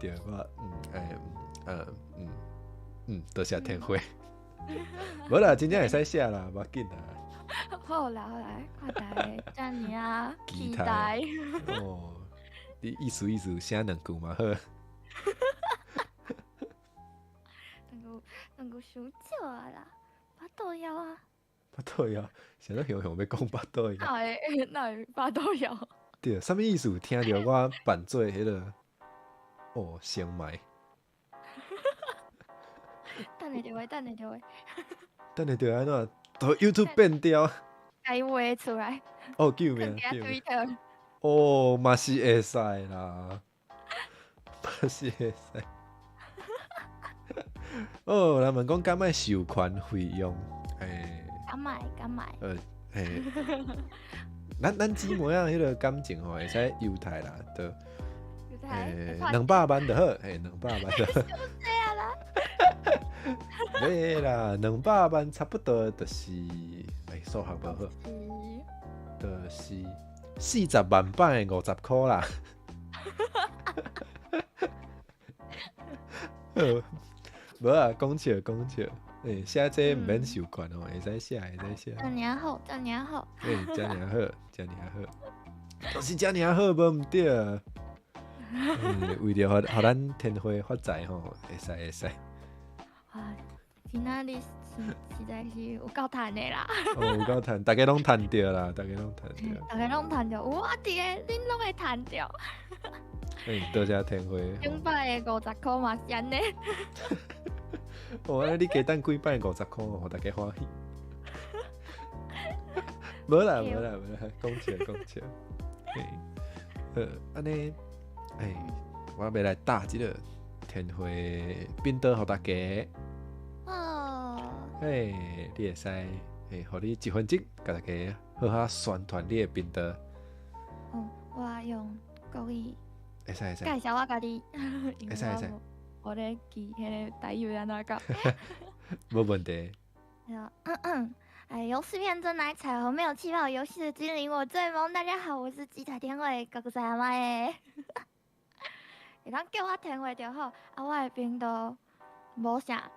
對，我嗯，欸，嗯嗯，多謝天慧。無啦，真正會使寫啦，無要緊啦。好啦好啦，看大家遮爾仔期待。哦，你意思意思寫兩句嘛好。兩句兩句傷少啊啦，腹肚枵啊。腹肚枵，啥物雄雄欲講腹肚枵？哪會哪會腹肚枵？對，啥物意思？聽著我扮做彼个哦，先賣。等下就會，等下就會。等下就按怎？都 YouTube 變掉。共伊畫出來。哦，救命！救命！哦，嘛是會使啦，嘛是會使。哦，人問講敢愛授權費用？欸，敢愛，敢愛。嘿，咱咱姊妹仔彼个感情吼，會使猶太啦，就欸200萬就好，嘿，200萬就好。傷濟啊啦！袂啦，200萬差不多就是，欸，數學無好，就是40萬擺的50箍啦。無啊，講笑講笑，欸，寫這毋免授權哦，會使寫，會使寫。遮爾好，遮爾好。欸，遮爾好，遮爾好，就是遮爾好，無毋對。為著予咱天花發財吼，會使會使。啊，今仔日是實在是有夠趁的啦！哦，有夠趁，大家攏趁著啦，大家攏趁著。大家攏趁著，有我佇個，恁攏會趁著。欸，多謝天花。頂擺的50箍嘛是按呢。哦，按呢你加等幾擺50箍，予大家歡喜。無啦無啦無啦，講笑講笑。嘿，好，按呢，欸，我欲來打這个天花頻道予大家。哦。嘿，你會使，嘿，予你一分鐘，共大家好好宣傳你的頻道。哦，我用國語。會使會使。介紹我家己。會使會使。我咧記彼个台語按怎講？無問題。哎，遊戲變真奶彩虹沒有氣泡遊戲的精靈，我最萌。大家好，我是七彩天慧，哥哥在阿媽耶。會當叫我天慧就好，啊，我的頻道無啥。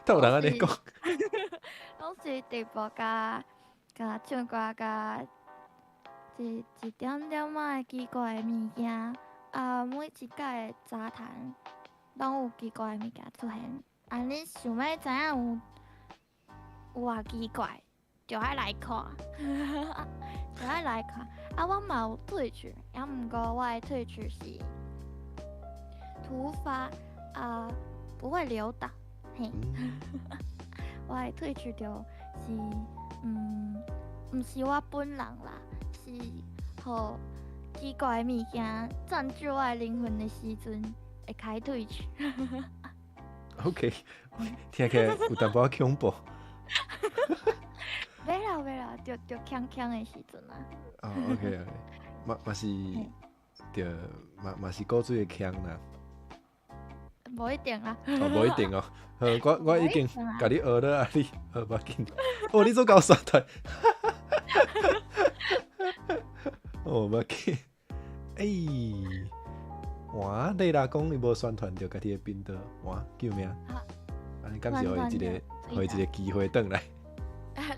都有人按呢講。攏是直播佮佮唱歌佮一一點點仔的奇怪的物件，啊，每一擺的雜談攏有奇怪的物件出現。啊，你想欲知影有有偌奇怪，就愛來看，就愛來看。啊，我嘛有 Twitch，抑毋過我的 Twitch 是突發啊，不會留檔。嘿，我的 Twitch 就是，毋是我本人啦，是予奇怪的物件佔據我的靈魂的時陣會開 Twitch。 OK，聽起來有淡薄仔恐怖。袂啦袂啦，就就鏘鏘的時陣啊。哦，OK OK，嘛嘛是，對，嘛嘛是古錐的腔啦。無一定啦。哦，無一定哦。好，我已經共你學了啊，你好，無要緊。哦，你做𠢕宣傳。哦，無要緊。欸，哇，你若講伊無宣傳著家己的頻道，哇，救命！按呢敢是予伊一個，予伊一個機會轉來。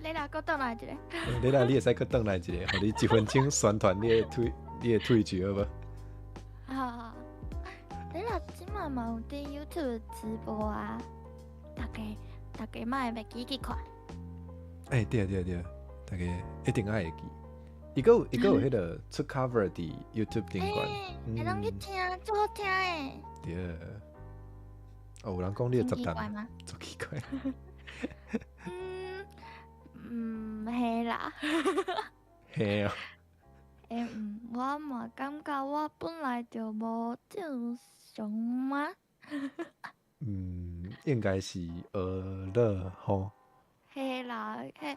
你若閣轉來一個。你若你會使閣轉來一個，予你一分鐘宣傳你的推，你的推薦好無？好好。你若這馬嘛有佇 YouTube 直播啊？逐家嘛會袂記去看。欸，對對對，逐家一定愛會記。伊閣有伊閣有彼个出 cover 佇 YouTube 頂懸，會當去聽，足好聽的。對。哦，有人講你的雜談，足奇怪。嗯嗯，係啦。係哦。欸，嗯，我嘛感覺我本來就無正常嗎？嗯，應該是學了吼。嘿啦，嘿，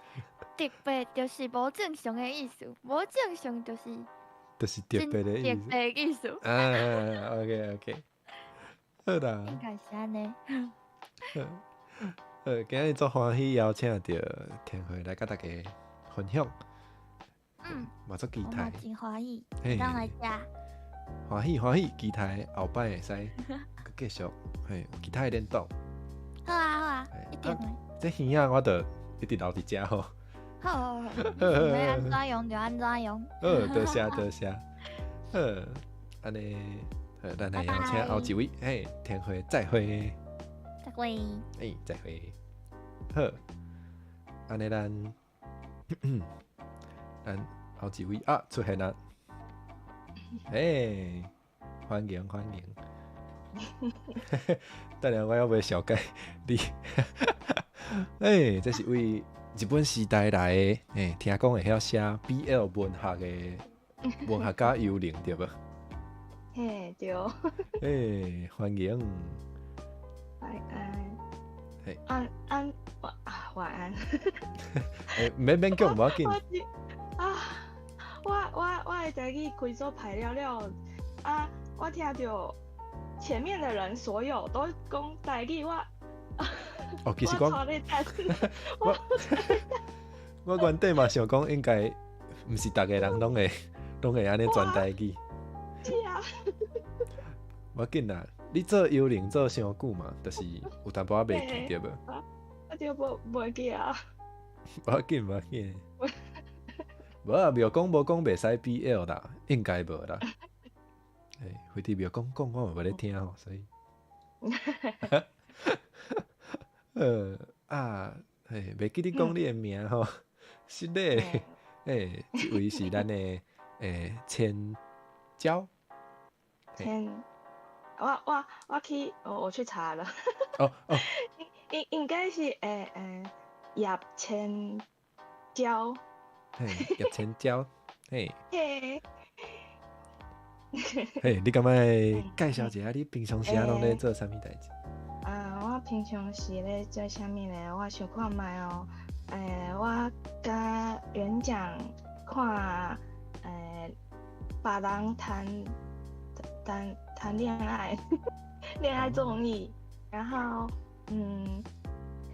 特別就是無正常的意思，無正常就是就是特別的意思。特別意思。啊，OK OK，好啦。應該是按呢。好，今日足歡喜邀請著天慧來佮大家分享。嗯，嘛足期待。我真歡喜，會當來遮。歡喜歡喜，期待後擺會使閣繼續，嘿，有其他的聯動。好啊好啊，一定會。這耳仔我就一直留佇遮吼。好好好，你欲按怎用就按怎用。好，多謝多謝。好，按呢，好，咱來邀請後一位，嘿，天慧再會。再會。欸，再會。好，按呢咱，咱後一位啊出現啦。嘿，歡迎歡迎。等下我猶未紹介你。欸，這是位日本時代來的，欸，聽講會曉寫 BL 文學的文學家幽靈對無？嘿，對。欸，歡迎。晚安。嘿。安安晚晚安。欸，免免講，無要緊。啊，我的台語開做歹了了，啊，我聽著前面的人所有都講台語，我。哦，其實講，我我原底嘛想講，應該毋是逐个人攏會按呢全台語。是啊。無要緊啦，你做幽靈做傷久嘛，就是有淡薄仔袂記對無？我就無袂記啊。無要緊，無要緊。無啊，廟公無講袂使 BL 啦，應該無啦。欸，非佇廟公講，我嘛無咧聽吼，所以。啊，嘿，袂記你講你的名吼，失禮。欸，這位是咱的欸千嬌。千，我去，我去查了。哦哦。應該是欸葉千嬌。嘿，葉千嬌，嘿。嘿。嘿，你敢欲介紹一下你平常時啊攏咧做啥物代誌？啊，我平常時咧做啥物咧？我想看覓哦。欸，我佮演講看，欸，別人談戀愛，戀愛綜藝，然後嗯，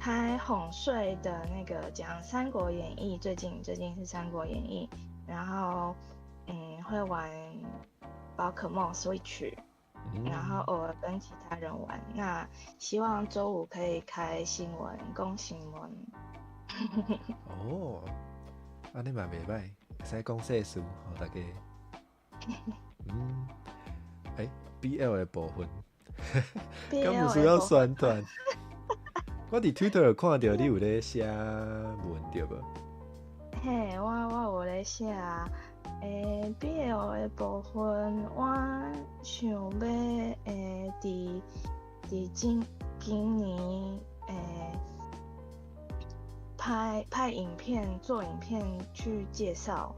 開哄睡的那個講《三國演義》，最近是《三國演義》，然後嗯，會玩寶可夢 Switch。然後偶爾跟其他人玩。那希望週五可以開新聞，講新聞。哦，按呢嘛袂䆀，會使講世事，予大家。嗯，欸，BL 的部分，敢有需要宣傳？我佇 Twitter 看著你有咧寫文對無？嘿，我有咧寫。欸，BL 的部分，我想欲欸，佇今年欸，拍影片，做影片去介紹，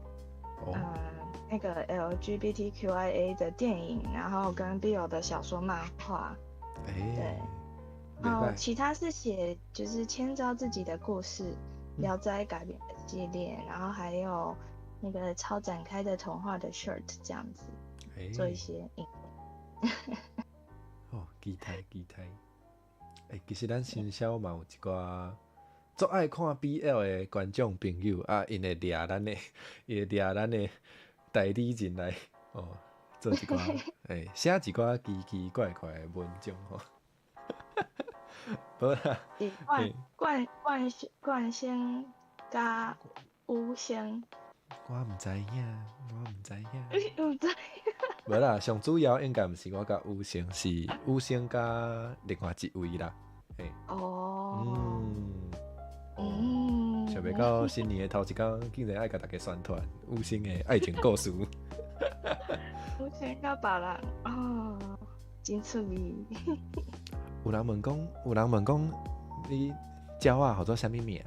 那個 LGBTQIA 的電影，然後跟 BL 的小說、漫畫，對，然後其他是寫就是千昭自己的故事，聊齋改編的系列，然後還有那個超展開的童話的 shirt 這樣子。做一些影片。哦，期待期待。欸，其实咱新社嘛有一寡足爱看 BL 的观众朋友啊，𪜶會掠咱的，伊會掠咱的代理人來哦，做一寡，欸，寫一寡奇奇怪怪的文章吼。無啦。冠冠冠冠星佮五星。我毋知影，我毋知影。毋知。無啦，上主要應該毋是我佮五星，是五星佮另外一位啦。嘿。哦。嗯。嗯。想袂到新年的頭一工，竟然愛共大家宣傳五星的愛情故事。五星佮別人哦，真趣味。有人問講，有人問講，你鳥仔號做啥物名？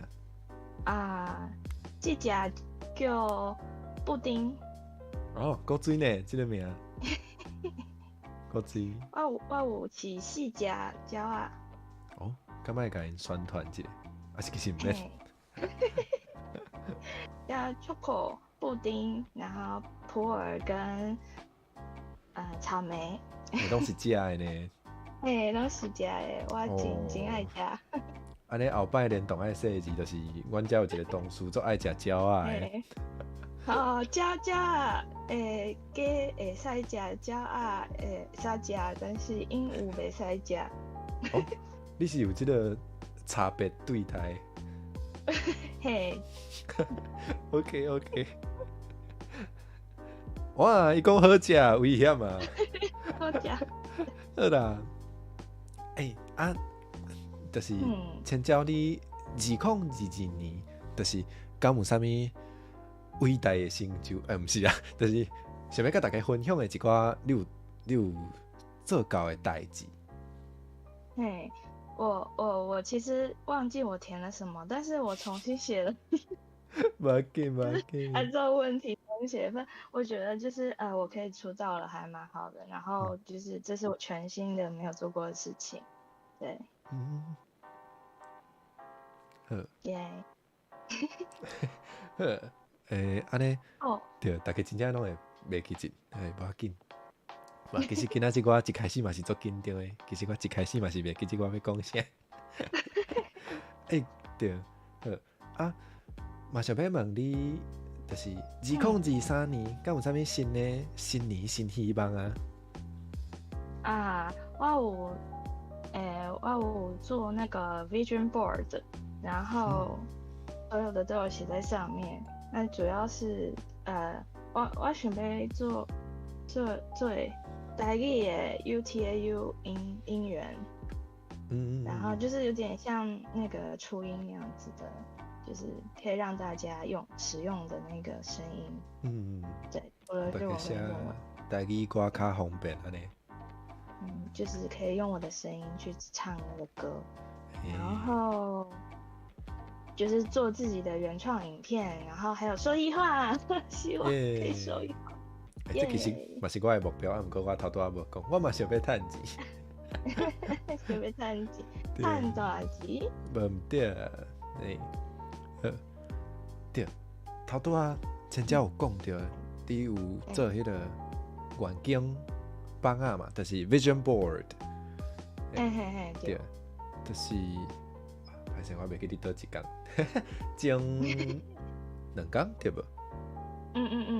啊，這隻叫布丁。哦，古錐呢，這個名。古錐。我有飼四隻鳥仔。哦，敢愛共𪜶宣傳一下？啊是其實毋免。叫 Choco 布丁，然後普洱跟草莓。欸，攏是食的呢。嘿，攏是食的，我真真愛食。按呢後擺連同愛說字，就是阮遮有一個同事足愛食鳥仔的。哦，鳥仔會雞會使食，鳥仔會使食，但是鸚鵡袂使食。哦，你是有這個差別對待？嘿。 OK OK。哇，伊講好食，危險啊！好食。好啦。欸啊，就是千鳥你2022年，就是敢有啥物偉大的成就？欸，毋是啊，就是想欲佮大家分享的一寡，你有做到的代誌。嘿，我其實忘記我填了什麼，但是我重新寫了。無要緊，無要緊。按照問題重寫一份，我覺得就是我可以出道了，還蠻好的。然後就是這是我全新的沒有做過的事情，對。嗯。好。耶。好，欸，按呢，哦，對，大家真正攏會袂記得，欸，無要緊。無，其實今仔日我一開始嘛是足緊張的，其實我一開始嘛是袂記得我欲講啥。欸，對，好啊，嘛想欲問你，就是2023年，敢有啥物新的新年新希望啊？啊，我有做那個 vision board，然後所有的都有寫在上面。那主要是，我想欲做台語的 UTAU 音源，然後就是有點像那個初音那樣子的，就是可以讓大家用使用的那個聲音。對，除了日文跟英文。台語歌較方便按呢。嗯，就是可以用我的聲音去唱那個歌，然後就是做自己的原創影片，然後還有收益化，希望可以收益化。欸，這其實嘛是我的目標，啊，毋過我頭拄仔無講，我嘛想欲趁錢。想欲趁錢，趁大錢。無毋對，欸，好，對，頭拄仔千鳥有講著，你有做彼個願景板仔嘛，就是 vision board。嘿嘿嘿，對，就是，歹勢我袂記得佗一工，前2工對無？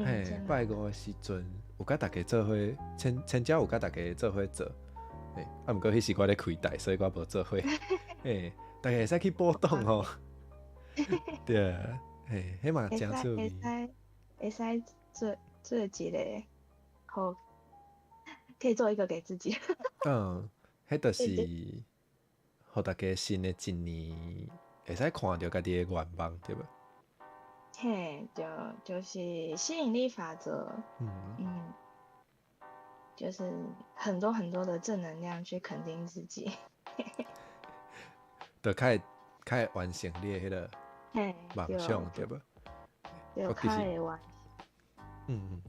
嘿，拜五的時陣有佮大家做伙，千千鳥有佮大家做伙做，嘿，啊，毋過彼時我咧開台，所以我無做伙。嘿，大家會使去報檔吼。對，嘿，彼嘛誠趣味。會使做做一個，好，可以做一個給自己。嗯，彼就是予大家新的一年會使看著家己的願望，對無？嘿，就是吸引力法則。嗯，就是很多很多的正能量去肯定自己。就較會完成你的彼個夢想，對無？對，較會完。嗯嗯。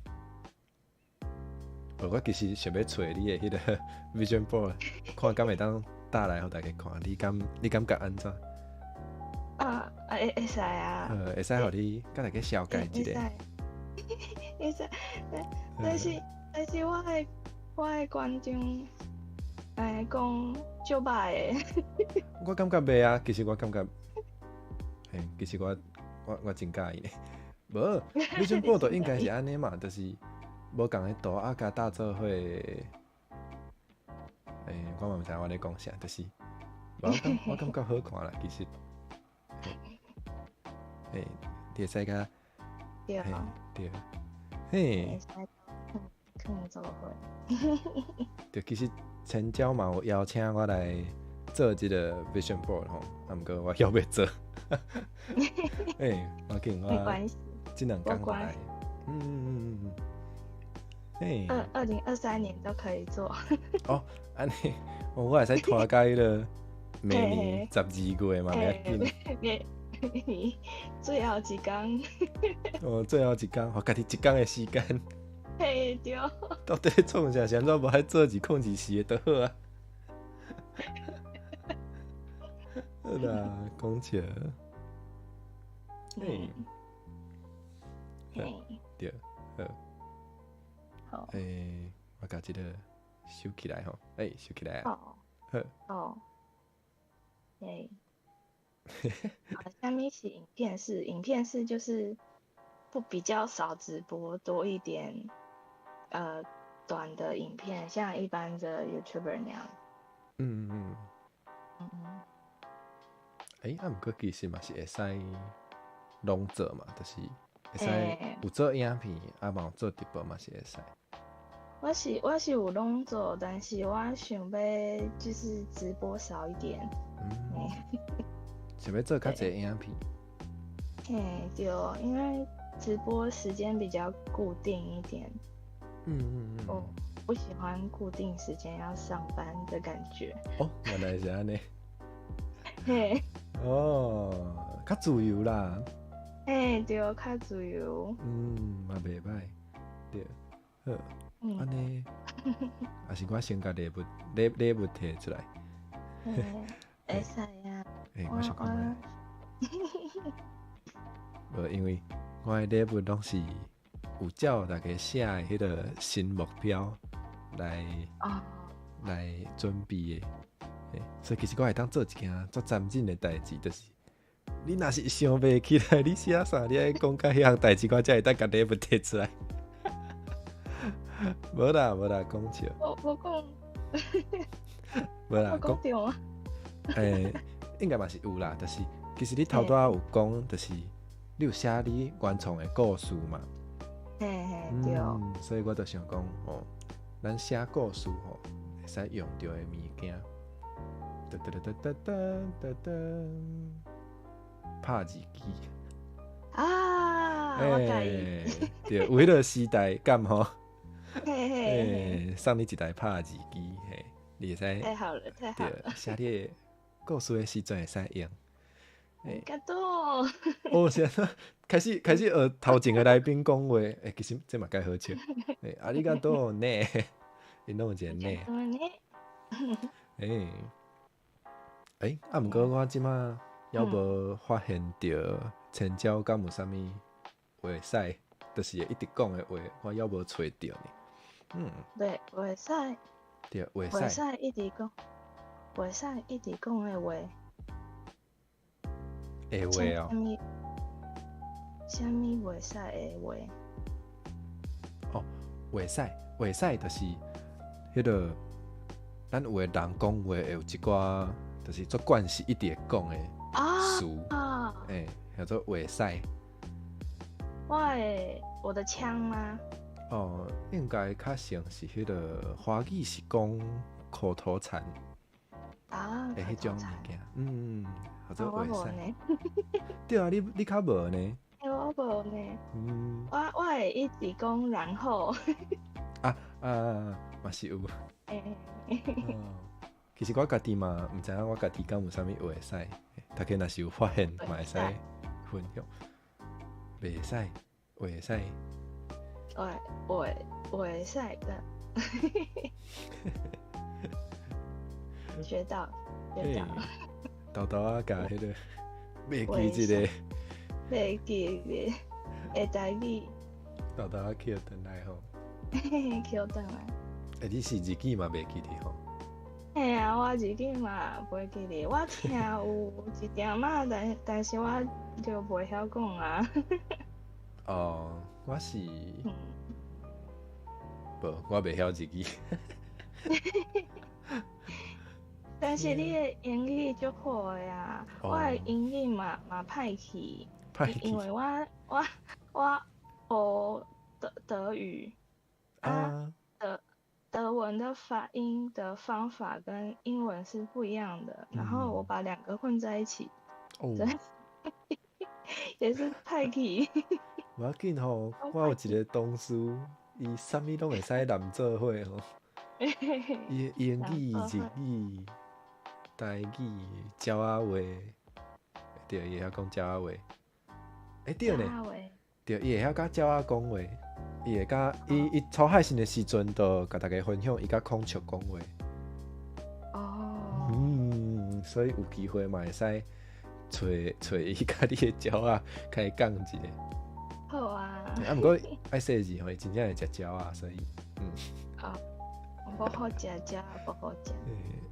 我其實想欲揣你的彼個 vision board，看敢會當帶來予大家看，你感覺按怎？啊，會使啊。會使予你佮大家紹介一下。會使，但是但是我的觀眾講足歹的。我感覺袂啊，其實我感覺，嘿，其實我真佮意呢。無，vision board 應該是按呢嘛，就是無仝的圖仔共搭做伙。欸，我嘛毋知影我咧講啥，就是，無我感覺好看啦，其實。嘿，你會使共，對，對，嘿，會使囥做伙。對，其實千鳥嘛有邀請我來做這個 vision board 吼，啊，毋過我猶未做。欸，我緊我，沒關係，這兩工來。嘿。2023年都可以做。哦，按呢，我會使拖到彼个明年12月嘛，袂要緊。明年最後一工。哦，最後一工，予家己一工的時間。嘿，對。到底咧創啥？是按怎無愛做2024的就好啊。好啦，講笑。嘿。對，好。好。欸，我共這个收起來吼，欸，收起來啊。好。好。哦。欸。好，下面是影片式，影片式就是不比較少直播，多一點，短的影片，像一般的 YouTuber 那樣。欸，啊，毋過其實嘛是會使攏做嘛，就是會使有做影片，啊嘛有做直播嘛是會使。我是有攏做，但是我想欲就是直播少一點。嗯。想欲做較濟影片。嘿，對，因為直播時間比較固定一點。我不喜歡固定時間要上班的感覺。哦，原來是按呢。嘿。哦，較自由啦。嘿，對，較自由。嗯，嘛袂䆀，對，好，按呢，抑是我先共禮物提出來。會使啊。欸，我想看覓。無，因為我的禮物攏是有照大家寫的彼个新目標來準備的。所以其實我會當做一件足殘忍的代誌，就是你若是想袂起來，你寫啥，你愛講較彼項代誌，我才會當共禮物提出來。無啦無啦，講笑。我講。無啦，講對嗎？欸，應該嘛是有啦，就是其實你頭拄仔有講，就是你有寫你原創的故事嘛。嘿嘿，對。嗯，所以我就想講，哦，咱寫故事吼，會使用著的物件。噠噠噠噠噠噠噠，拍字機。啊，我佮意。對，有彼个時代感吼。嘿嘿。欸，送你一台拍字機，嘿，你會使。太好了，太好了。寫你的故事的時陣會使用。感動。哦，是按怎？開始學頭前的來賓講話，欸，其實這嘛蓋好笑。欸，ありがとうね，𪜶攏有一个呢。欸，欸，啊，毋過我這馬猶無發現著千鳥敢有啥物會使，就是會一直講的話，我猶無揣著呢。嗯。對，會使。對，會使。會使一直講，會使一直講的話。會話哦。啥物袂使的話？哦，袂使，袂使，就是彼个，咱有的人講話會有一寡，就是做慣勢一直會講的詞，欸，叫做袂使。我的腔嗎？哦，應該較像是彼个華語是講口頭禪。啊，的彼種物件，嗯，叫做袂使。對啊，你較無呢？欸，我無呢。嗯。我會一直講然後。啊啊，嘛是有。欸。其實我家己嘛，毋知影我家己敢有啥物會使，大家若是有發現，嘛會使分享。袂使，會使。會使的。學到，學到。豆豆仔共彼个袂記這个。袂記的，會台語。豆豆仔捡轉來吼。抾轉來。欸，你是日語嘛袂記得吼？嘿啊，我日語嘛袂記得，我聽有一點仔，但是我就袂曉講啊。哦，我是，無，我袂曉日語。但是你的英語足好的啊，我的英語嘛歹去，因為我學德語啊，德文的發音的方法跟英文是不一樣的，然後我把兩個混在一起，對，也是歹去。無要緊吼，我有一個同事，伊啥物攏會使攬做伙吼，伊英語、日語、台語、鳥仔話，對，伊會曉講鳥仔話。欸，對呢，對，伊會曉佮鳥仔講話，伊會佮伊初海線的時陣，就共大家分享伊佮孔雀講話。哦。所以有機會嘛會使揣揣伊佮你的鳥仔開講一下。好啊。啊，毋過愛細緻吼，伊真正會食鳥仔，所以。哦，無好食鳥，無好食。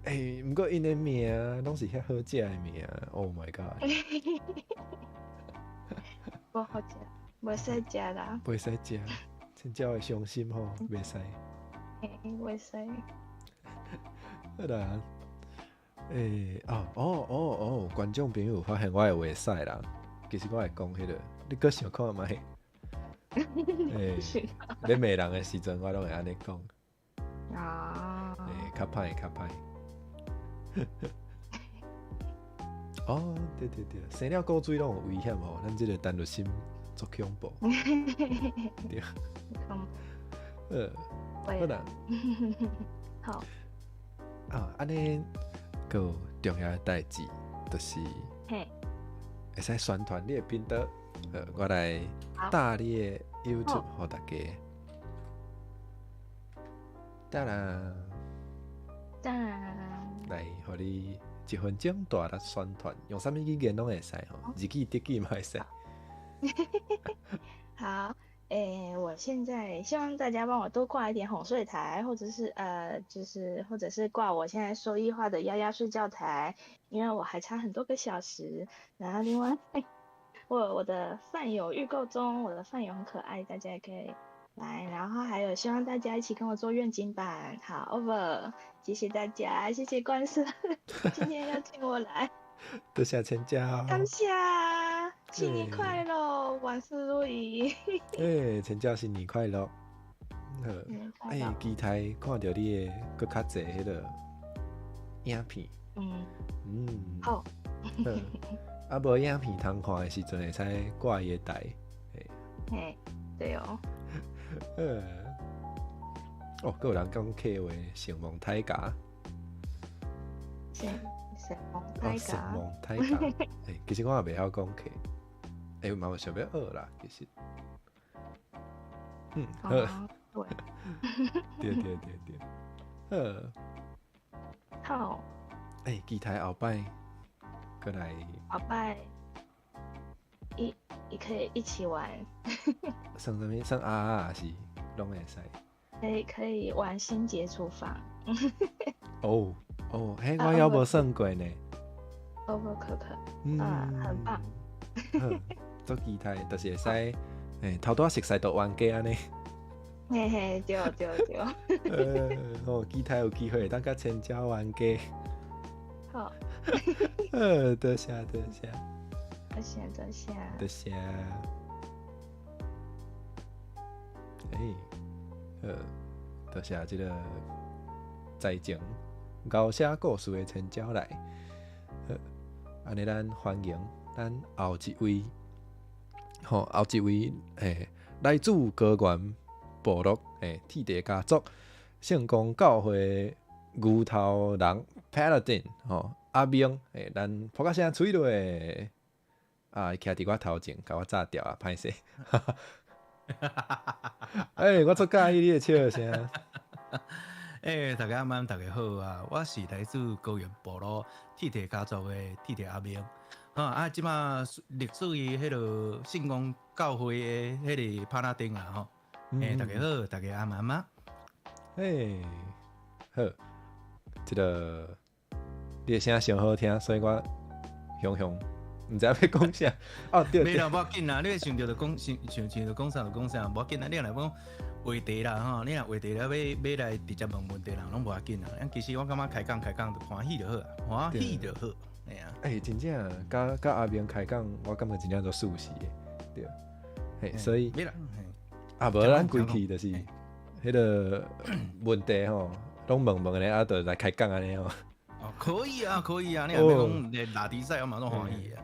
欸，毋過𪜶的名攏是遐好食的名，Oh my god！無好食，袂使食啦。袂使食，真正會傷心吼，袂使。嘿，袂使。好啦，欸，哦哦哦哦，觀眾朋友有發現我的話使啦，其實我會講彼個，你閣想看覓？欸，咧罵人的時陣，我攏會按呢講。啊。欸，較歹，較歹。哦，對對對，生了古錐攏有危險哦，咱這個陳律心足恐怖。對。好啦。好。啊，按呢，閣有重要的代誌，就是，會使宣傳你的頻道，我來打你的 YouTube 予大家。得啦。得。來，予你一分鐘大力宣傳，用啥物語言攏會使吼，日語、德語嘛會使。好，欸，我現在希望大家幫我多掛一點哄睡台，或者是就是或者是掛我現在說異話的丫丫睡覺台，因為我還差很多個小時。然後另外，我的飯友預購中，我的飯友很可愛，大家也可以來。然後還有希望大家一起跟我做願景板。好，over，謝謝大家，謝謝關師，今天邀請我來。多謝千嬌，感謝，新年快樂，萬事如意。欸，千嬌新年快樂。好，欸，期待看著你的閣較濟彼個影片。好。啊，無影片通看的時陣，會使掛伊的台。嘿，對哦。哦，閣有人講客話，承蒙大家。承蒙大家。承蒙大家。欸，其實我也袂曉講客，欸，嘛有想欲學啦，其實。好。對。對對對對。好。好。欸，期待後擺閣來。後擺，一可以一起玩。算啥物？算啊啊，是攏會使。可以玩新傑廚房。哦哦，彼我猶無算過呢。 Overcooked，啊，很棒。足期待，就是會使，欸，頭拄仔熟似就冤家按呢。嘿嘿，對對對。哦，期待有機會會當佮千鳥冤家。好。多謝多謝。多謝多謝。多謝。欸，多謝這個在前熬寫故事的千鳥來。好，按呢咱歡迎咱後一位，吼，後一位，欸，來自高原部落，欸，鐵地家族聖光教會牛頭人 Paladin，吼，阿明，欸，咱噗仔聲吹落，啊，伊徛佇我頭前，共我炸掉啊，歹勢。欸，我足佮意你的笑聲。欸，大家晚，大家好啊！我是來自高原部落鐵地家族的鐵地阿明。啊，這馬隸屬於彼個聖光教會的彼個帕拉丁啊，吼。欸，大家好，大家暗暗啊。嘿，好，這个你的声上好听，所以我雄雄毋知影欲讲啥。哦，对。袂啦，无要紧啦，你想著就讲，想想想著讲啥就讲啥，无要紧啦。你若讲话题啦吼，你若话题了欲来直接问问题，人拢无要紧啦。其实我感觉开讲开讲就欢喜就好，欢喜就好。嘿啊。欸，真正佮佮阿明开讲，我感觉真正足舒适的，对。嘿，所以啊，无咱规气就是彼个问题吼，拢问问咧，啊，就来开讲按呢吼。哦，可以啊，可以啊，你若欲讲拉迪赛，我嘛拢欢喜啊。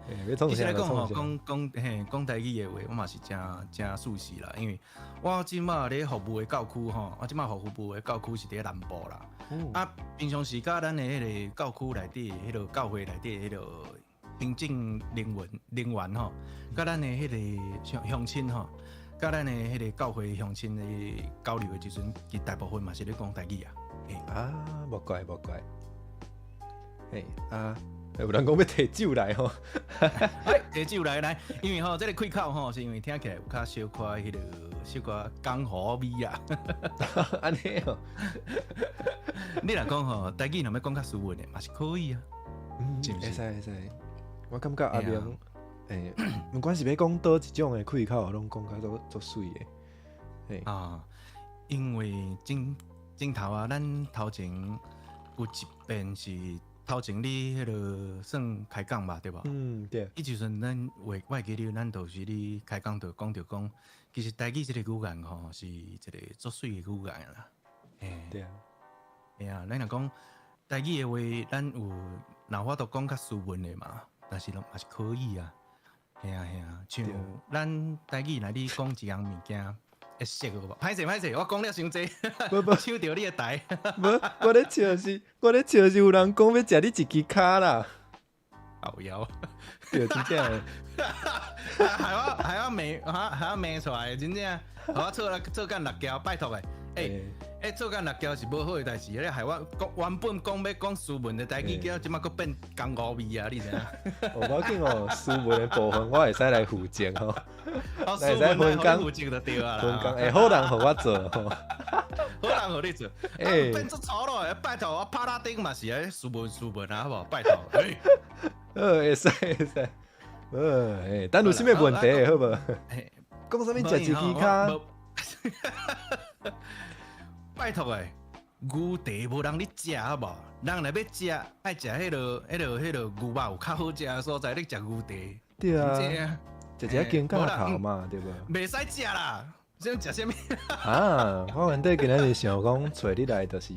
其实来讲吼，讲讲嘿，讲台语的话，我嘛是诚诚舒适啦，因为我这马咧服务的教区吼，我这马服务的教区是伫南部啦。啊，平常时佮咱的彼个教区内底，彼个教会内底，彼个行政人员人员吼，佮咱的彼个乡乡亲吼，佮咱的彼个教会乡亲的交流的时阵，其实大部分嘛是咧讲台语啊。啊，无怪无怪。嘿啊，有人讲欲提酒来吼，提酒来来，因为吼这个开口吼，是因为听起来有较小可彼个小可江湖味啊。按呢哦，你若讲吼，台语若欲讲较斯文的嘛是可以啊。嗯，会使会使。我感觉阿明，欸，毋管是欲讲佗一种的开口，拢讲甲足足媠的。嘿啊，因为前前头啊，咱头前有一遍是头前你彼个算开讲吧，对无？嗯，对。彼时阵咱话，我会记得咱就是咧开讲，就讲著讲，其实台语这个语言吼，是一个足媠的语言啦。嘿，对啊。嘿啊，咱若讲台语的话，咱有若法度讲较斯文的嘛，但是拢嘛是可以啊。嘿啊嘿啊，像咱台语，若你讲一项物件会熟无？歹势歹势，我讲了伤济，抢著你的台。无，我咧笑是，我咧笑是有人讲欲食你一支跤啦。后腰，对，真正。害我害我骂，害我骂出来，真正，予我做了做工六桥，拜托的。欸欸，做工六桥是无好的代志，你害我讲原本讲欲讲斯文的台语，叫这马阁变江湖味啊！你知影？无要紧哦，斯文的部分我会使来负责吼。会使分工负责就对啊啦。分工会好人予我做吼。好人予你做。欸，变做粗鲁的，拜托我拍拉丁嘛是爱斯文斯文啊，好无？拜托。会使会使。欸，等有啥物问题好无？讲啥物食一支跤？拜托欸，牛蹄无人咧食好无？人若欲食，爱食彼个、彼个、彼个牛肉有较好食的所在，你食牛蹄。对啊，食一个肩胛头嘛，对无？袂使食啦，想食啥物？啊，我原底今仔日想讲揣你来就是，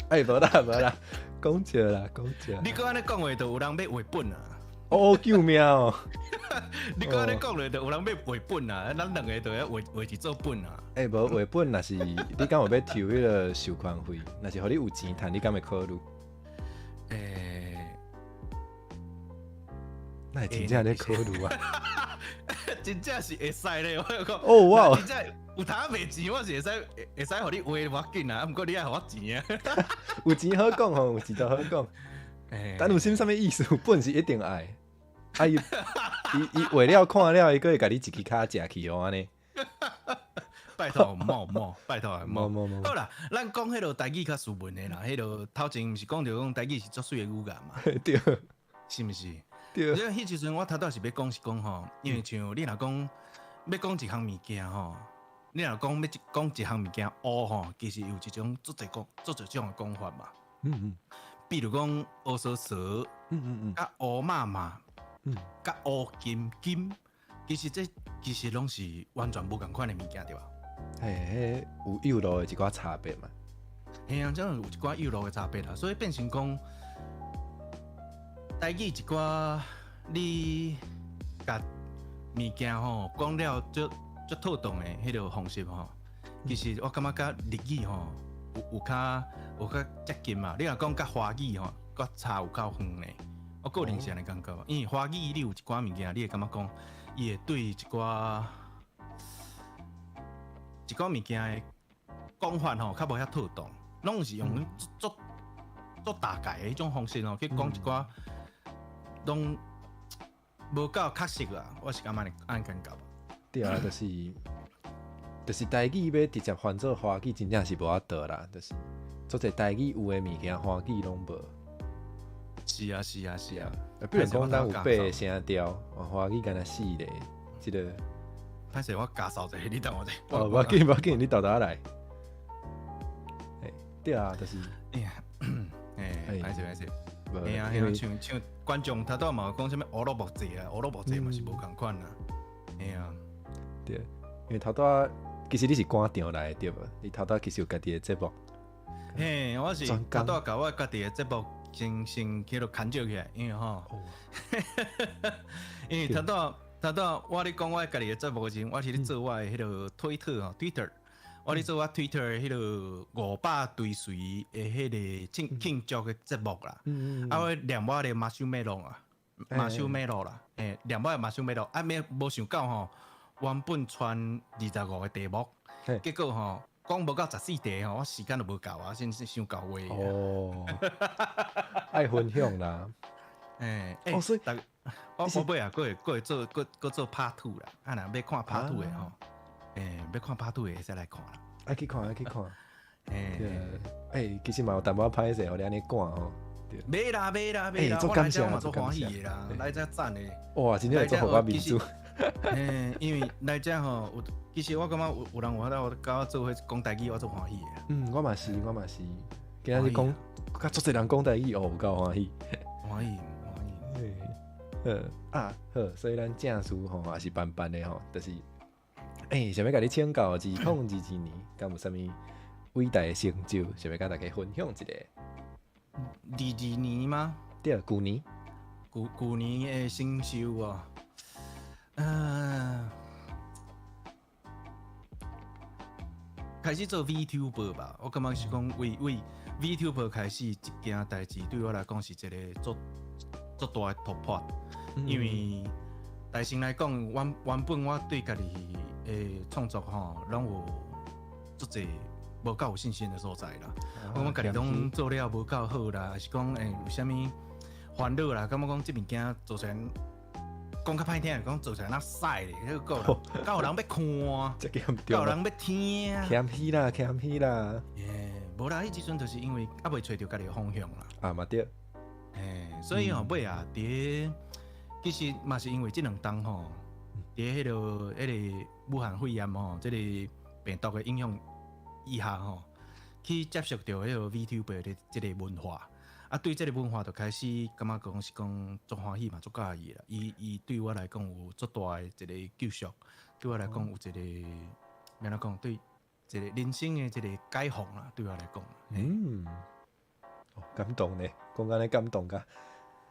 哎，无啦无啦，讲笑啦讲笑。你阁按呢讲话，就有人欲画本啊！哦，救命哦！你阁按呢讲落，就有人欲画本啊！咱两个都要画画一组本啊！欸，无画本，若是你敢有欲抽彼个授权费？若是予你有钱趁，你敢会考虑？欸，那会真正咧考虑啊？真正是会使咧，我讲。哦哇！真正有通袂钱，我是会使会使予你画无要紧啊，毋过你爱予我钱啊。有钱好讲吼，有钱就好讲。但有啥物意思？本是一定爱。啊！伊伊伊画了看了，伊阁会共你一支跤食去哦，按呢。拜托，莫莫，拜托，莫莫莫。好啦，咱讲彼个台语较斯文的啦，彼个头前毋是讲著讲台语是足媠的语言嘛？对，是毋是？对。因为彼时阵我头拄是欲讲是讲吼，因为像你若讲欲讲一项物件吼，你若讲欲讲一项物件乌吼，其实有一种足济讲足济种的讲法嘛。比如讲乌趖趖，佮乌麻麻。佮乌金金，其实这其实拢是完全无仝款的物件，对吧？嘿，彼有幼路的一寡差别嘛。嘿啊，这样有一寡幼路的差别啦，所以变成讲，台语一寡你共物件吼讲了足足妥当的彼个方式吼，其实我感觉佮日语吼有有较有较接近嘛。你若讲佮华语吼，阁差有够远呢。我个人是按呢感觉，因为华语你有一寡物件，你会感觉讲，伊会对一寡一寡物件的讲法吼，较无遐妥当，拢是用足足大概的彼种方式吼去讲一寡，拢无够确实啊。我是感觉按呢感觉。对啊，就是就是台语欲直接翻做华语，真正是无法度啦。就是足濟台语有的物件，华语攏無。是啊，是啊，是啊。比如讲，咱有八个声调，华语敢若四个，這个。歹勢，我加扫一下，你等我者。哦，無要緊，無要緊，你沓沓來。欸，對啊，就是。哎呀，欸，歹勢歹勢。哎呀，像像觀眾頭拄嘛有講啥物烏魯木齊啊，烏魯木齊嘛是無仝款啊。哎呀，對，因為頭拄其實你是趕場來的對無？你頭拄其實有家己的節目。嘿，我是頭拄共我家己的節目先先去落牽招起來，因為吼，因為頭拄頭拄我咧講我家己的節目的時陣，我是咧做我的彼個推特吼，Twitter，我咧做我 Twitter 彼個500追隨的彼個慶慶祝的節目啦。啊，我念我的馬修梅羅啊，馬修梅羅啦，欸，念我的馬修梅羅，啊，沒無想到吼，原本傳25個題目，結果吼講無到14題吼，我時間都無夠啊，先先傷夠話。哦，愛分享啦。欸，哦，所以我我尾啊，閣會閣會做閣閣做 part two 啦，啊，若欲看 part two 的吼，欸，欲看 part two 的會使來看啦。愛去看，愛去看。欸，欸，其實嘛有淡薄仔歹勢，予你按呢趕吼。袂啦袂啦袂啦，我來遮嘛足歡喜的啦，來遮讚的。哇，真正會做予我面子。欸，因為來遮吼，有其實我感覺有有人有法度佮我做伙講台語，我足歡喜的。嗯，我嘛是，我嘛是。今仔日講，佮足濟人講台語，哦，有夠歡喜。歡喜。好啊，好，所以咱正事吼也是慢慢的吼，就是，欸，想欲共你請教，2022年，敢有啥物偉大的成就，想欲共大家分享一下？ 22年嗎？對，舊年。舊舊年的成就啊，開始做 VTuber 吧，我感覺是講為為 VTuber 開始這件代誌，對我來講是一個足足大的突破，因為大成來講，原原本我對家己的創作吼，攏有足濟無夠有信心的所在啦。我感覺家己攏做了無夠好啦，還是講欸有啥物煩惱啦？感覺講這物件做出來，講較歹聽，講做出來若屎咧，彼個敢有人欲看？敢有人欲聽？謙虛啦，謙虛啦。耶，無啦，彼時陣就是因為猶未揣著家己的方向啦。啊嘛對。欸，所以吼，尾啊，佇其實嘛是因為這兩冬吼，佇彼個彼個武漢肺炎吼，這個病毒的影響以下吼，去接觸著彼個 VTuber 的這個文化，啊，對這個文化就開始感覺講是講足歡喜嘛，足佮意啦。伊伊對我來講有足大的一個救贖，對我來講有一個，欲按怎講，對一個人生的一個解放啦，對我來講。嗯。感動呢，講按呢感動甲。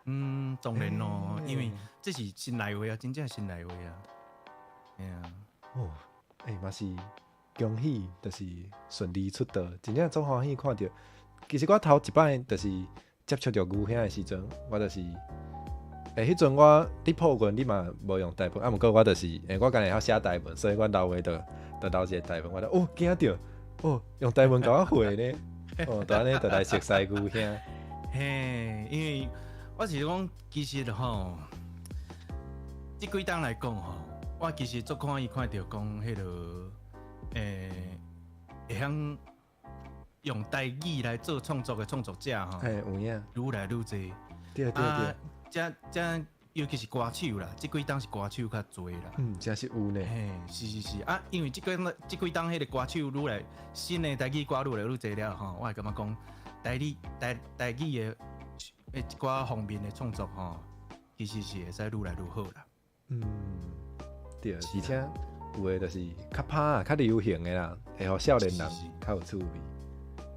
嗯，當然咯，因為這是心內話啊，真正心內話啊。嘿啊。哦，欸，嘛是恭喜，就是順利出道，真正足歡喜看著。其實我頭一擺就是接觸著牛兄的時陣，我就是，欸，彼陣我佇破棍，你嘛無用台文，啊，毋過我就是，欸，我敢若會曉寫台文，所以阮老話就就留一個台文，我就哦驚著，哦用台文共我回呢。哦，就按呢就來熟似牛兄。嘿，因為我是講，其實吼，這幾冬來講吼，我其實足歡喜看著講彼個，欸，會曉用台語來做創作的創作者吼，欸，有影，愈來愈濟。對對對。啊，這這尤其是歌手啦，這幾冬是歌手較濟啦。嗯，真是有呢。嘿，是是是啊，因為這幾這幾冬彼個歌手愈來新的台語歌愈來愈濟了吼，我會感覺講台語台台語的一寡方面的創作吼，其實是會使愈來愈好啦。嗯，對，而且有的就是較拍啊，較流行的啦，會予少年人較有趣味。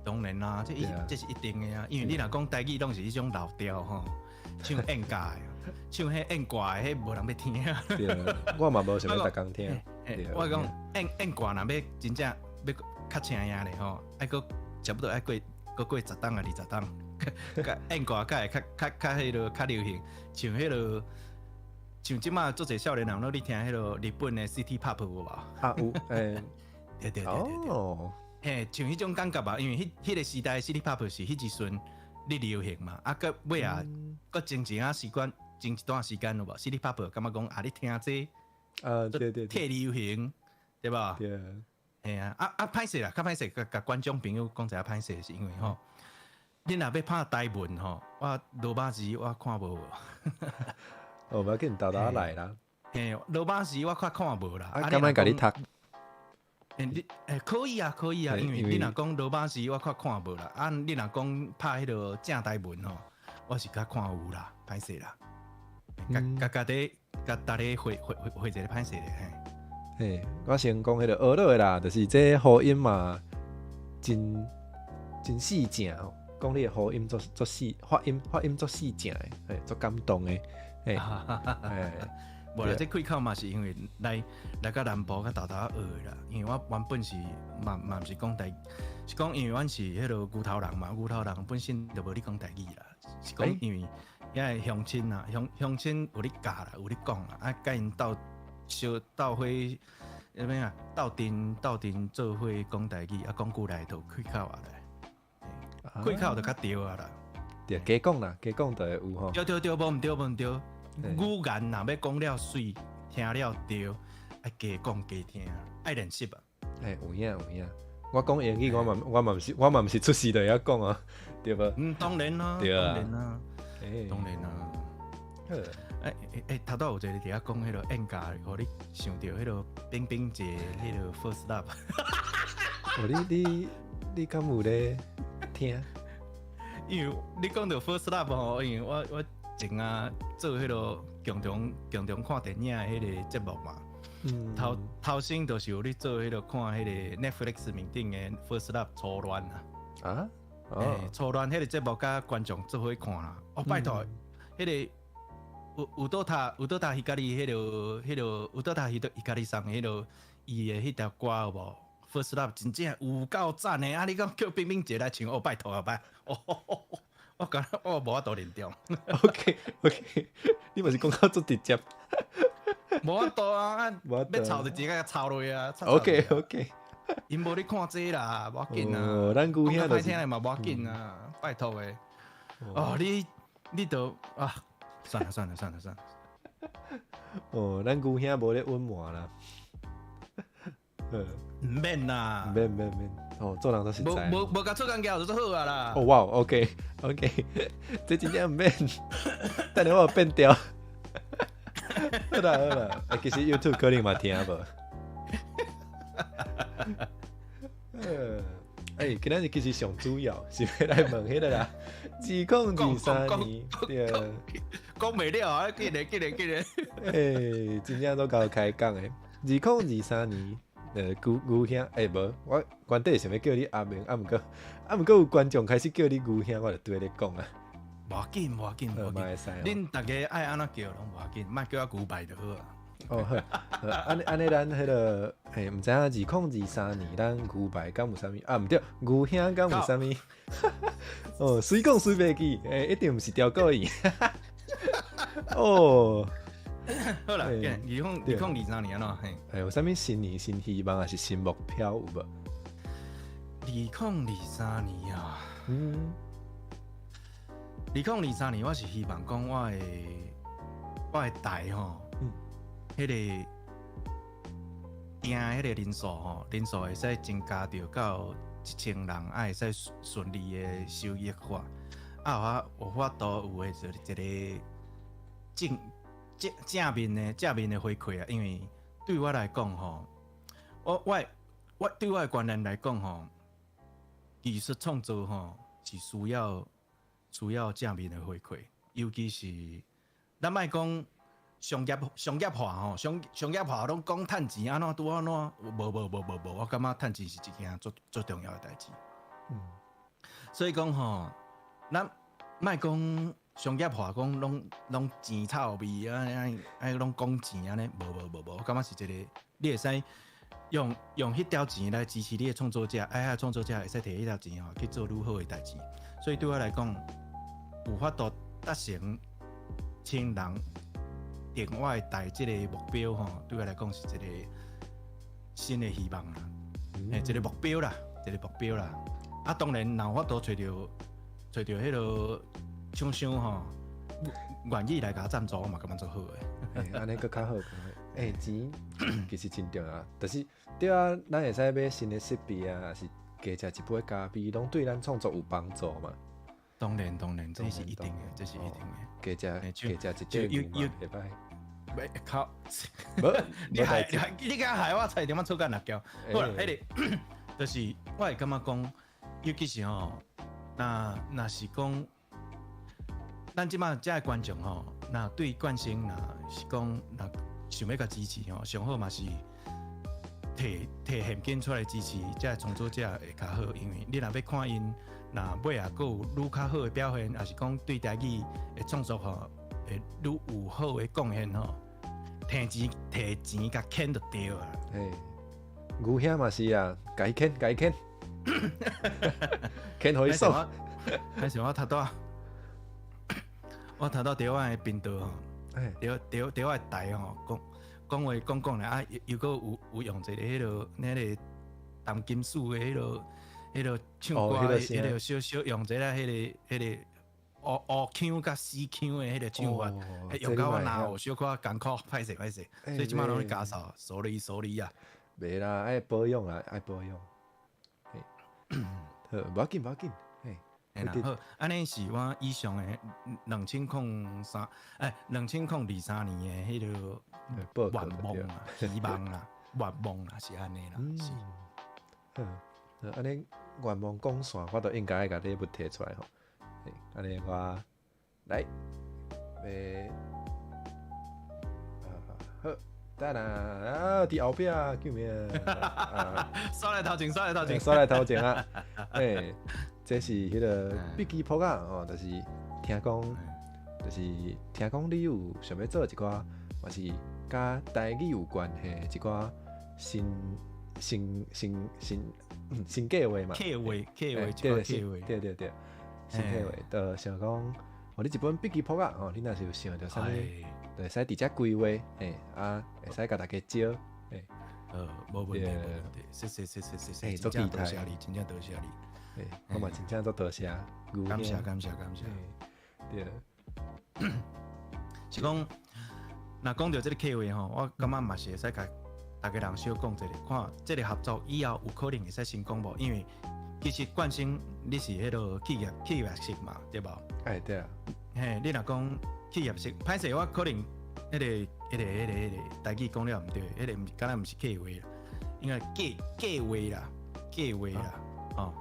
當然啦，這一這是一定的啊，因為你若講台語，攏是彼種老調吼，唱演歌的。唱彼演歌的，彼無人欲聽。對，我嘛無想欲逐工聽。我講演演歌，若欲真正欲較請影咧吼，愛閣差不多愛過閣過十冬啊，20冬，演歌才會較較較彼落較流行。像彼落像這馬足濟少年人攏咧聽彼落日本的 City Pop 有無？啊有，欸，對對對對對。哦。嘿，像彼種感覺吧，因為彼彼個時代 City Pop 是彼時陣咧流行嘛，啊，閣尾啊，閣前一仔時間。前一段時間有無？City Pop 感覺講啊，你聽這啊，對對，退流行，對吧？對。嘿啊，啊啊歹勢啦，較歹勢，共共觀眾朋友講一下歹勢，是因為吼，恁若欲拍台文吼，我羅馬字我看無。哦，無要緊，沓沓來啦。嘿，羅馬字我較看無啦。啊，敢愛共你讀？欸，你欸可以啊，可以啊，因為你若講羅馬字我較看無啦，啊，你若講拍彼個正台文吼，我是較看有啦，歹勢啦。共共共佇共逐家回回回一个歹勢咧，嘿。嘿，我先講彼個學落的啦，就是這喉音嘛，真真四正哦。講你的喉音足足細，發音發音足四正的，嘿，足感動的，嘿。無啦，這開口嘛是因為來來到南部較沓沓學的啦。因為我原本是嘛嘛毋是講台，是講因為阮是彼个牛頭人嘛，牛頭人本身就無咧講台語啦。是講因為遐个鄉親啊，鄉鄉親有咧教啦，有咧講啦，啊，佮𪜶鬥相鬥伙，啥物啊？鬥陣鬥陣做伙講台語，啊，講久來就開口啊來，開口就較對啊啦。對，加講啦，加講就會有吼。對對對，無毋對無毋對。語言若欲講了媠，聽了對，愛加講加聽，愛練習啊。欸，有影有影。我講英語，我嘛我嘛毋是我嘛毋是出世就會曉講啊，對無？嗯，當然啦，對啊，當然啦，當然啦。欸欸欸，頭拄有一個佇遐講彼个演教，予你想著彼个冰冰姐彼个 First Love。哦，你你你敢有咧聽？因為你講著 First Love 吼，因為我我前仔做彼个共同共同看電影的彼个節目嘛。嗯。頭頭先就是有咧做彼个看彼个 Netflix 面頂的 First Love 初戀啊。啊？欸，初戀彼个節目，佮觀眾做伙看啦。哦，拜託，彼个有有倒塔有倒塔彼家己彼个彼个有倒塔彼彼家己送彼个伊的彼條歌有無？First Love 真正有夠讚的啊！你講叫冰冰姐來唱，哦，拜託啊拜！哦，我感覺我無法度認同。 OK OK，你嘛是講到足直接。無法度啊，欲吵就直接吵落啊。 OK OK，𪜶無咧看這啦，無要緊啊。咱牛兄歹聽的嘛無要緊啊，拜託的。哦，你你都啊，算了算了算了算了。哦，咱牛兄無咧隱瞞啦。毋免啦，毋免免免，哦，做人都實在。無無無共出工價就做好啊啦。哦哇，OK OK，這真正毋免，等下我變調。好啦好啦，欸，其實 YouTube 可能嘛聽無。欸，今仔日其實上主要是欲來問彼个啦，2023年，對，講袂了啊，緊來緊來緊來。欸，真正都共開講的，2023年。牛牛兄，欸無，我原底想欲叫你阿明，啊毋過，啊毋過有觀眾開始叫你牛兄，我就對你講啊。無要緊，無要緊，無要緊。恁逐家愛按怎叫攏無要緊，莫叫我牛排就好啊。哦好，按呢按呢，咱彼个，嘿，毋知影2023年咱牛排敢有啥物？啊毋對，牛兄敢有啥物？哦，隨講隨袂記，欸，一定毋是調過伊。哦。好啦，2023年按怎？嘿，欸，有啥物新年新希望，還是新目標有無？2023年啊，嗯，2023年我是希望講我的台吼，彼个訂彼个人數吼，人數會使增加著到1000人，啊會使順利的收益化，啊有有法度有的一個正。正正面的正面的回饋啊，因為對我來講吼，我我我對我的觀念來講吼，藝術創作吼是需要需要正面的回饋，尤其是咱莫講商業商業化吼，商商業化攏講趁錢按怎拄按怎，無無無無無，我感覺趁錢是一件足足重要的代誌。嗯，所以講吼，咱莫講。商業化講攏攏錢臭味啊！愛愛攏講錢按呢，無無無無，我感覺是一個，你會使用用彼條錢來支持你的創作者，愛遐創作者會使摕彼條錢吼去做愈好的代誌。所以對我來講，有法度達成千人訂我的台這個目標吼，對我來講是一個新的希望啦，欸，一個目標啦，一個目標啦。啊，當然，若有法度揣著揣著彼个。廠商吼，願意來共我贊助，我嘛感覺足好的。按呢閣較好。欸，钱其实真重要，就是对啊，咱会使买新的设备啊，还是加食一杯咖啡，攏对咱创作有帮助嘛。当然当然，这是一定的，这是一定的。加食加食一块牛嘛，袂歹。袂靠，你害你敢害我差一点仔错甲辣椒。好啦，彼个就是我会感觉讲，尤其是吼，若是讲，咱这马遮的观众吼，若对冠生若是讲若想欲共支持吼，上好嘛是提提现金出来支持，遮的创作者会较好，因为你若欲看𪜶，若尾仔阁有愈较好的表现，抑是讲对台语的创作吼，会愈有好的贡献吼，提钱提钱共牵就对啊。嘿，牛兄嘛是啊，共伊牵，共伊牵，牵予伊爽。还是我头拄，我头拄伫我的频道吼，伫我的台吼，讲讲话讲讲咧啊，又阁有用一个彼个那个重金属的彼个唱歌的彼个小小用一个彼个乌乌腔佮死腔的彼个唱法，用到我脑有小可艰苦，歹势歹势，所以这马拢咧加扫，sorry sorry 啊。袂啦，爱保养啦，爱保养。好，无要紧，无要紧。嘿啦，好，按呢是我以上的2003，欸，2023年的彼个愿望啦，希望啦，愿望啦，是按呢啦，是。好，按呢愿望讲煞，我都应该爱共礼物提出来吼。按呢我来，好，等下啊，伫后壁救命！刷来头前，刷来头前，刷来头前啊！欸，这是彼个笔记簿仔哦，就是听讲，就是听讲你有想欲做一寡，嘛是佮台语有关系一寡新新新新新计划嘛？计划计划，对对对对对，新计划，就想讲，哦，你一本笔记簿仔哦，你若是有想著啥物，就会使伫遮规划，嘿，啊，会使共大家招，嘿，无问题，无问题，谢谢谢谢谢谢，真正多谢你，真正多谢你。我嘛真正足多谢，感谢感谢感谢。对，是讲，若讲著这个计划吼，我感觉嘛是会使共逐家人小讲一下，看这个合作以后有可能会使成功无？因为其实冠生你是彼个企业企业式嘛，对无？哎，对啊。嘿，你若讲企业式，歹势我可能彼个台语讲了毋对，彼个毋敢若毋是计划啦，应该计计划啦，计划啦，哦。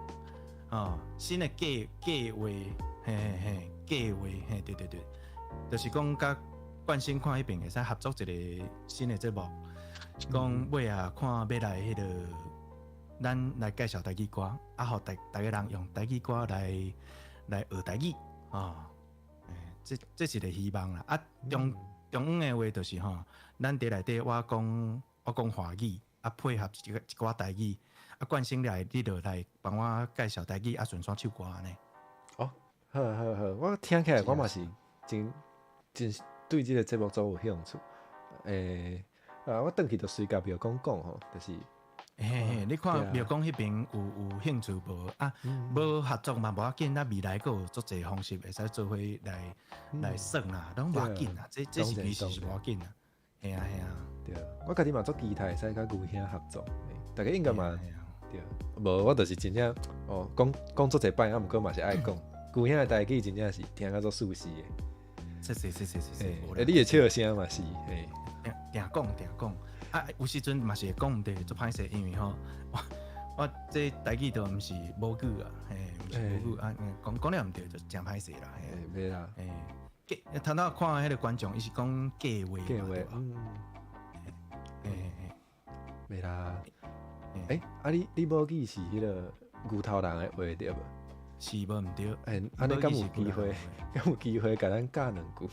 哦，新的计计划，嘿嘿嘿，计划，嘿，对对对，就是讲佮冠生看彼边会使合作一个新的节目，是讲尾仔看欲来彼个，咱来介绍台语歌，啊，予逐逐家人用台语歌来来学台语，哦，这这是个希望啦。啊，中中远的话就是吼，咱伫内底我讲我讲华语，啊配合一个一寡台语。啊，冠生来，你就来帮我介绍台语，啊，顺续唱歌按呢。哦，好好好，我听起来我嘛是真真对这个节目足有兴趣。欸，啊，我转去就随共庙公讲吼，就是，嘿嘿，你看庙公彼边有有兴趣无？啊，无合作嘛无要紧，咱未来阁有足济方式会使做伙来来算啦，拢无要紧啦，这这是其实是无要紧啦。嘿啊嘿啊，对，我家己嘛足期待会使佮牛兄合作，大家应该嘛。对，无我就是真正哦，讲讲足济摆，啊，毋过嘛是爱讲。牛兄的台语真正是听甲足舒适的。谢谢谢谢谢谢。欸，你的笑声嘛是，嘿，定定讲定讲，啊，有时阵嘛是会讲毋对，足歹势，因为吼，我我这台语都毋是母语啊，嘿，毋是母语啊，讲讲了毋对就诚歹势啦，嘿，袂啦，嘿，计头拄看彼个观众，伊是讲计划，计划，嗯，嘿嘿嘿，袂啦。欸，啊你你母语是彼个牛头人的话对无？是无毋对。欸，按呢敢有机会？敢有机会共咱教两句？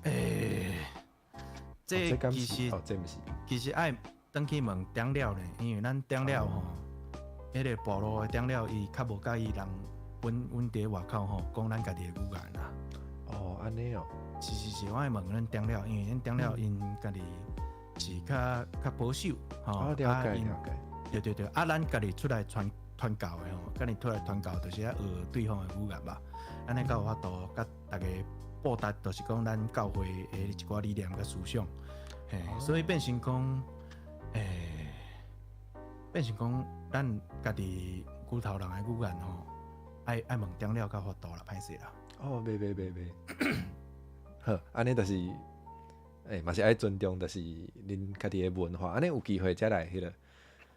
欸，这其实哦，这毋是，其实爱转去问长老咧，因为咱长老吼，彼个部落的长老伊较无佮意人，阮阮伫外口吼讲咱家己的语言啦。哦，按呢哦。是是是，我爱问阮长老，因为阮长老𪜶家己。是较较保守，吼，了解了解，对对对，啊，咱家己出来传传教的吼，家己出来传教就是爱学对方的语言吧，按呢才有法度佮逐家报达，就是讲咱教会的一寡理念佮思想，嘿，所以变成讲，变成讲，咱家己牛头人的语言吼，爱问中了较有法度啦，歹势啦。哦，袂袂袂袂，好，按呢就是，嘛是爱尊重，就是恁家己的文化，按呢有机会才来彼个。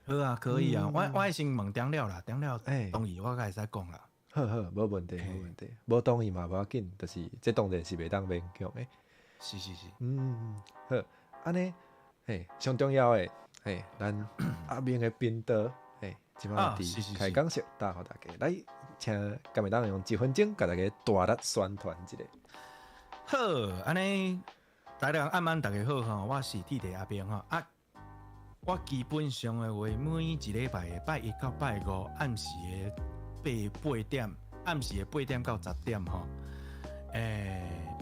好啊，可以啊，我先问中了啦，中了同意我才会使讲啦。好好，无问题，无问题，无同意嘛无要紧，就是这当然是袂当勉强的。是是是，好，按呢，嘿，上重要的，嘿，咱阿明的频道，嘿，这摆伫开讲室带予大家来，请敢会当用一分钟共大家大力宣传一下。好，按呢，大家暗暗大家好吼，我是铁地阿明吼啊。我基本上的话，每一礼拜的拜一到拜五暗时的八点，暗时的8点到10点吼。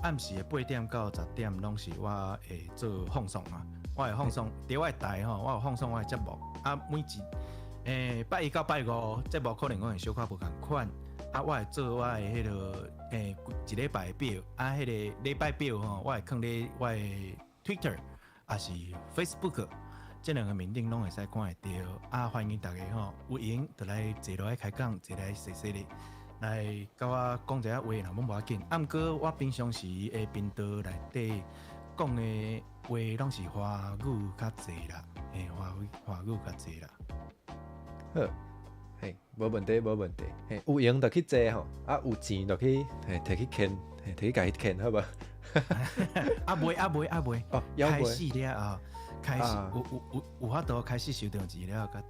暗时的八点到10点，拢是我会做放送啊。我会放送伫我的台吼，我有放送我的节目啊。每一拜一到拜五节目可能讲会小可无仝款啊。我会做我的彼个一礼拜的表啊，彼个礼拜表吼，我会放咧我的 Twitter 抑是 Facebook。这两个面顶拢会使看会著啊！欢迎大家吼，有闲就来坐落来开讲，坐来踅踅咧，来佮我讲一下话，若拢无要紧。啊，毋过我平常时的频道内底讲的话拢是华语较济啦，嘿，华语较济啦。好，嘿，无问题，无问题。嘿，有闲就去坐吼，啊，有钱就去嘿，提去牵，嘿，提去共伊牵，好无？啊袂啊袂啊袂，哦，开始了后。开始有法度开始收著钱了，共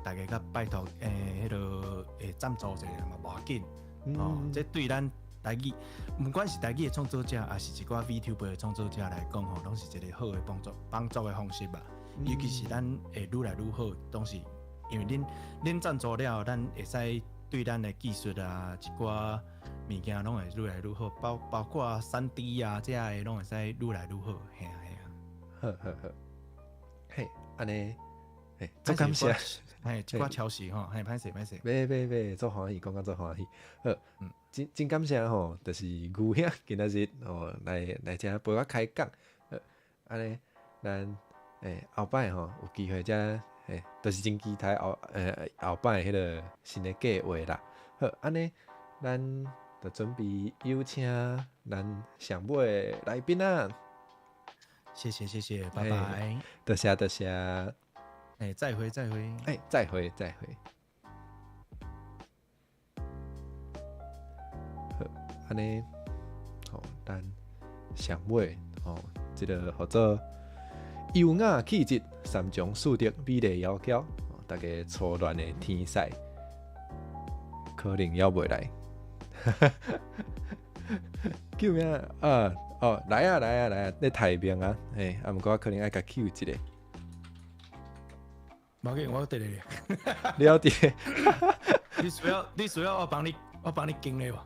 大家共拜托，彼个赞助一下嘛，无要紧。哦，这对咱台语，毋管是台语的创作者，抑是一寡 VTuber 的创作者来讲吼，拢是一个好的帮助帮助的方式吧。尤其是咱会愈来愈好，拢是因为恁赞助了，咱会使对咱的技术啊，一寡物件拢会愈来愈好，包括3D 啊，这的拢会使愈来愈好，嘿啊嘿啊。好好好。嘿，按呢，嘿，足感谢，嘿，一寡超时吼，嘿，歹势歹势，袂袂袂，足欢喜，讲甲足欢喜，好，真真感谢吼，就是牛兄今仔日吼来遮陪我开讲，好，按呢，咱后摆吼有机会才，嘿，就是真期待后摆彼个新的计划啦，好，按呢，咱就准备有请咱上尾的来宾啊。谢谢谢谢，拜拜。多谢多谢，再会再会，再会再会。好，按呢，好，咱上尾吼，这个号做优雅气质，三从四德，美丽窈窕，大家初恋的天使，可能犹未来。救命啊！哦，来啊来啊来啊！咧提名啊，嘿，啊，毋过我可能爱共 cue 一下。无要紧，我伫咧。你犹伫？你需要我帮你经咧无？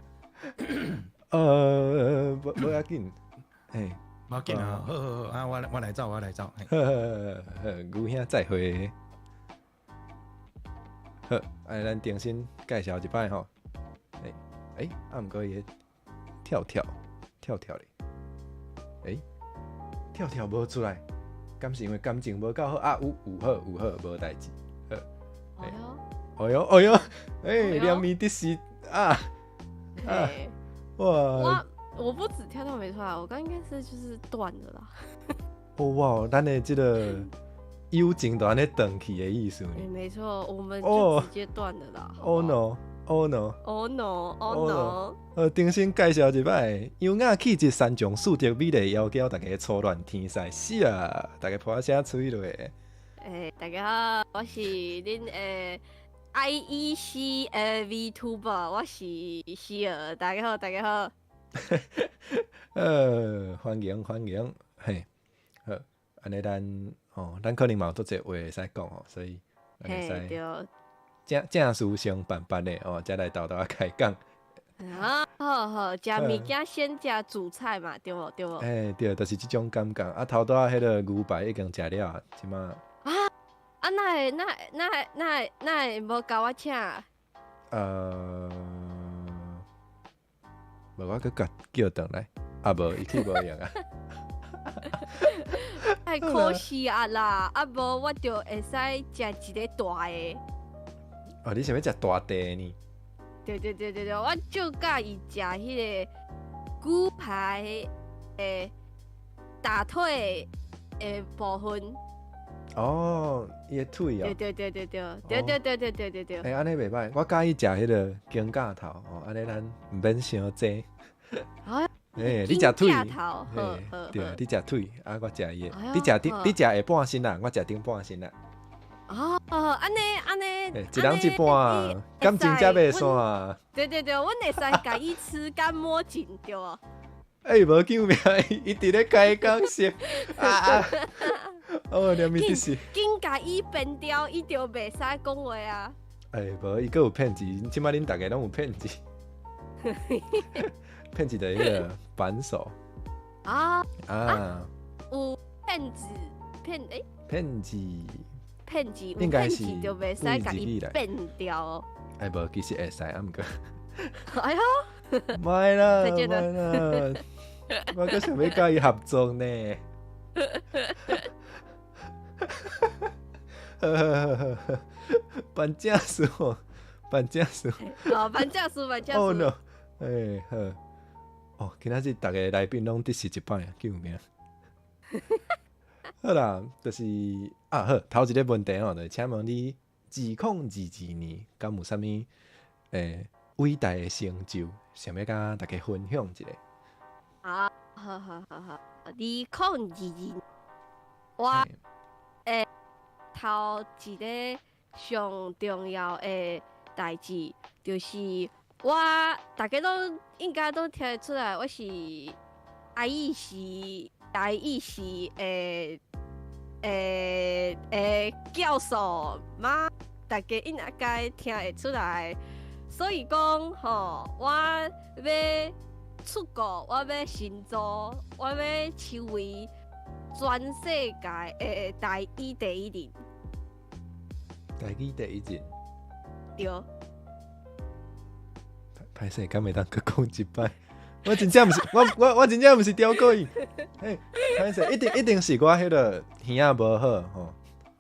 无要紧，嘿，无要紧啊，好好好，啊，我来走，我来走。好好好，牛兄再会。好，按呢咱重新介绍一摆吼。啊，毋过伊跳跳跳跳咧。跳跳无出来，敢是因为感情无够好啊？有好有好，无代志。好，哎哟哎哟，两面的是啊啊！哇！我不止跳跳没出来，我刚应该是就是断了啦。哦哇，咱的这个友情都按呢断去的意思呢？没错，我们就直接断了啦。Oh no！Oh no！Oh no！Oh no！重新介绍一摆，优雅气质，三从四德，美丽窈窕，大家初恋天使，是啊，大家拍声喙落。大家好，我是恁的 IEC 的 VTuber，我是希尔，大家好，大家好。欢迎欢迎，嘿，好，按呢咱哦，咱可能嘛有足济话会使讲哦，所以咱会使正正事先办办的哦，才来沓沓开讲。啊，好好，食物件先食主菜嘛，对无对无？对，就是这种感觉。啊，头拄仔彼个牛排已经食了啊，这马。啊，哪会哪哪哪哪会无共我请？无我阁共叫转来，啊无伊去无用啊。太可惜啊啦！啊無我就會使食一个大的。哦，你想欲食大塊呢？對對對對對，我就佮意食彼个牛排的大腿的部分。哦，伊的腿哦。對對對對對對對對對對對對。欸，按呢袂䆀，我佮意食彼个肩胛頭哦，按呢咱毋免傷濟。欸，你食腿，對，你食腿，啊，我食伊的。你食頂，你食下半身啦，我食頂半身啦。哦，按呢按呢，一人一半，感情才袂散。對對對，阮會使共伊吃乾抹淨，對無？欸，無救命，伊佇咧開講說，啊！哦，連面就是。緊共伊變掉，伊就袂使講話啊。欸，無，伊閣有騙子，這擺恁逐家攏有騙子。騙子的彼个扳手。啊啊！有騙子騙欸？騙子。騙子，應該是就袂使共伊變掉。哎，無，其實會使，啊毋過。哎喲！莫啦，莫啦，我閣想欲佮伊合作呢。呵呵呵呵，办正事哦，办正事。哦，办正事，办正事。哦 no！欸好，哦，今仔日逐个来宾攏得是一摆，救命！好啦，就是啊好，頭一个問題吼，就是請問你2022年敢有啥物偉大的成就，想欲佮大家分享一下？啊，好好好好，2022，我頭一个上重要的代誌，就是我大家攏應該都聽得出來，我是 IEC 的教授嘛，大家應該聽會出來。所以講吼，我欲出國，我欲新竹，我欲成為全世界的台語第一人。台語第一人。對。歹勢，敢會當閣講一擺？我真正毋是，我真正毋是刁故意。嘿，歹勢，一定是我彼个耳仔無好吼。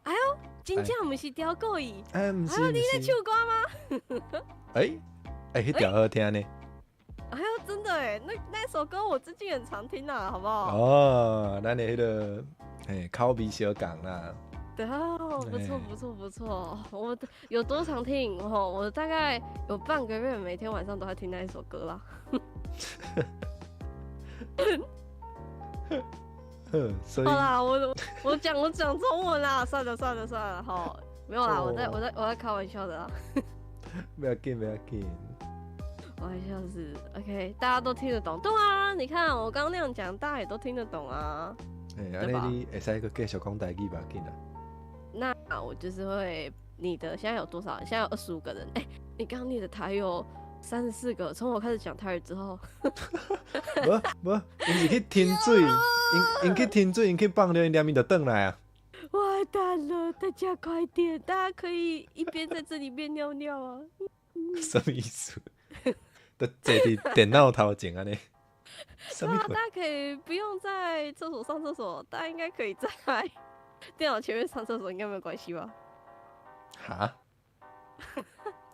哎喲，真正毋是刁故意。哎，毋是。哎，你咧唱歌嗎？欸欸，彼條好聽呢。哎喲，真的欸，那首歌我最近很常聽啊，好不好？哦，咱的彼个嘿口味相仝啦。對啊，不錯不錯不錯，我有多常聽？我大概有半個月每天晚上都在聽那一首歌啦。所以好啦，我講中文啦，算了算了算了，好，沒有啦，我在開玩笑的啦。不要緊，不要緊。玩笑是 OK，大家都聽得懂，對啊，你看我剛剛那樣講，大家也都聽得懂啊。欸，按呢你會使閣繼續講台語吧，緊啦。那我就是會，你的現在有多少？現在有25個人。欸，你剛剛你的台有34個，從我開始講台語之後，無無，𪜶是去停水，𪜶去停水，𪜶去放尿，𪜶連面就轉來啊。完蛋了，大家快點，大家可以一邊在這裡邊尿尿啊。什麼意思？就坐佇電腦頭前按呢。對啊，大家可以不用在廁所上廁所，大家應該可以在電腦前面上廁所，應該沒有關係吧？哈？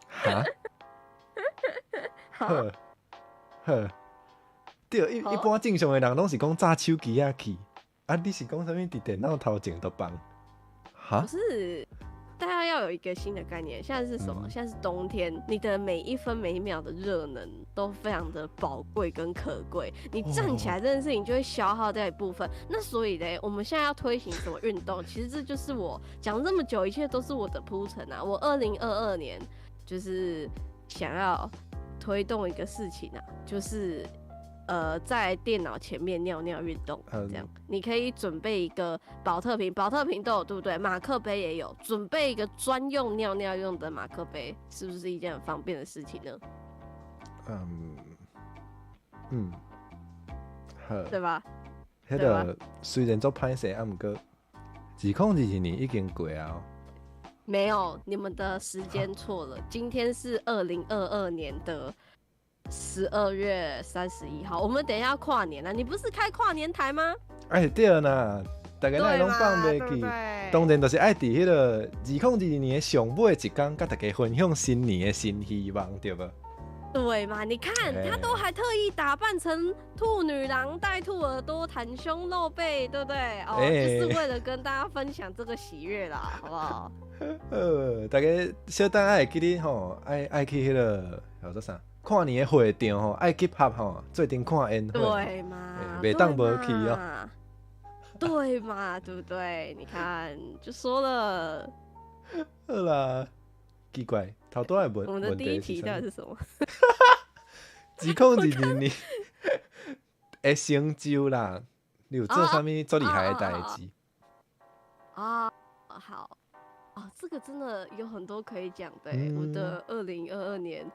哈？好，好，對，一般正常的人攏是講炸手機仔去，啊，你是講啥物？佇電腦頭前都放？哈？不是，大家要有一個新的概念。現在是什麼？現在是冬天，你的每一分每一秒的熱能都非常的寶貴跟可貴。你站起來這件事情就會消耗掉一部分。那所以咧，我們現在要推行什麼運動？其實這就是我講這麼久，一切都是我的鋪陳啊。我2022年就是想要推動一個事情啊，就是在電腦前面尿尿運動，這樣你可以準備一個寶特瓶，寶特瓶都有對不對？馬克杯也有，準備一個專用尿尿用的馬克杯，是不是一件很方便的事情呢？嗯嗯，好，對吧？彼个雖然足歹勢，啊，毋過2022年已經過啊。沒有，你們的時間錯了。今天是2022年的12月31號，我們等一下要跨年了。你不是開跨年台嗎？哎，對啦，大家哪會攏放袂記？當然就是愛佇彼个2022年的上尾一工，佮大家分享新年的新希望，對無？對嘛？你看，他都還特意打扮成兔女郎，戴兔耳朵，袒胸露背，對不對？哦，就是為了跟大家分享這個喜悅啦，好不好？大家小等愛會記得吼，愛去彼个叫做啥？跨年的會場吼，愛集合吼，做陣看煙火。對嘛？袂當無去哦。對嘛？對不對？你看，就說了。好啦，奇怪，頭拄仔問我們的第一題到底是什麼？2022年的成就啦，你有做啥物足厲害的代誌？啊，好，哦，這個真的有很多可以講的。我的2022年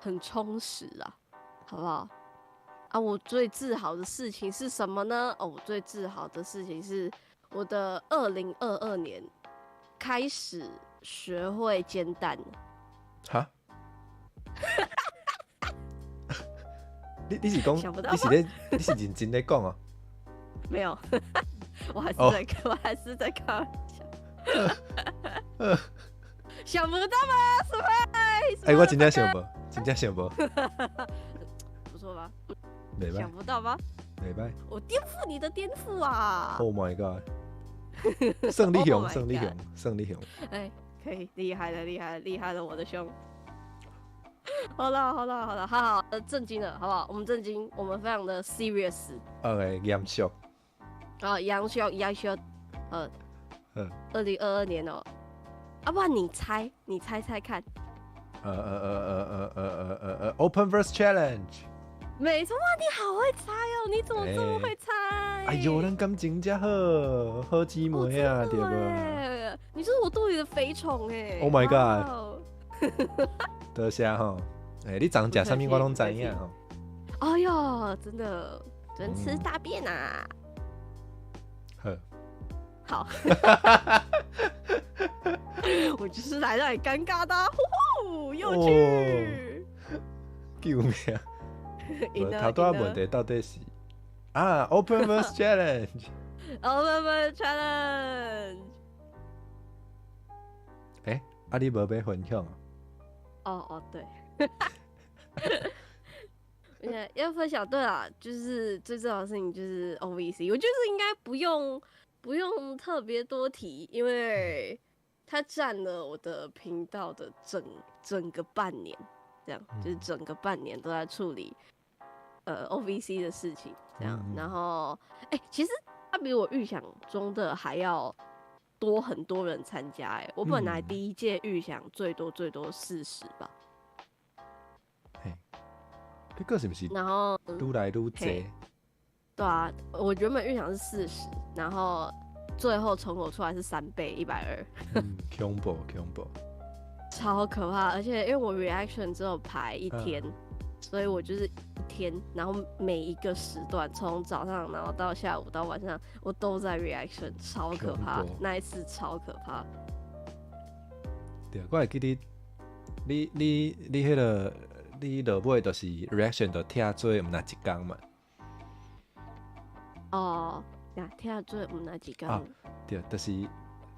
很充實啊，好不好？啊，我最自豪的事情是什麼呢？哦，我最自豪的事情是我的2022年開始學會煎蛋。哈？你是講，你是咧，你是認真咧講哦？沒有，我還是在開玩笑。想不到吧？Surprise！哎，我真正想無，真正想無。不錯吧？袂䆀。想不到吧？袂䆀。我顛覆你的顛覆啊！Oh my god！勝利雄，勝利雄，勝利雄。哎，可以，厲害了，厲害了，厲害了，我的胸。好了，好了，好了，好好，正經的，好不好？我們正經，我們非常的 serious。 OK，嚴肅。啊，嚴肅，嚴肅。2022年哦，啊，不然你猜，你猜猜看。Openverse Challenge。沒錯，哇，你好會猜哦！你怎麼這麼會猜？哎呦，咱感情這好，好姊妹啊，對無？你是我肚裡的肥蟲哎！Oh my god！多謝吼。哎，你昨昏食啥物我攏知影吼。哎呦，真的，真吃大便啊！好。好。我就是來讓你尷尬的，呼呼，有趣。救命！頭拄仔問題到底是啊？Openverse Challenge。 Openverse Challenge。欸，啊你無欲分享？哦哦，對。要分享，對啦，就是最重要的事情就是 OVC，我覺得應該不用特別多提，因為它佔了我的頻道的整整個半年，這樣就是整個半年都在處理OVC 的事情，這樣，然後欸，其實它比我預想中的還要多很多人參加，欸，我本來第一屆預想最多最多40吧。嘿，這個是不是？然後愈來愈多。對啊，我原本預想是四十，然後最後成果出來是3倍，120。恐怖恐怖，超可怕！而且因為我 reaction 只有排一天，所以我就是一天，然後每一個時段，從早上然後到下午到晚上，我都在 reaction，超可怕！那一次超可怕。對，我會記得你彼個你落尾就是 reaction 就拆做毋若一工嘛。哦，呀，拆做毋若一工。啊，對，就是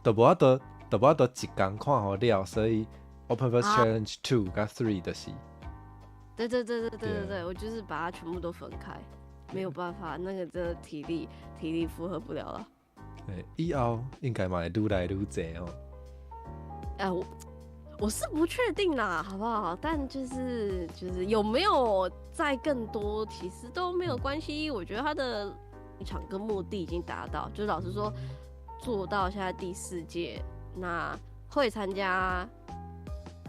都無法度，都無法度一工看予了，所以 Openverse Challenge 2佮 3 就是。對對對對對對對，我就是把它全部都分開，沒有辦法，那個真的體力負荷不了了。對，以後應該嘛會愈來愈濟哦。哎，我是不確定啦，好不好？但就是有沒有再更多，其實都沒有關係。我覺得他的立場跟目的已經達到，就是老實說，做到現在第四屆，那會參加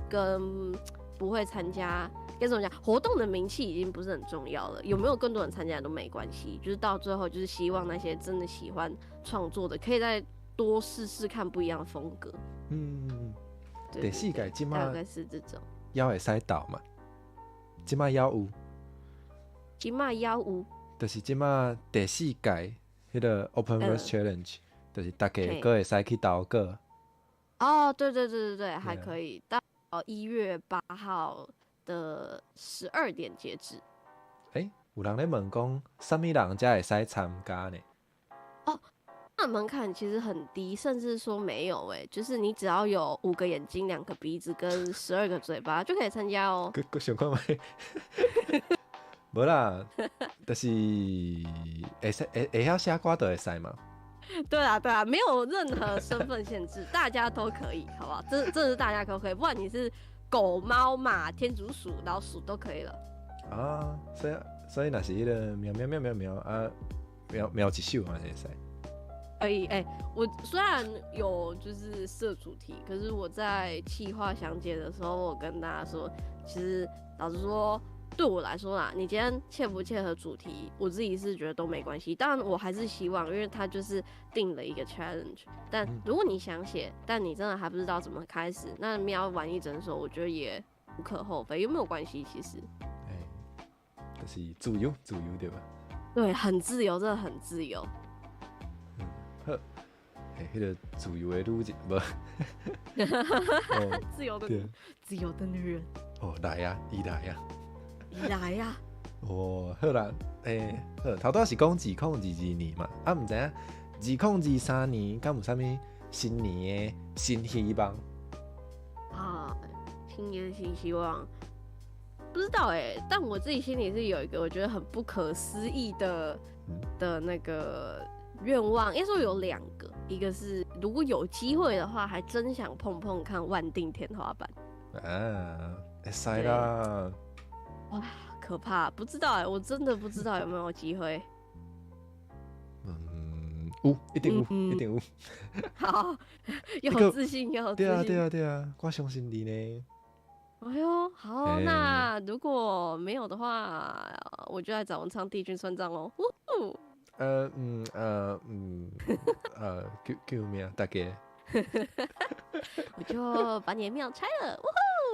跟不會參加，該怎麼講？活動的名氣已經不是很重要了，有沒有更多人參加都沒關係。就是到最後，就是希望那些真的喜歡創作的，可以再多試試看不一樣的風格。第四屆這馬大概是這種。猶會使投嘛？這馬猶有。這馬猶有。就是這馬第四屆彼個 Openverse Challenge，就是大家閣會使去投稿。哦，對對對對對，還可以到1月8號的12點截止。欸，有人咧問講，啥物人才會使參加呢？哦，那门槛其实很低，甚至说没有欸，就是你只要有5个眼睛、2个鼻子跟12个嘴巴就可以参加哦。阁想看觅？无啦，就是会使会晓写歌就会使嘛。对啊，对啊，没有任何身份限制，大家都可以，好不好？这是大家都可以，不管你是狗、猫、马、天竺鼠、老鼠都可以了。啊，所以若是彼个喵喵喵喵喵啊，喵喵一首嘛是会使。可以，欸，我虽然有就是设主题，可是我在企划详解的时候，我跟大家说，其实老实说，对我来说啦，你今天切不切合主题，我自己是觉得都没关系。当然，我还是希望，因为他就是定了一个 challenge。但如果你想写，但你真的还不知道怎么开始，那喵玩一整首，我觉得也无可厚非，又没有关系。其实，欸，就是自由，自由对吧？对，很自由，真的很自由。好，欸，彼个自由的女人，无，自由的女人。哦，来啊，伊来啊，伊来啊。哦，好啦，欸，好，头拄仔是讲2022年嘛，啊，毋知影2023年敢有啥物新年的新希望？啊，新年新希望，不知道欸，但我自己心里是有一个我觉得很不可思议的那个愿望，应该说有2个，一个是如果有机会的话，还真想碰碰看万定天花板。啊，会使啦！哇，可怕，不知道欸，我真的不知道有没有机会。嗯，有，一定有，一定有。好，有自信，有自信。对啊，对啊，对啊，我相信你呢。哎呦，好，那如果没有的话，我就来找文昌帝君算账喽。救命，大家！我就把你的庙拆了，呜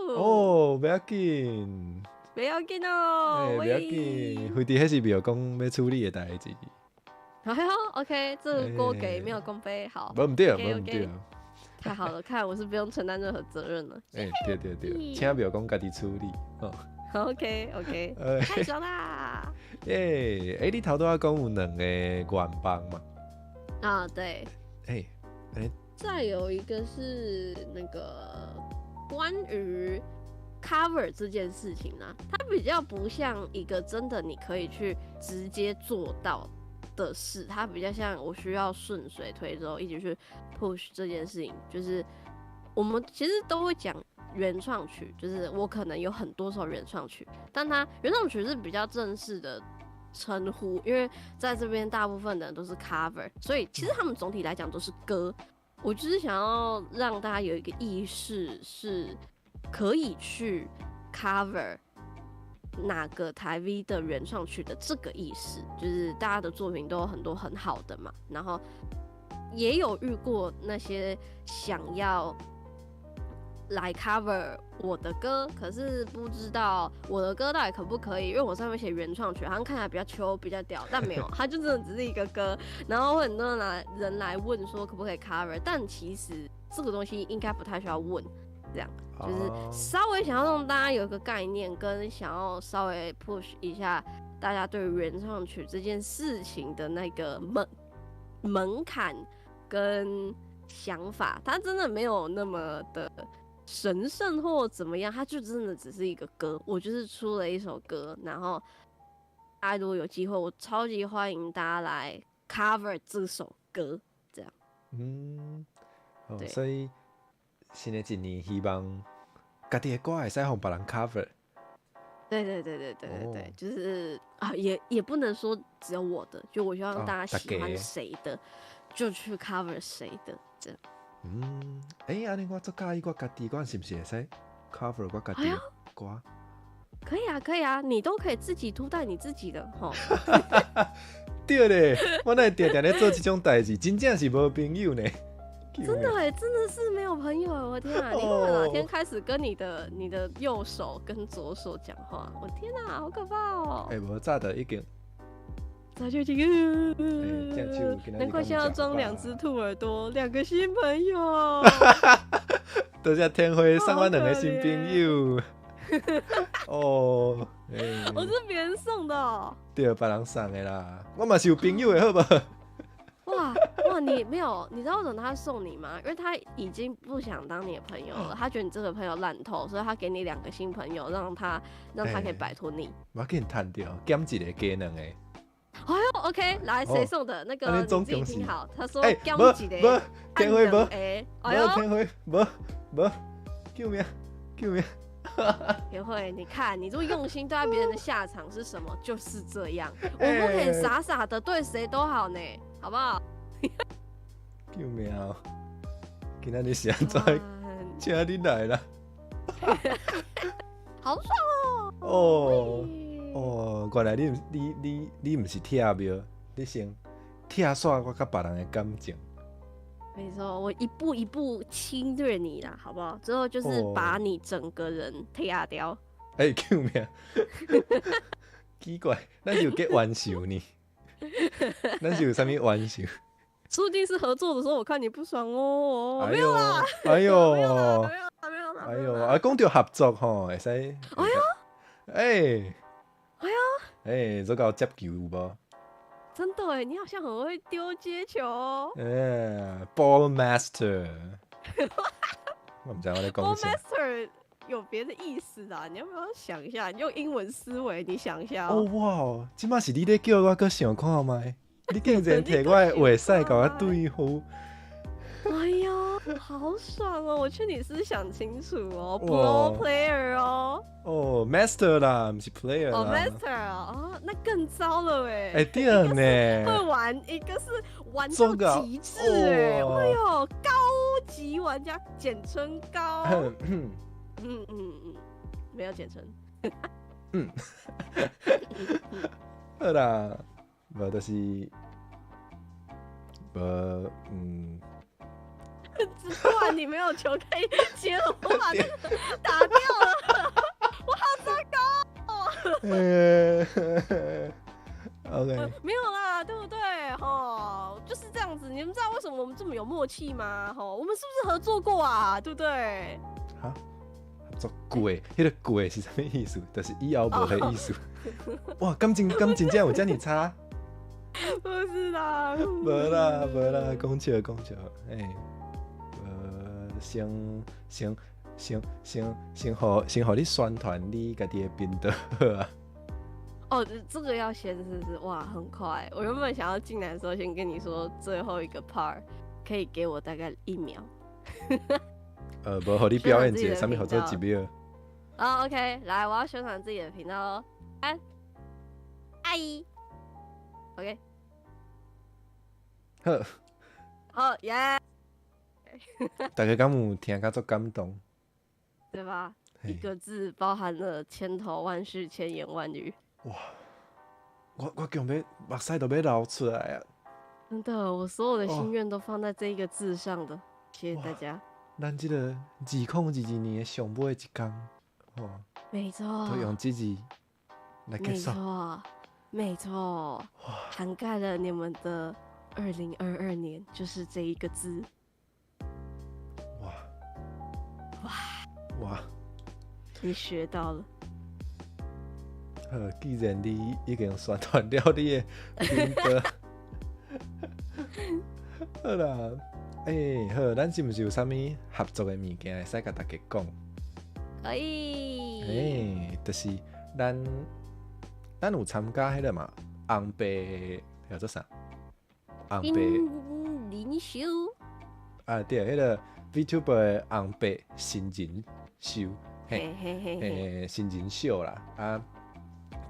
呼！哦，不要紧，不要紧哦，欸，不要紧，非得彼是庙公欲处理的代志。好，OK，这个锅给庙公背，好。无毋对，无毋对。太好了，看来我是不用承担任何责任了。欸，对对对，请庙公家己处理。哦。 OK OK，太爽啦！欸，欸，你头拄仔讲有2个愿望嘛？啊，对。欸，欸。再有一个是那个关于 cover 这件事情啊，它比较不像一个真的你可以去直接做到的事，它比较像我需要顺水推舟一起去 push 这件事情。就是我们其实都会讲原创曲，就是我可能有很多首原创曲，但它原创曲是比较正式的称呼，因为在这边大部分的人都是 cover，所以其实他们总体来讲都是歌。我就是想要让大家有一个意识，是可以去 cover 哪个台 V 的原创曲的这个意识，就是大家的作品都有很多很好的嘛，然后也有遇过那些想要来 cover 我的歌，可是不知道我的歌到底可不可以，因为我上面写原创曲，好像看起来比较秋比较屌，但没有，它就真的只是一个歌。然后会很多人来问说可不可以 cover，但其实这个东西应该不太需要问，这样就是稍微想要让大家有一个概念，跟想要稍微 push 一下大家对原创曲这件事情的那个门槛跟想法，它真的没有那么的神圣或怎么样，它就真的只是一个歌。我就是出了一首歌，然后大家如果有机会，我超级欢迎大家来 cover 这首歌，这样。嗯，哦，所以新的一年希望家己的歌会使予别人 cover。对对对对对对对，就是啊，也不能说只有我的，就我希望大家喜欢谁的，就去 cover 谁的，这样。嗯，欸，按呢我足佮意我家己，我是毋是会使 cover 我家己的歌？可以啊，可以啊，你都可以自己凸带你自己的吼。对咧，我哪会定定咧做这种代志，真正是无朋友呢。真的哎，真的是没有朋友，我天啊！你会不会哪天开始跟你的右手跟左手讲话？我天哪，好可怕哦！欸，无早就已经。早就已经，难怪现在要装两只兔耳朵，两个新朋友。多谢天辉送我两个新朋友。哦，我是别人送的。对，别人送的啦。我嘛是有朋友的，好无？哇哇，你没有，你知道为什么他送你吗？因为他已经不想当你的朋友了，他觉得你这个朋友烂透，所以他给你两个新朋友，让他可以摆脱你。我给你谈掉，减一个加两个。哎呦，OK，来，谁送的？那个你自己听好。他说减一个，天辉无，哎呦，天辉无无，救命救命！天慧，你看你这么用心对待别人的下场是什么？就是这样，我们不可以傻傻的对谁都好呢，好不好？救命！今仔日是按怎？请你来啦！好爽哦！哦哦，原來你毋是拆廟，你先拆散我佮別人的感情。沒錯，我一步一步侵略你啦，好不好？之後就是把你整個人拆掉。欸，救命！奇怪，咱是有結冤仇呢？咱是有啥物冤仇？說不定是合作的時候，我看你不爽哦。沒有啦，哎呦，沒有啦，沒有啦，哎呦，啊，講到合作吼，會使。哎呦，哎，哎呦，哎，這個接球有無？真的哎，你好像很會丟接球哦。哎，Ball Master，我毋知我咧講 Ball Master 有別的意思啊？你要不要想一下？你用英文思維，你想一下。哦哇，這馬是你咧叫我閣想看覓？你竟然提我的話使共我對付。哎呦，好爽哦！我勸你是想清楚哦，Pro Player 哦。哦，Master 啦，毋是 Player 哦，Master 啊，那更糟了哎。哎，對呢。會玩，一個是玩到極致哎，哎呦，高級玩家，簡稱高。嗯嗯嗯，沒有簡稱。嗯。好啦，無就是，無嗯。突然你沒有球可以接了，我把那個打掉了，我好糟糕哦。 OK，沒有啦，對不對？吼，就是這樣子。你們知道為什麼我們這麼有默契嗎？吼，我們是不是合作過啊？對不對？哈，合作過，彼個過是啥物意思？就是以後無彼意思。哇，感情感情真有遮爾差？不是啦，無啦無啦，講笑講笑，欸。先先先先先予先予你宣傳你家己的頻道好啊。哦，這個要先是不是？哇，很快！我原本想要進來的時候，先跟你說最後一個 part，可以給我大概1秒。無，予你表演一下，啥物號做1秒？哦，OK，來，我要宣傳自己的頻道哦。哎，阿姨，OK，好，好耶！大家敢有聽甲足感動？對吧？一個字包含了千頭萬緒、千言萬語。哇！我強欲目屎都欲流出來啊！真的，我所有的心願都放在這一個字上的。謝謝大家。咱這個2022年的上尾一工，吼，沒錯，都用這字來結束。沒錯，沒錯，涵蓋了你們的2022年，就是這一個字。哇哇哇！你學到了。好，既然你已經宣傳了你的頻道，好啦，欸，好，咱是毋是有啥物合作的物件會使共大家講？可以。欸，就是咱有參加彼個嘛，紅白叫做啥？紅白靈秀。啊，對，彼個 VTuber 的紅白新人秀，嘿嘿嘿嘿，新人秀啦，啊。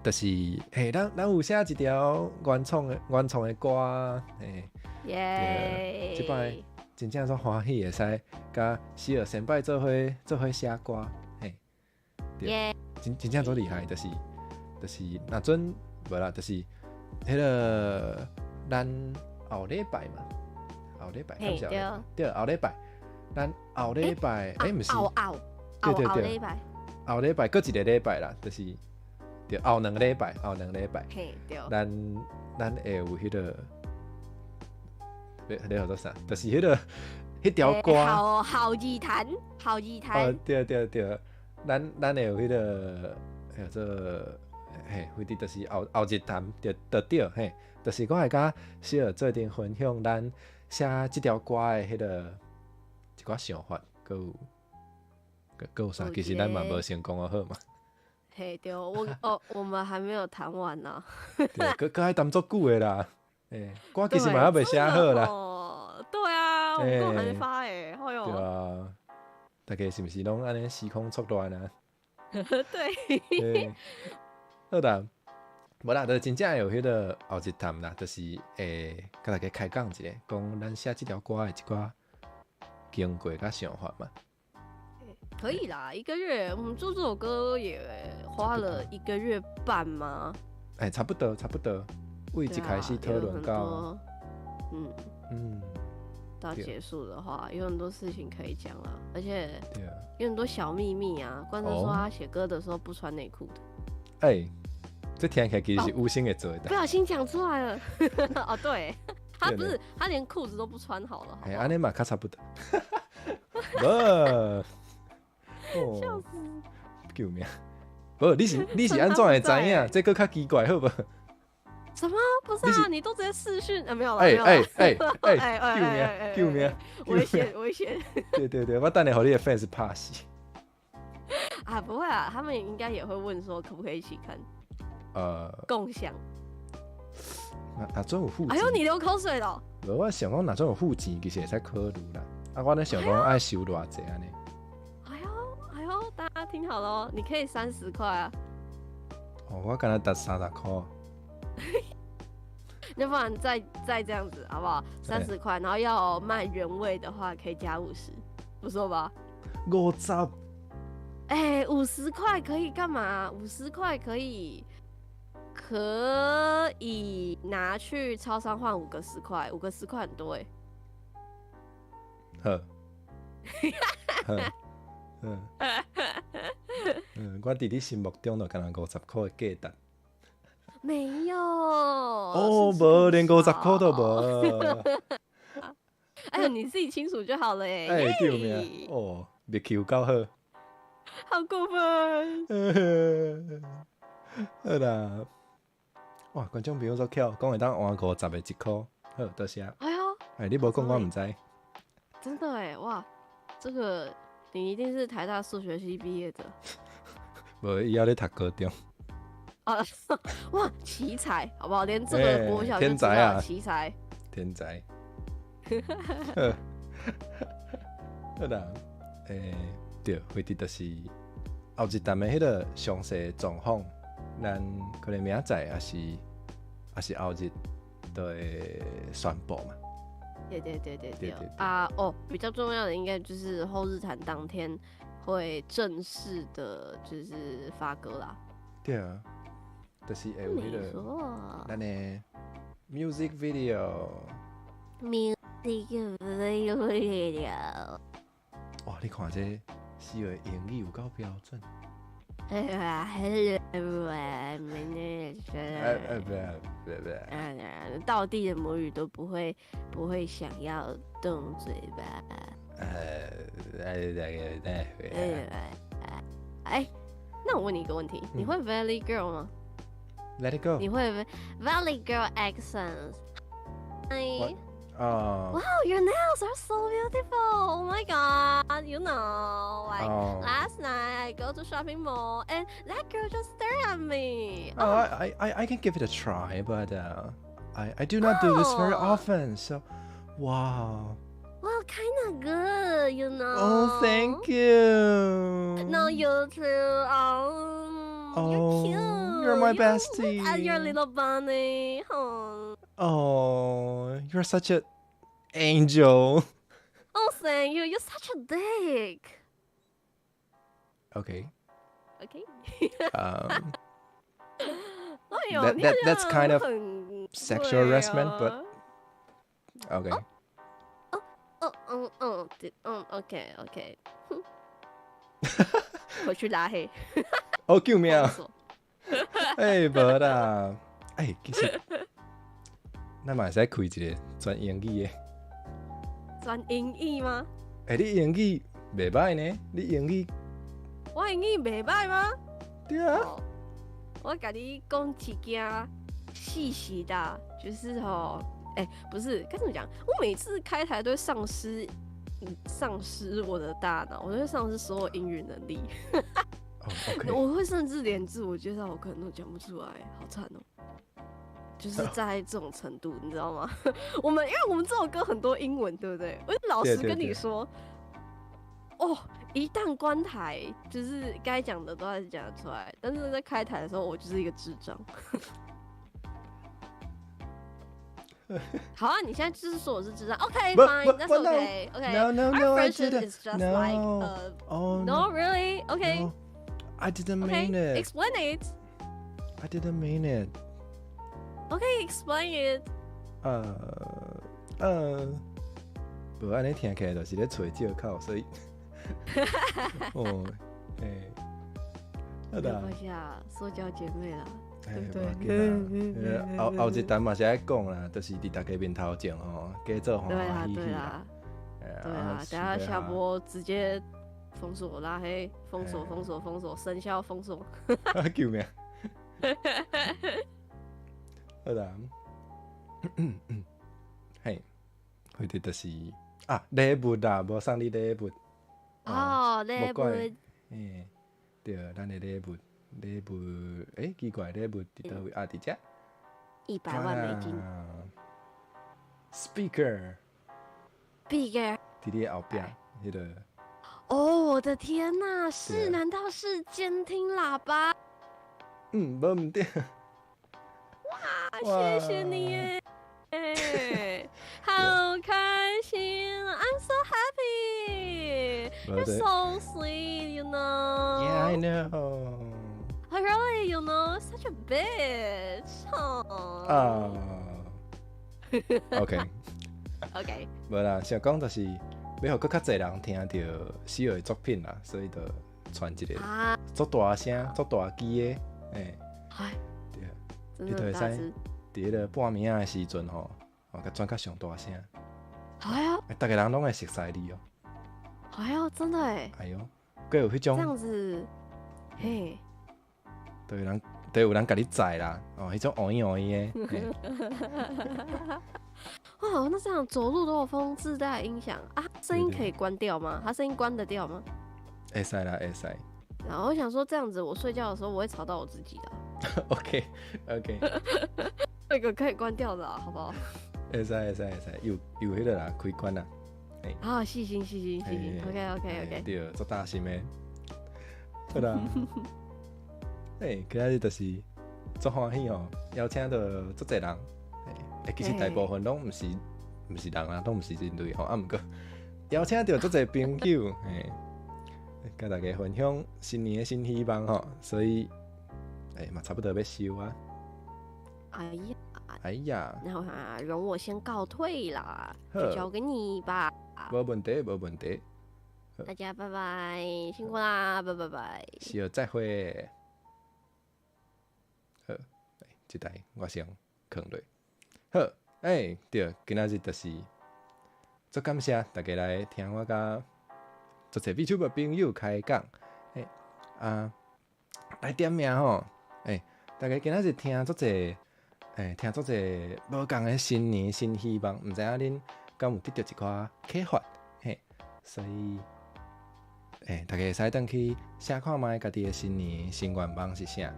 就是嘿，咱有寫一條原創的歌，嘿，耶！這擺真正足歡喜，會使佮希爾先輩做伙做伙寫歌，嘿，對，真正足厲害，就是若陣無啦，就是彼個咱後禮拜嘛，後禮拜，對，後禮拜，咱後禮拜，欸，毋是，後後對對對，後禮拜閣一個禮拜啦，就是。對，後兩禮拜，後兩禮拜，咱會有彼個，你號做啥？就是彼條歌。好日談，好日談。哦，對對對，咱會有彼個叫做嘿，反正就是後後日談，對對對，嘿，就是我會佮小做陣分享咱写這條歌的彼个一寡想法，閣有閣有啥？其實咱嘛無成功啊，好嘛。嘿，對，我哦，我們還沒有談完呢。對，閣閣愛談足久的啦。欸，歌其實嘛猶未寫好啦。哦，對啊，我歌還沒發欸，哎喲。對啊，大家是毋是攏按呢時空錯亂啊？對。好啦，無啦，就真正有彼个後日談啦，就是會共大家開講一下，講咱寫這條歌的一寡經過佮想法嘛。可以啦，一個月，我們做這首歌也花了一個月半嗎？欸，差不多，差不多。為一開始討論到，到結束的話，有很多事情可以講啦，而且有很多小秘密啊。觀眾說他寫歌的時候不穿內褲的。欸，這聽起來其實是無心的做的，不小心講出來了。哦，對，他不是，他連褲子都不穿好了。欸，按呢嘛較差不多。無，笑死！救命！無，你是按怎會知影？這閣較奇怪，好無？什麼？不是啊，你都直接視訊啊？沒有啦，欸欸欸欸！救命！救命！危險！危險！對對對，我等下予你的 fans 拍死。啊，不會啊，他們應該也會問說可不可以一起看？共享。哪陣有付錢？哎呦，你流口水了！無，我想講若準有付錢，其實會使考慮啦。啊，我咧想講愛收偌濟按呢？哎呦哎呦，大家聽好咯，你可以30塊啊。哦，我敢若值30塊。要不然再這樣子好不好？30塊，然後要賣原味的話，可以加五十，不錯吧？ 50。哎，五十塊可以幹嘛？五十塊可以拿去超商換5個10塊，5個10塊很多哎。好。好。嗯。嗯，我佇你心目中就敢若50塊的價值。沒有。哦，無，連50塊都無。哎呦，你自己清楚就好了哎。哎，救命！哦，默契有夠好。好過分。好啦。哇，觀眾朋友足巧，講會當換50的一箍，好，多謝。哎呦。哎，你無講我毋知。真的哎，哇，這個你一定是台大數學系畢業的。無，伊猶咧讀高中。啊，哇，奇才，好不好？連這個國小就知道奇才。天才。好啦，欸，對，回佇就是後日談的彼个詳細狀況，咱可能明仔載，抑是後日都會宣布嘛。對對對對對啊！哦，比較重要的應該就是後日談當天會正式的，就是發歌啦。對啊，就是會有彼个咱的 music video。 music video。哇！你看這四個英語有夠標準。哎呀，哎，不不不，道地的母語都不會想要動嘴巴。哎，那我問你一個問題，你會 Valley Girl 嗎？Let it go。你會 Valley Girl accents？哎。 Oh. Wow, your nails are so beautiful. Oh my god. You know, like last night I go to shopping mall and that girl just stared at me. Oh, I can give it a try, but I do not do this very often. So, wow. Well, kind of good, you know. Oh, thank you. No, you too. Oh, you're cute. You're my bestie. Look at your little bunny. Oh. Oh, you're such a angel. Oh, thank you. You're such a dick. Okay. Okay. That's kind of sexual harassment, but okay. 哦，嗯嗯對，嗯，OK OK，回去拉黑。哦，救命！欸，無啦，欸，其實咱嘛會使開一個全英語的。全英語嗎？欸，你英語袂䆀呢？你英語？我英語袂䆀嗎？對啊。我共你講一件事實的，就是吼，欸，不是，该怎么讲？我每次开台都会丧失我的大脑，我都会丧失所有英语能力。 Oh, okay. 我会甚至连自我介绍我可能都讲不出来，好惨哦。就是在这种程度，你知道吗？因为我们这首歌很多英文，对不对？我老实跟你说，哦，一旦关台，就是该讲的都还是讲得出来，但是在开台的时候，我就是一个智障。好啊，你现在就是说我是智障，OK，fine，that's okay，OK。 No, no, no, Our friendship is just like, no, really, okay. I didn't mean it. Explain it. I didn't mean it. Okay, explain it. 無按呢聽起來就是咧揣藉口，所以，哦，欸，沒關係啊，塑膠姐妹啦，對不對？後後一單嘛是愛講啦，就是佇大家面頭前吼，假做歡歡喜喜。對啊，對啊，等下下播直接封鎖拉黑，封鎖封鎖封鎖，生效封鎖。救命！好啦，嘿，彼個就是啊，禮物啦，無送你禮物。哦，禮物。嘿，對，咱的禮物，禮物，欸，奇怪，禮物佇佗位啊？佇遮。 100萬美金。 Speaker。 Speaker。佇你後壁，彼個。哦，我的天哪，是？難道是監聽喇叭？嗯，無毋對。哇，謝謝你耶！欸，好開心，I'm so happy. You're so sweet, you know. Yeah, I know. Really, you know, such a bitch. 啊。OK. OK. 無啦，想講就是欲予閣較濟人聽著喜兒的作品啦，所以就傳一個足大聲、足大支的，欸。對。你就會使佇彼個半暝仔的時陣吼，哦，共轉較上大聲。哎呀！逐个人攏會熟似你哦。哎呦，真的哎。哎呦，閣有彼種。這樣子，嘿。對人，對有人共你載啦，哦，彼種烏咿烏咿的。哇，那這樣走路都有風，自帶音響啊？聲音可以關掉嗎？它聲音關得掉嗎？會使啦，會使。然後我想說，這樣子我睡覺的時候，我會吵到我自己的。 OK OK，這個可以關掉的，好不好？會使會使會使，有有彼個啦，開關啦。啊，細心細心細心，OK OK OK。對，足大心的。好啦。欸，今仔日就是足歡喜哦，邀請到足濟人。欸，其實大部分攏毋是人啊，攏毋是人類吼，啊，毋過邀請到足濟朋友，嘿，共大家分享新年的新希望吼，所以，欸，嘛差不多欲收啊。哎呀，哎呀，那啊，容我先告退啦，就交給你吧。無問題，無問題。大家拜拜，辛苦啦，拜拜拜。是哦，再會。好，這台我先囥落。好，欸，對，今仔日就是足感謝大家來聽我佮足濟 VTuber 朋友開講。欸，啊，來點名吼，欸，大家今仔日聽足濟，欸，聽足濟無仝的新年新希望，毋知影恁敢有得著一寡啟發？嘿，所以，欸，大家會使轉去寫看覓家己的新年新願望是啥？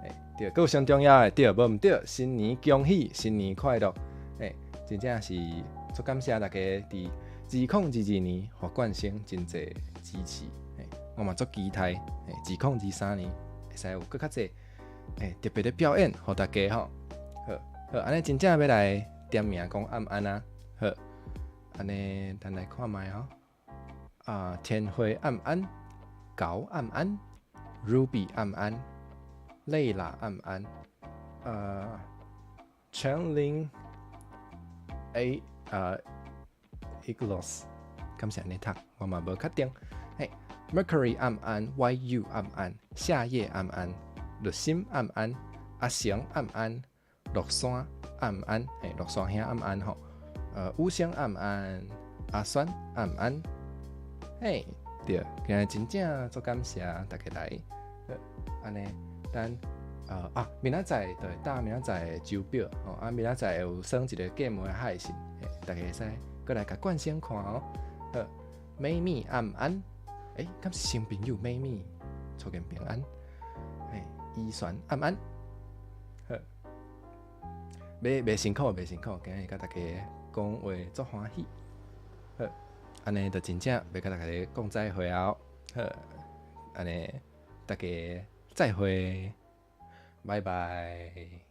欸，對，閣有上重要的，對，無毋對，新年恭喜，新年快樂。欸，真正是足感謝大家佇2022年予冠生真濟支持。欸，我嘛足期待，欸，2023年會使有閣較濟，欸，特別的表演予大家吼。好，好，按呢真正欲來點名講晚安啊。好，按呢咱來看覓吼。啊，天輝晚安，狗晚安，Ruby 晚安，蕾拉晚安，陳玲 A Iglos，敢是按呢讀，我嘛無確定。嘿，Mercury 晚安，YU 晚安，夏夜晚安，綠心晚安，阿成晚安，樂山晚安，嘿，樂山兄晚安吼。五星晚安，阿酸晚安。嘿，對，今日真正足感謝大家來，按呢，咱啊，明仔載對，搭明仔載的週表吼，啊，明仔載會有算一個 game 的海信，嘿，大家會使閣來共關心看哦。好，美美暗安，欸，敢是新朋友美美，初見平安，嘿，依璇暗安，好，袂袂辛苦，袂辛苦，今日佮大家講話足歡喜，好，按呢就真正欲佮大家講再會啊，好，按呢大家再會。拜拜。